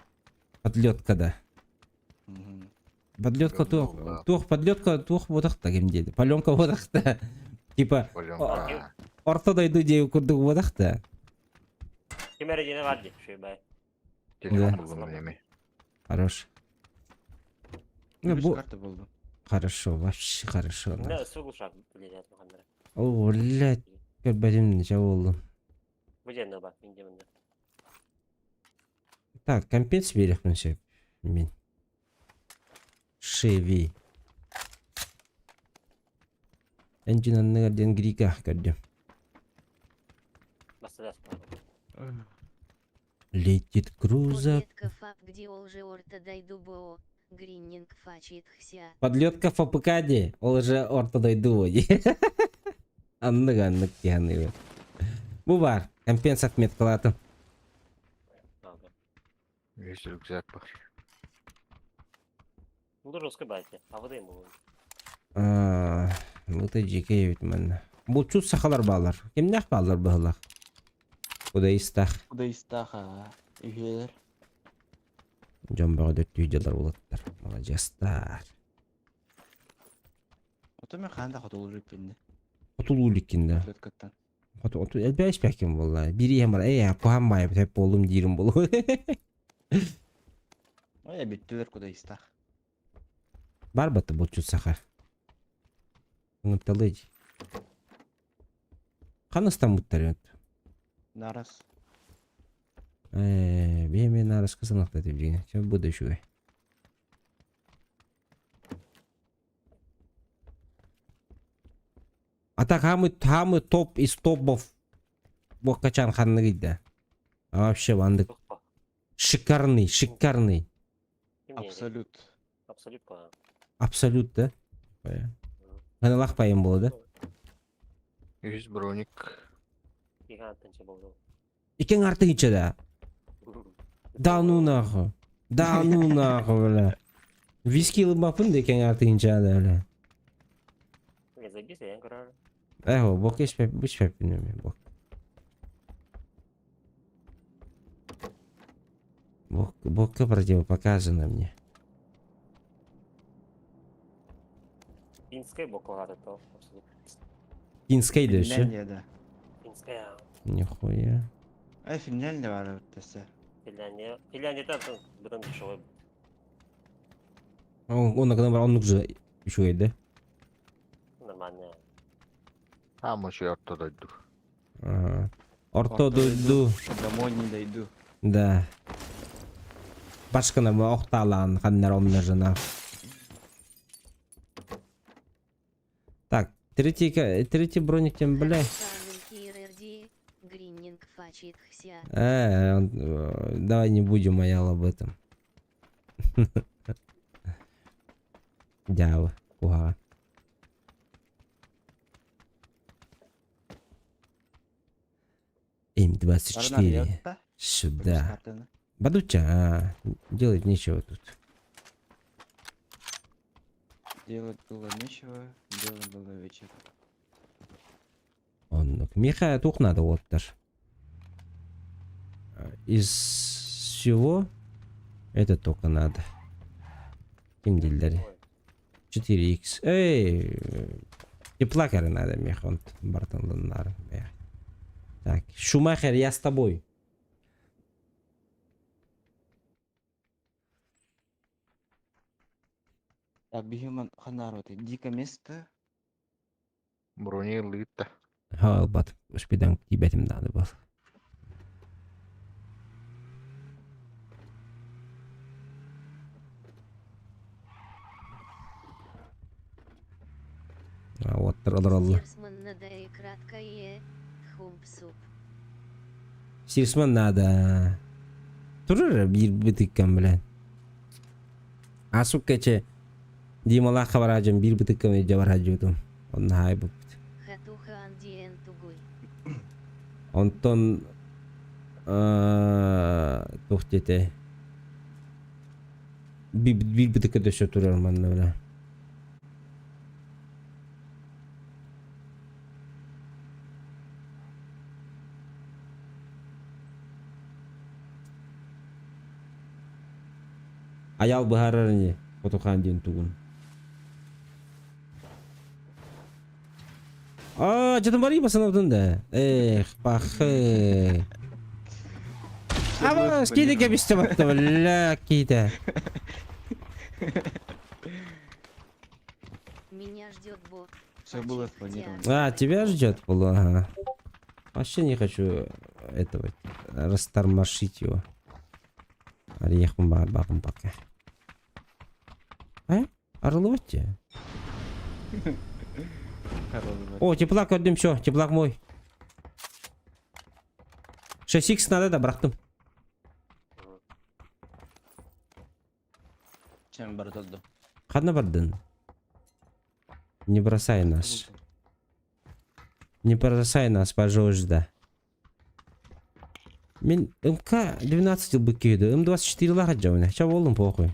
Подлетка да. Подлетка туох туох подлетка туох буотахта ким диэди. Паленка буотахта. Типа орто дойду диэби курдук буотахта. Ким эрэ диэни бар дии, үчүгэй бай. Телефон булдум эми. Хорош. Ну, Үс бу... карта булдум. Хорошо, вообще хорошо. Мында ысыр глушак билет маханнара. О, блядь, көрбөтүм нече болду. Бу диэн ба, мин диэмин. Так, компенс берехпин сөп. Мин. Шеви. Энджин анныгар диэн Грика көрдүм. Бастадас. Летит круза. Подлетка фап где ол же орта дойду боо. Гриннинг фачит хся. Подлетка ФПК ол же орто дойду ди. Аннык аннык диһаныгы. Бу бар, компенс отметкалатын. Есть рюкзак бар. Бу русский байте. А вот им бу. Бу да жеке эбит манна. Булчут сахалар баалар. Кимнээх баалар быһылах? Куда истах. Куда истах, үһүөлэр. Дьон бөҕө дөттүү дьалар улаттар. Маладьыастар. Ото мен хаан да хотулуур иккинде. Хотулуур иккинде. Подлеткаттан. Хоту оту элбээ испэккин буолла. Биир иһэн бар, ээ, куһаан баайы тэп буоллум диирим буолуо. Ой, бүттүлэр куда истах. Бар бата булчут саха. Ыҥырталыы дии. Ханна ыстаммыттар эбит? Нарас. Ээ, биһи нараска санахта билигин. Чэ бу да үчүгэй. А так хамы хамы топ из топов боккачан ханныгый да. А вообще вандык шикарный, шикарный. Абсолют. Абсолют па. Абсолют да. Ханалах пайым было да? Үс броник. Гигантынча болду. Икең артыгынча да. Да ну нахуй. Да ну нахуй, бля. Виски ылбапын да икең артыгынча да, бля. Не забейся, я говорю. Эхо, бок ишпеп, бишпеп бок. Бок, бокка противопоказано мне. Финская бокалары то. Финская да еще? Финляндия, да. Финская. Нихуя. Ай, Финляндия бар өттесе. Финляндия. Финляндия там быдан дешевый. Он, он бар оннук же үчүгэй да? Нормально. А, мы еще орто дойду. Ага. Орто дойду. Домой не дойду. Да. Башкана охталаан ханнар онна жена. Так, третий, третий броник тем, бля. Он, давай не будем, Аял, об этом. Дява, куха. М24. Сюда. Бадуча, а, делать нечего тут. Делать было нечего, делать было вечер. Он, Миха, тух надо вот даже. Из всего это только надо. Ким дилдери? 4х. Эй, теплакеры надо, Миха, он бартан Так, Шумахер, я с тобой. Так, бихиман ханарот. Дико место. Брони лыта. Ха, албат. Успедан кибетим надо был. А вот. Сирсман надо. Турар бир бытыккан, бля. Асук кече Дималаахха бараадьым биир бытыкка илдьэ бараадьыбытым. Онно хаайбыппыт. Хатуха диэн тугуй? Онтон туох диэтэй биир бытыкка дөссө турар манна бля. Айал быһаарар ини Хотухаан диэн тугун. Аа, что-то барый басанабытын да. Эх, пахы. Аба, скиди кэбисте батта, бля, киитэ. Меня ждет бот. Все было спланировано. А, тебя ждет было, ага. Вообще не хочу этого растормошить его. Арыйахпын баҕарбаппын пока. А? Арылыбыт дии. О, теплак көрдүм, все, теплак мой. 6х надо да бырахтым. Чем бара турду? Ханна бардын? Не бросай нас. Не бросай нас, пожалуйста. Мин МК-12 ылбыт киһи М24 лаах дьабына. Ча буоллум похуй.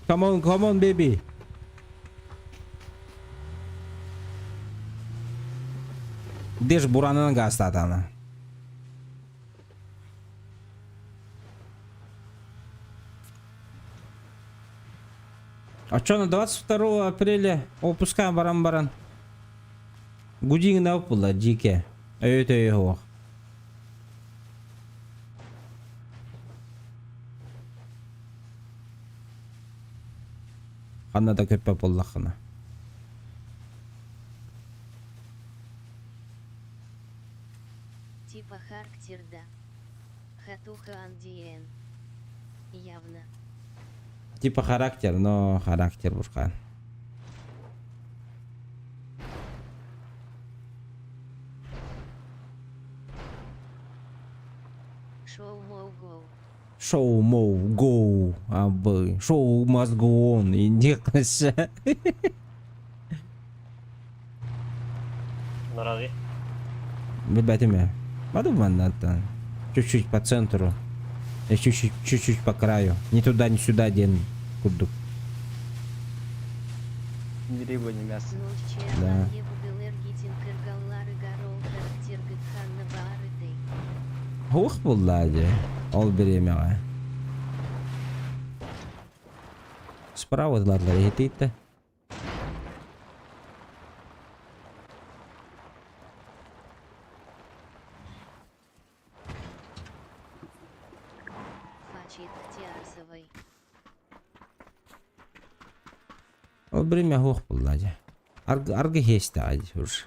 Come on, come on, baby. Деж буранынан гаастаатаҕына. Оччону 22 апреля отпускаан баран баран Гудиҥна булла дьиикэ өйө-төйө суох. Ханна да көппөт буоллаххына. Типа характерда. Хатуха Андиен. Явно. Типа характер, но характер бурхан. Show mo go. Show mo go. Абы. Show must go on. Индиқасы. Наради. Ребятами, подумай Чуть-чуть по центру. И чуть-чуть, чуть-чуть по краю. Ни туда, ни сюда, ден курдук. Ни рыба, ни мясо. Да. Ух булла дии. Ол бириэмэҕэ. Справа ылаллар иһитиитэ. Ол бириэмэ суох буолла дии. Аргы, аргы иһиэстэҕэ дии уже.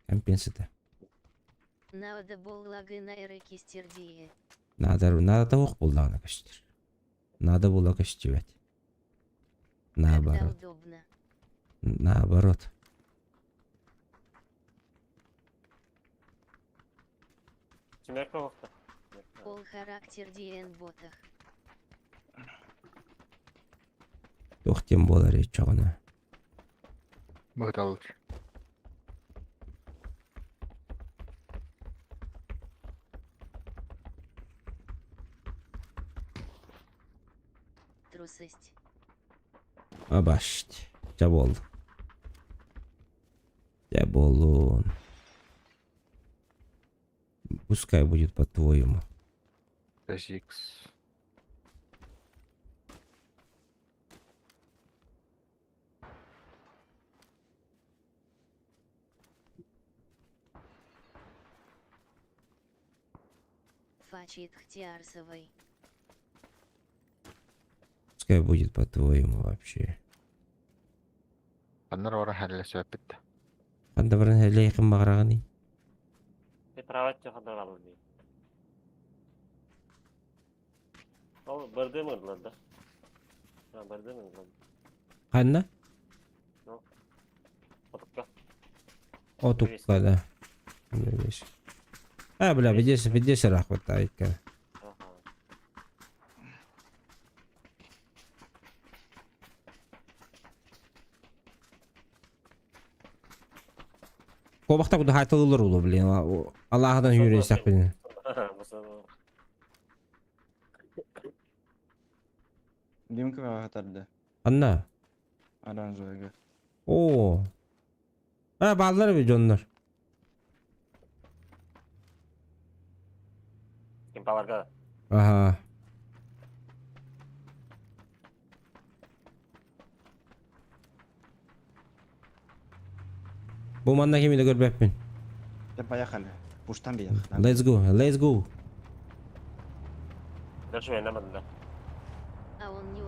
Компенсата. Надо буоллагына эрэ кистердие. Надо, надо суох буоллаҕына көстөр. Надо было көстүбэт. Когда Наоборот. удобно. Наоборот. Семерка вахта. Ол характер диэн ботах. Туох диэн буолар иччоҕуна. Быһыталлар. Трусость. Абашт. Дьэ буолла. Дьэ буоллун. Пускай будет по-твоему. Икс. Фачит Хтиарсовой. Пускай будет по-твоему вообще. Аннар ора хәллә сөппит. Ханна баран хэлэйхин баҕараҕыный? Ты права, тебе хандар алыр. Ол барды мырдылар да. Ha, барды мырдылар. Ханна? Отукка. Отукка да. А, бля, видишь, видишь, рахмат, айка. Кобахта куда хайтылылар улу, блин. Аллахадан юрейсак, блин. Димка хатарды. Анна. Оранжевыйга. О. А, бааллар эбит дьоннор. Кимпаларга. Аха. Бу манна кими да көрбөппүн. Да поехали. Пуштан биях. Let's go, let's go. Дальше мен намадым да. А он не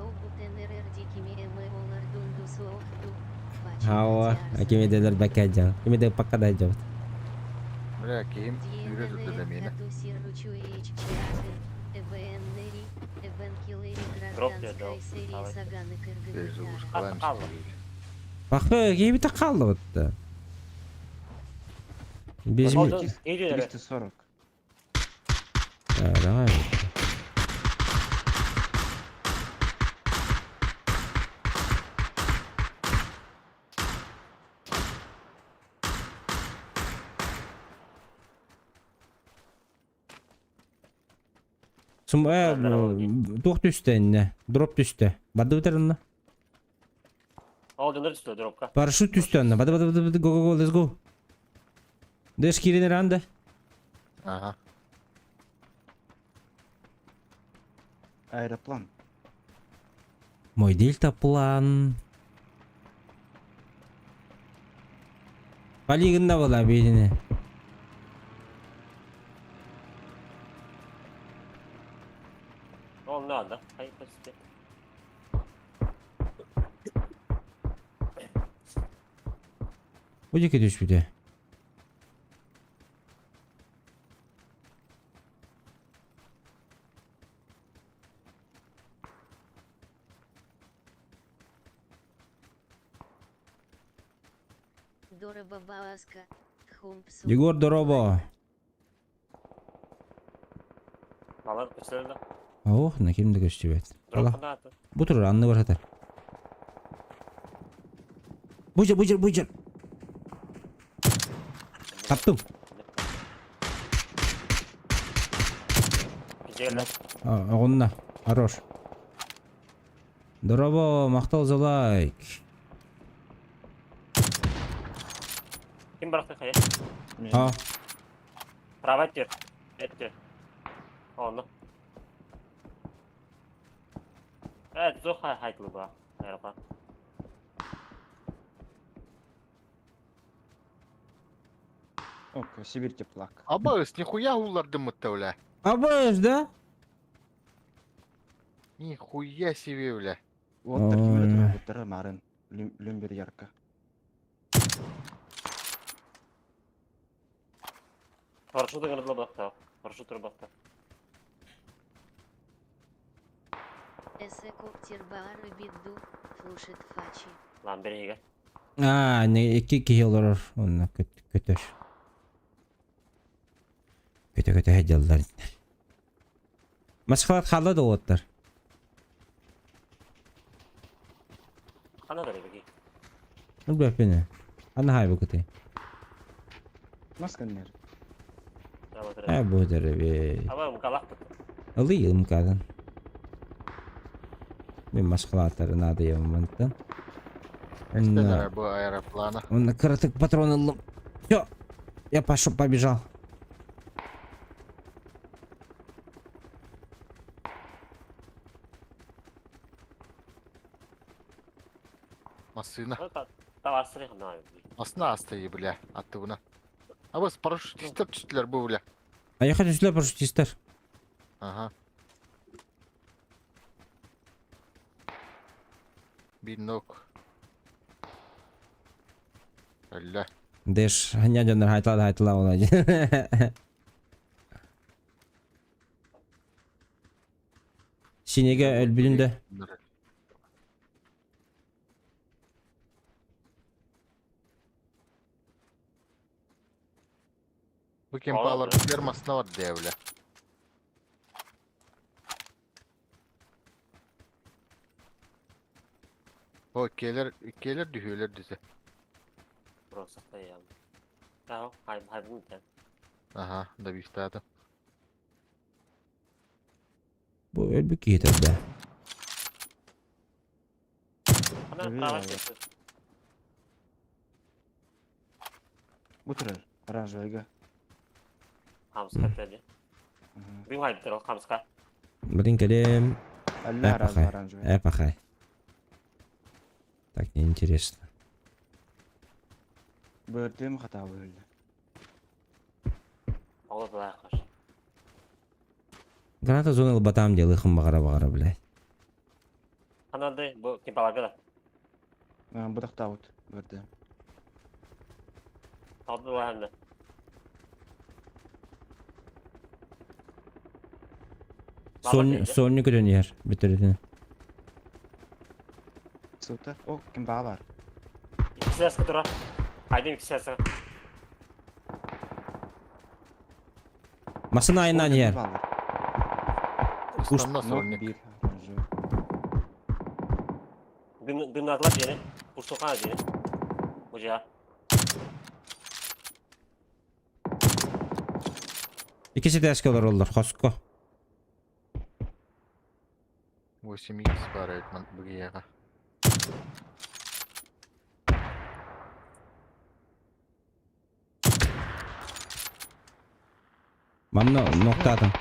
Хауа, кими дедер бәкә жан. Кими де пакка да жабыт. Бля, киһим үүрэ сылдьар миэнэ. Бакы, кими та калды бутта. Без 340. Давай. Сум э туох түстэ иннэ? Дроп түстэ. Барды бутарынна. Ол дьоннор түстэ дропка. Парашют түстэ онно. Бады бады бады бады go go go let's go. Дэш киирин эранда. Ага. Аэроплан. Мой дельтаплан. Полигонна была биирини. Ол надо. Хай почти. Бу диэки түспүтэ. Егор дорообо. Балар көстөр да. Ох, на ким да көстүбэт. Дропка Бу турар, анны бар хатар. Бу жер, бу жер, бу жер. Таптым. Оҕунна. Хорош. Дорообо, махтал за лайк. Ким барахты хайа? А. Права тер. Эттер. Онно. Э, зо хай хайтлы ба. Аэроплан. Ок, Сибирь теплак. Абыс, нихуя улардым бля. Абыс, да? Нихуя себе, бля. Вот таким вот марын. Люмбер ярко. Парашют гырдла бакта. Парашют бакта. Эсэ коптер баары бидду, флушет фачи. Лан береге. А, не икки киһи олорор. Онно көтөр. Көтө көтө хәдьяллар. Москват халла да уоттар. Хана да беги. Ну бәпене. Аны хай бу көтө. Масканнер. Ә бу дәрбе. Аба мукалак. Ылый ымкадан. Мен Москвалаттары надо ямантан. Эстенер бу аэроплана. Он краток патрон ыллым. Все. Я пошел, побежал. Машина. Тавасры хана. Машина асты, бля, аттыбына. Абыс парашютистер түстүлөр бу, бля. А я хочу сюда парашютистер. Ага. Бинок. Өллө. Дэш, ханья хайтла хайтла она. Синеге өлбүтүн да. Бу кемпалар фермасына бар дээбле. О, келер, келер дүһүөлөр десе. Просто стоял. Аho, хай хай бу Ага, добистаатым. Бу өлбүт киһи да. Ана права кетти. Бу турар. Оранжевыйга. Хамска dedi. Бим хайбытыр ол хамска. Блин, кэлем. Алла Эпохай. оранжевый. Эпохай. Так, неинтересно. Бөртүм хата бөлдү. Ол да каш. Граната зона батам делыхым бағара бағара, блядь. Анады бу кемпаларга да. Бу тахтаабыт бөртүм. Алды ла Сон, сонник көтөн иһэр бүтөрүтүн. Сута. О, ким баар. Икки тура. Хайдым икки Масына айынан иһэр. Устанна сольник. Биир оранжевый. Дым дымнатылар дени. Курсукана дени. Бу жа. Иккиси тээскэ олороллор, хоско. 8x бар эт ман бугияга. Манна ноктаатым.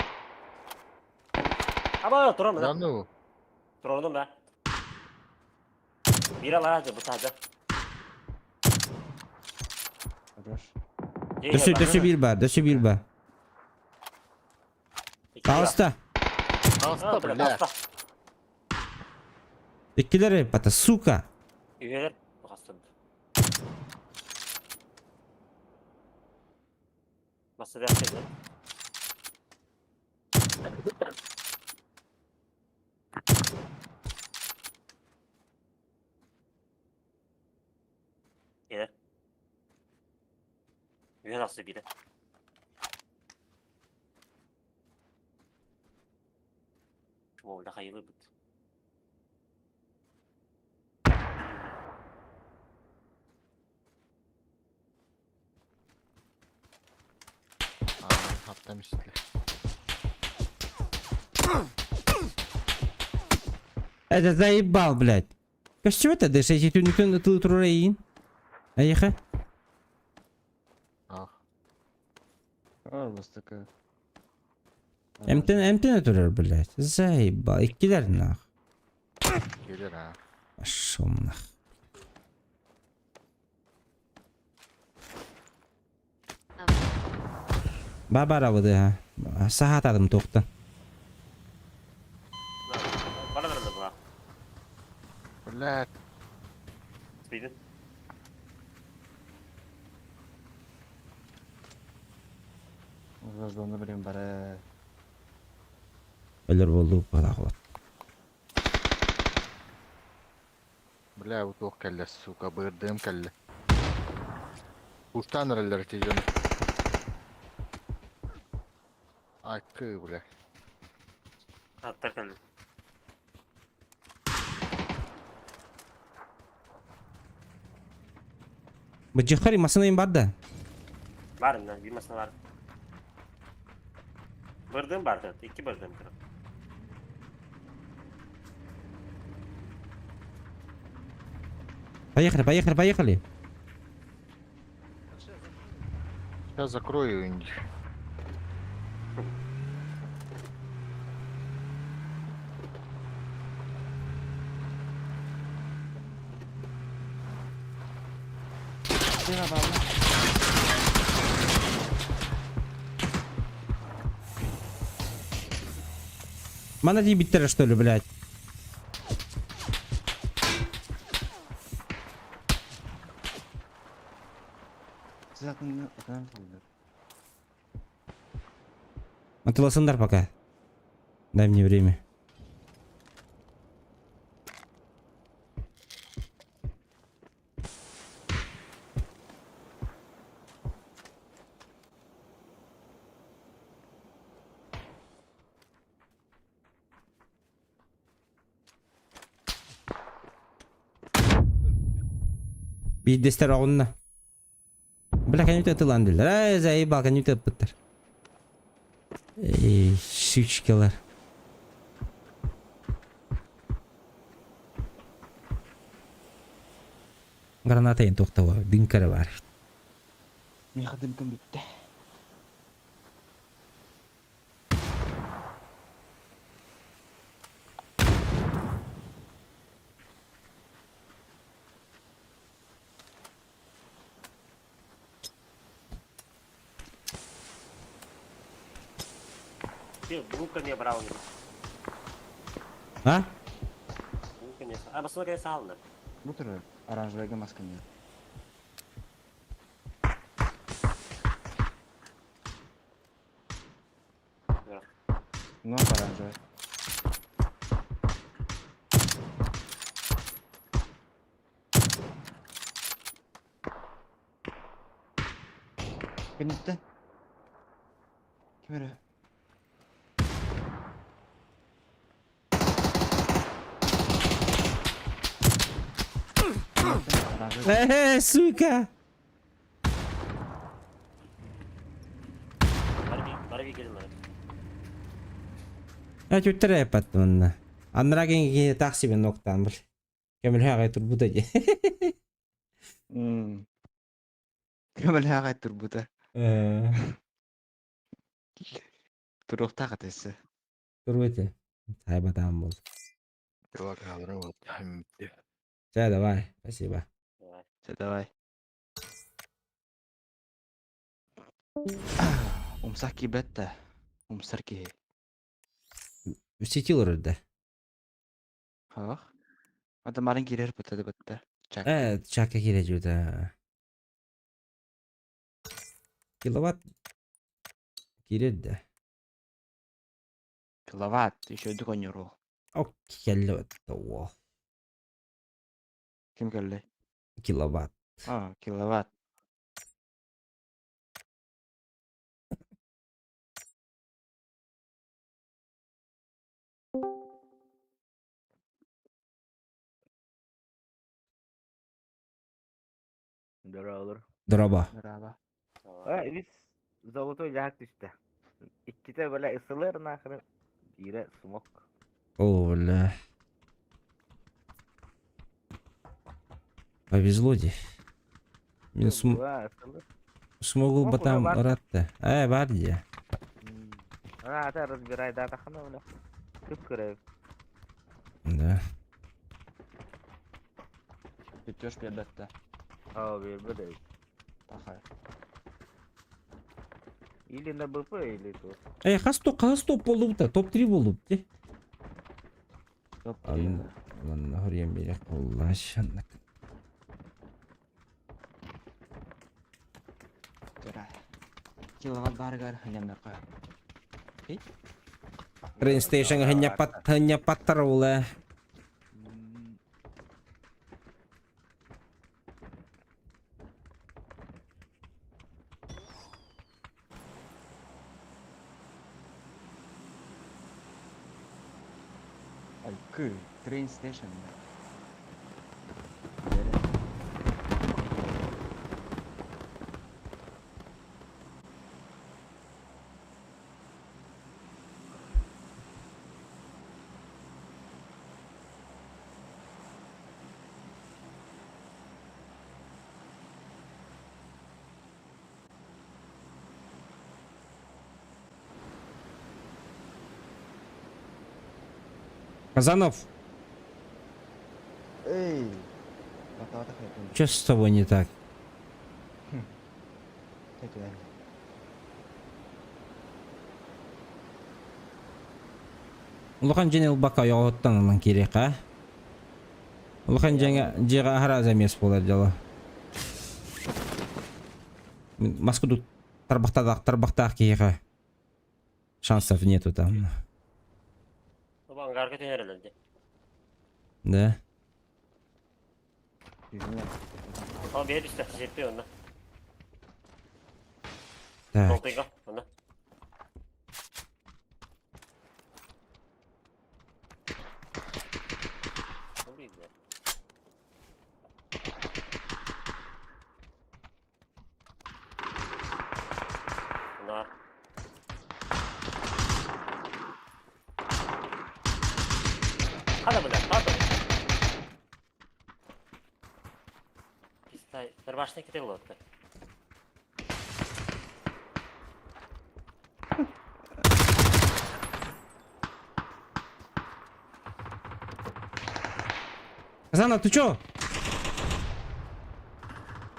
Аба турам Да да. ну. Турдум да. Бир алар бу таза. Хорош. Дөссө, дөссө биир бар, дөссө биир бар. Таҕыста. Таҕыста, бля. Иккилэр бата, сука. Үйелер бу Маса дәрседе. Келер. Үйе тахсы бире. Молда хайылы бит. Hatta misli. Это заебал, блядь. Костю это дышите, түнүктөн тылы турайын. Аеха. Ах. О, бастакы. Эмтен эмтен турар, блядь. Заебал. Иккилер нах. Келер а. Пошел нах. Бабара воды, а. Сахатадым тоқтан. Бара бара була. Блядь. Спидин. Зоны билем бары. Өлөр болду бала Бля, вот ох кэллэ, сука, бырдым кэллэ. Устан роллер тижен. Айкы, бля. Аттар кэлли. Быжыхари масына бар да. Бар мына, бир масына бар. Бырдым бар Икки бырдым кырып. Поехали, поехали, поехали. Сейчас закрою инди. Мана биттер что ли, блядь? Атыласындар пока. Дай мне время. Биирдэстэр оҕунна. Бля, кэнники ытылан дилер. Эй, заебал, кэнники ыппыттар. Эй, сучкалар. Граната ен тоқтауа, дымкара бар. Миэхэ дымкам бүттэ. Ты булка не брал. А? Булка не. А басына салына. Бу турар оранжевыйга маска нет. Ну, оранжевый. Кэнниттэн. Ким эрэ? Э, сука! Бары bir gelin bana. Я түттэр эппат онна. Аннара киһи такси мен ноктан бил. Көмөлһө турбута дии. Көмөлһө турбута. Э, Туруохтаах этэ турбута. Хайбатаан бол. Чэ, давай. Спасибо. Чэ, давай. Умсах киирбэт да. Умсар киһи. Сетил да. Хах. Ата марын киирэр быта бытта. Чак. Э, чакка киирэ да. Киловатт киирэр да. Киловатт. Еще дуконюру. Ок, киловатт. О, Ким кэллэ? Киловатт. А, киловатт. Здорово. Дороба. Браво. А, biz золотой ляк түстэ. Иккитэ бля ысылыр нахрен. Биирэ смок. О, бля. Повезло де. Мен сум... Ла, ысылыр. Смогул Смок уже батам бар. ратта. Э, бар де. А, это разбирай, да, тахана, бля. Күп көрөбүт. Да. Пятёж бетта. А, бир Пахай. Или на БП, или то. Э, хас топ, хас топ болду топ-3 болду. Де. Топ Ан, ан, хорьем берек Алла шаннак. Тура. Киловатт баргар ханяннарга. Train station hanya pat hanya pattar ула. Айкы, train station. Казанов, Эй! Бата бата хайпын. что с тобой не так? Тетя. Улахан жеңел бака оттан алан керек, а? Улахан жаңа жеға ахара замес болар дело. Москву тарбахтадақ тарбахтақ кейға. Шансов нету там. Оба ангарга төнөрөлөр. Да. Ал бер үстэ сеппи онна. Так. Толтыга онна. Хата, бля, хата. Пизда, рвашный крыло ты. Казана, ты чё?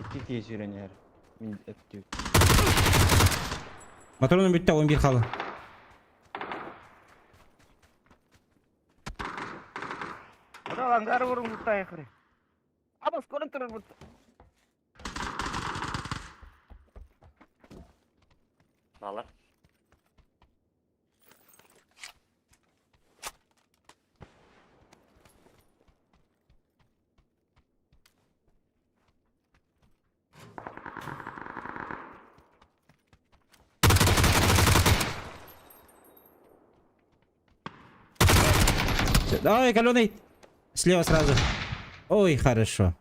Икки киһи сүүрэн иһэр. Мин өттүк. Моторун бүттэ, 11 халы. Бра ангар vurun тайхры. Абас көрөн турар бут. Балар. Ой, каленый! Слева сразу. Ой, хорошо.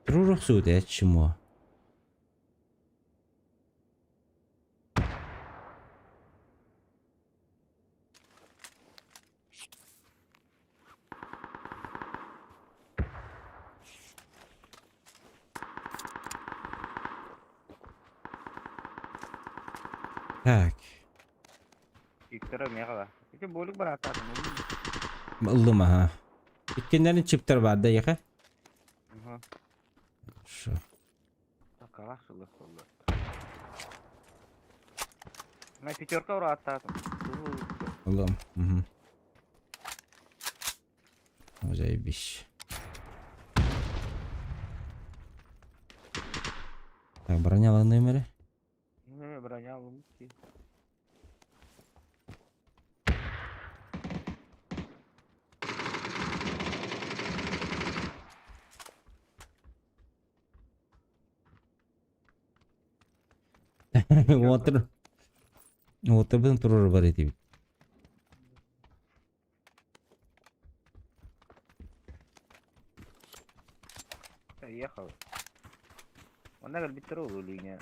Трурухсуут э, чмо. Так. Иктара мега. Ити болик баратар. Ыллым аха. Иккиннэрин чиптер бар да яха. Ага. Хорошо. Такала шылы солы. На пятерка урааттаатым. Ыллым. Угу. Заебись. Так, броня номере. Броня лумки. Отыр. Отырбын турur бар этибит. Ехал. Онна кэлбиттэр ол линия.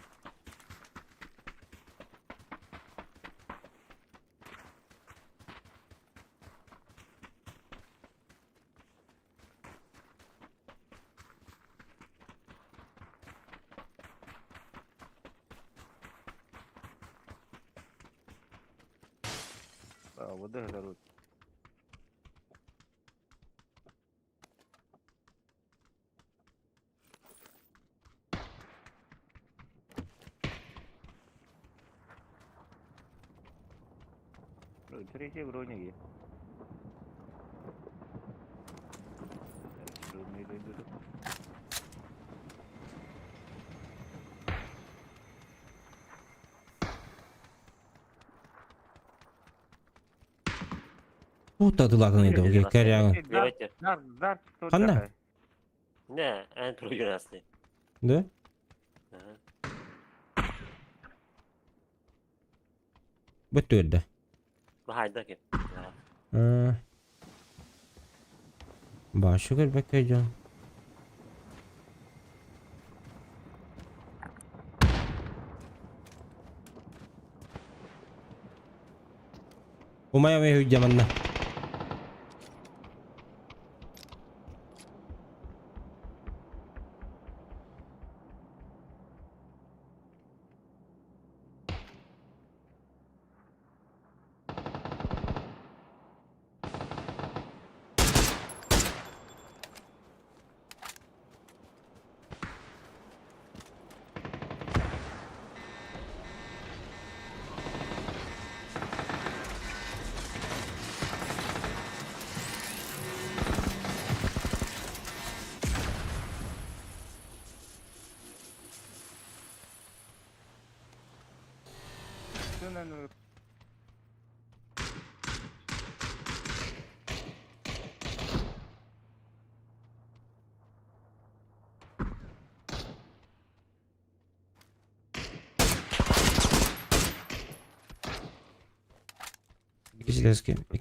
Вот это Третий броник. Туттадылатын еді, кәрягын. Давайте. Ханна? Не, эн тургунасли. Да? Ага. Бүттү Бахайда ки. Башы көрбөккө жон. Умая ме хүджаманна.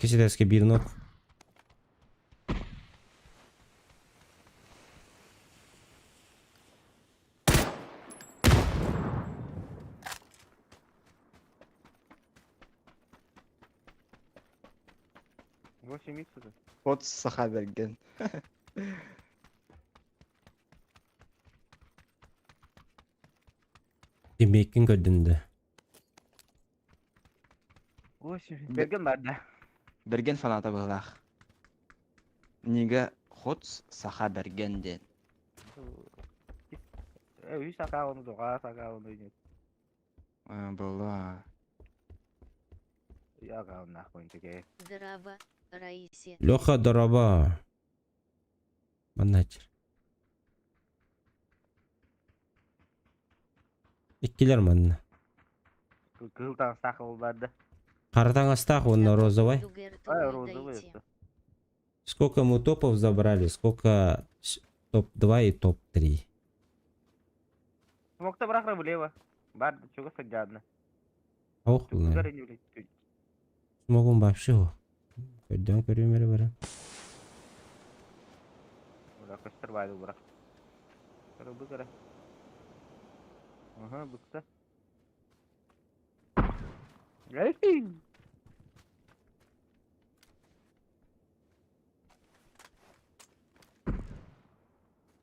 Икки силээски бир нок. 8 икс уже. Хот саха берген. Тиммейкин көрдүн да. 8. Берген бар да. Берген фаната быһылаах. Нига хот саха берген диэн. Үс аккаунт, тоҕус аккаунт ойнойт. Была. Я аккаунт нахуй теке. Дорообо, Раисе. Леха дорообо. Манна чыр. Иккилэр манна. Кыһыл таҥастаах ол бар да. Хара таҥастаах уонна розовый. А, розовый это. Сколько мы топов забрали, сколько топ-2 и топ-3. Смокта бырахра влево. Бар, чего садядно. Ох, Чугар не влезет. Смогум вообще. Көрдөн көрүм эрэ бара. Ура, көстөр байды бырах. Кара бу кара. Ага, быкта. Эй!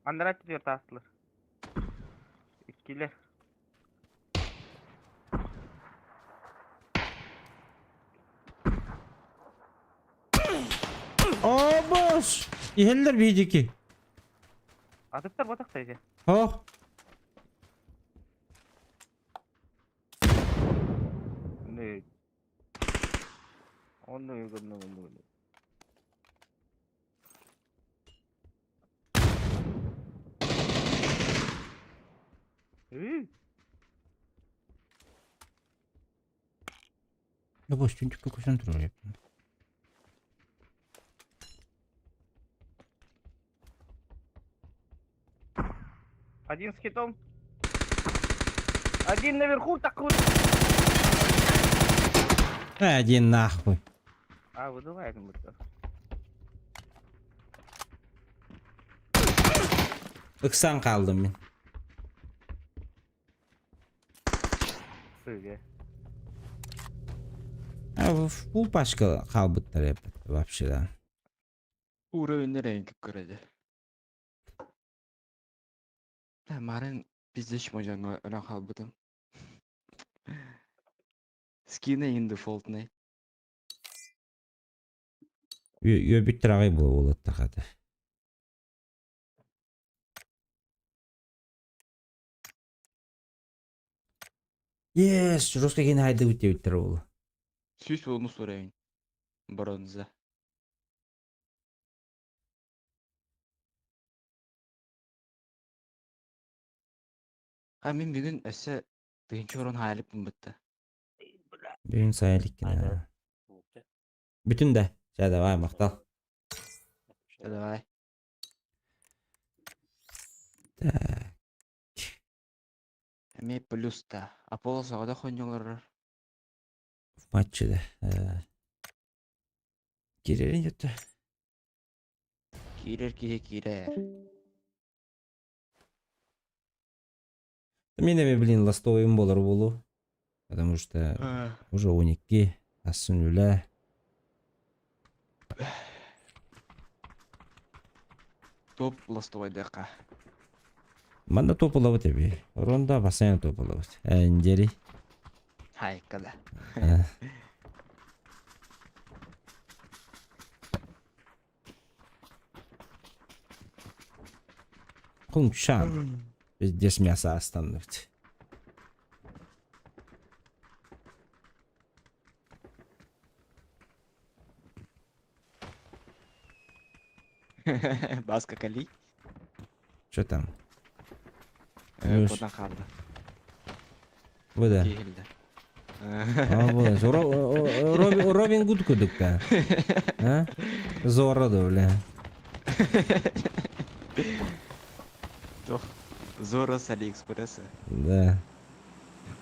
Андрат түөр таастылар. Иккилер. О, бос! Иһэллэр биһиги. Атыттар ботах тайжа. Ох, Не. Онну югунну онну. Үй, бос, түнтүккө көсөн турар. Один с хитом. Один наверху такой. Один нахуй. А, выдувает ему это. Ыксан калдым мин. Сыга. А, бу пачка хаалбыттар вообще да. Уровень ренк көрөдө. Да, марын пиздец можан өлөн халбытым. Скины ин дефолтный. Үөбүттэр аҕай буолуттахата. Yes, жестко ген хайды үтеуттер ол. Сүүс болмус уровень. Бронза. А мен бүгүн өссө тыынчы орун хаалыппын бытта. Бүгүн сайылык Айда. Бүтүн да. Чэ, давай, махтал. Давай. Так. Эми плюс та. Аполло саҕада хонньолорор. В матче да. Кирерин өттө. Киирэр киһи киирэр. Мен эми, блин, ластовыйым болар болу. Потому что уже 12, асын үлэ. Топ ластовайдыка. Манна топ эби. Ронда басайын топ олабыт. Энжери. Хайкада. Кунчан. Здесь мясо остановить. Баска кали. Что там? Кудан қалды. Бу да. Киһилде. А, бу. Робин Гуд кудукка. А? Зорро да, бля. Тох. Зорро с Алиэкспресса. Да.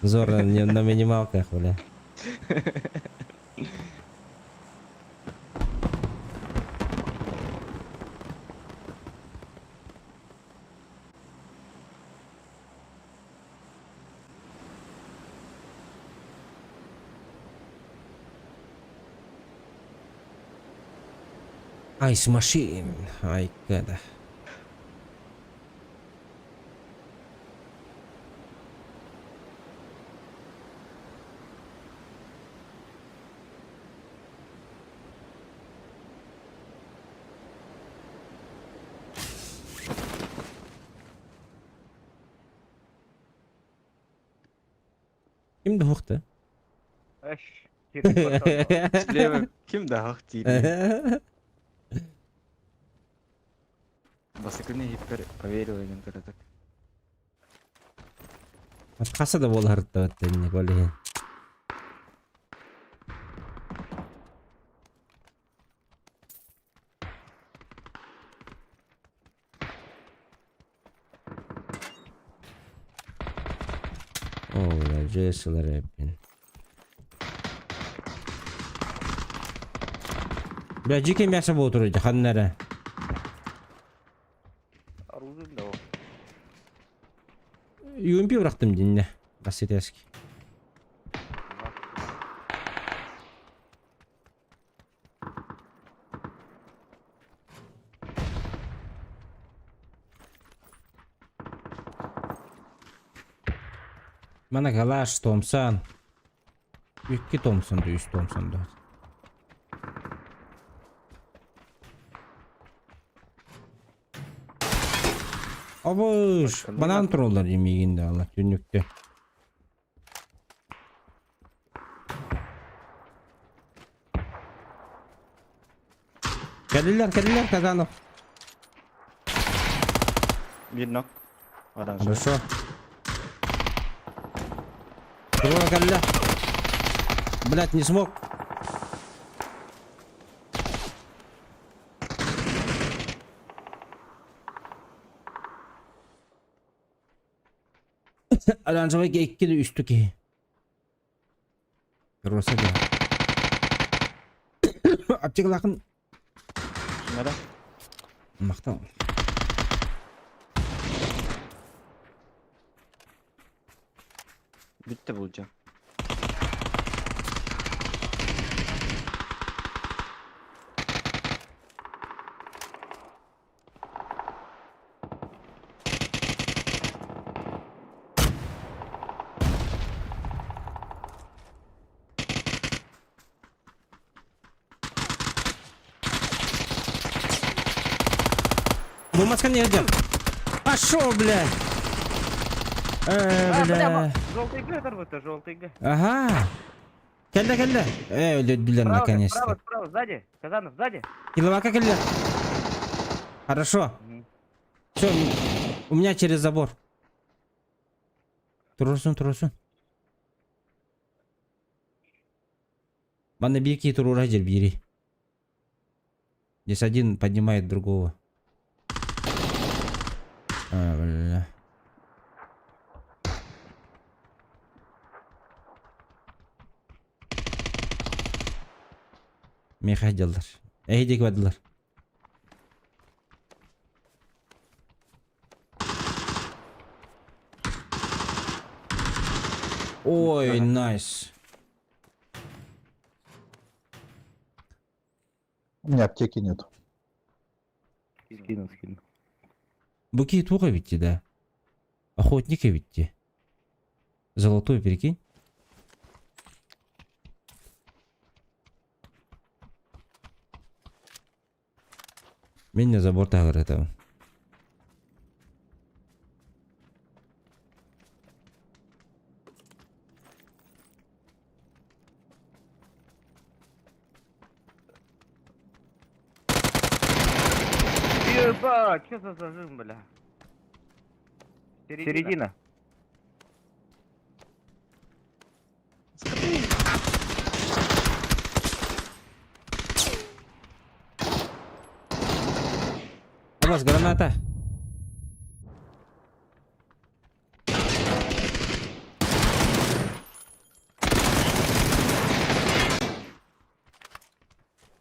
Зорро не на минималках, бля. Ice Machine. Айка да. Ким да хуохта? Эш. Слева ким да хах диир. Басыкыны иһиппэр поверил игин кыратык. Хаса да буолаһарыттабат инник ол иһин. Оо, дьэ сылар эбиппин. Бля, дьике мясо буолтур ханна эрэ. Оружие да UMP бырахтым динне. Бассетески. Мана калаш Томсон. Икки Томсон да, үс Томсон да. Абыш, банан тураллар дии да алла түннүктэ. Кэллилэр, кэллилэр, Казанов. Биир нок. Оранжевый. Хорошо. Турура кэллэ. Блять, не смог. Оранжевый икки үстү киһи. Роса да. Аптекалаахын Надо? махтал. Бүттэ булдьа. Бу маска не идет. Пошел, бля! Э, А, бля. бля, желтый Г это желтый Г. Ага. Кэллэ, кэллэ. Э, өлөрдүлэр Справа, наконец-то. справа, справа, сзади. Казанов, сзади. Киловака кэллэ. Хорошо. Все, у меня через забор. Турсун, турсун. Манна биир киһи туруора дьэр биири. Здесь один поднимает другого. А, бля. Миэхэ дьаллар. Эһи диэки бардылар. Ой, найс. У меня аптеки нет. Скину, скину. Бу киһи туох эбит да? Охотник эбит дии. Золотой, прикинь. Мин забор таһыгар этабын. Ебать, что за зажим, бля? Середина. У вас граната.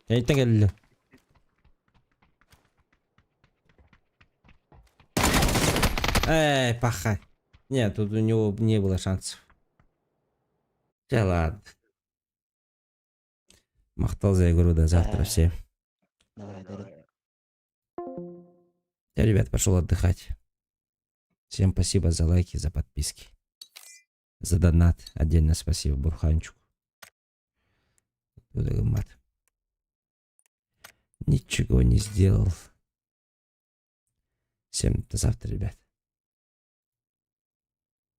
Эйтен кэллэ. Эй, паха. Нет, тут у него не было шансов. Да ладно. Махтал за игру, до завтра все. Давай, давай. Я, ребят, пошел отдыхать. Всем спасибо за лайки, за подписки. За донат. Отдельно спасибо Бурханчику. Мат. Ничего не сделал. Всем до завтра, ребят.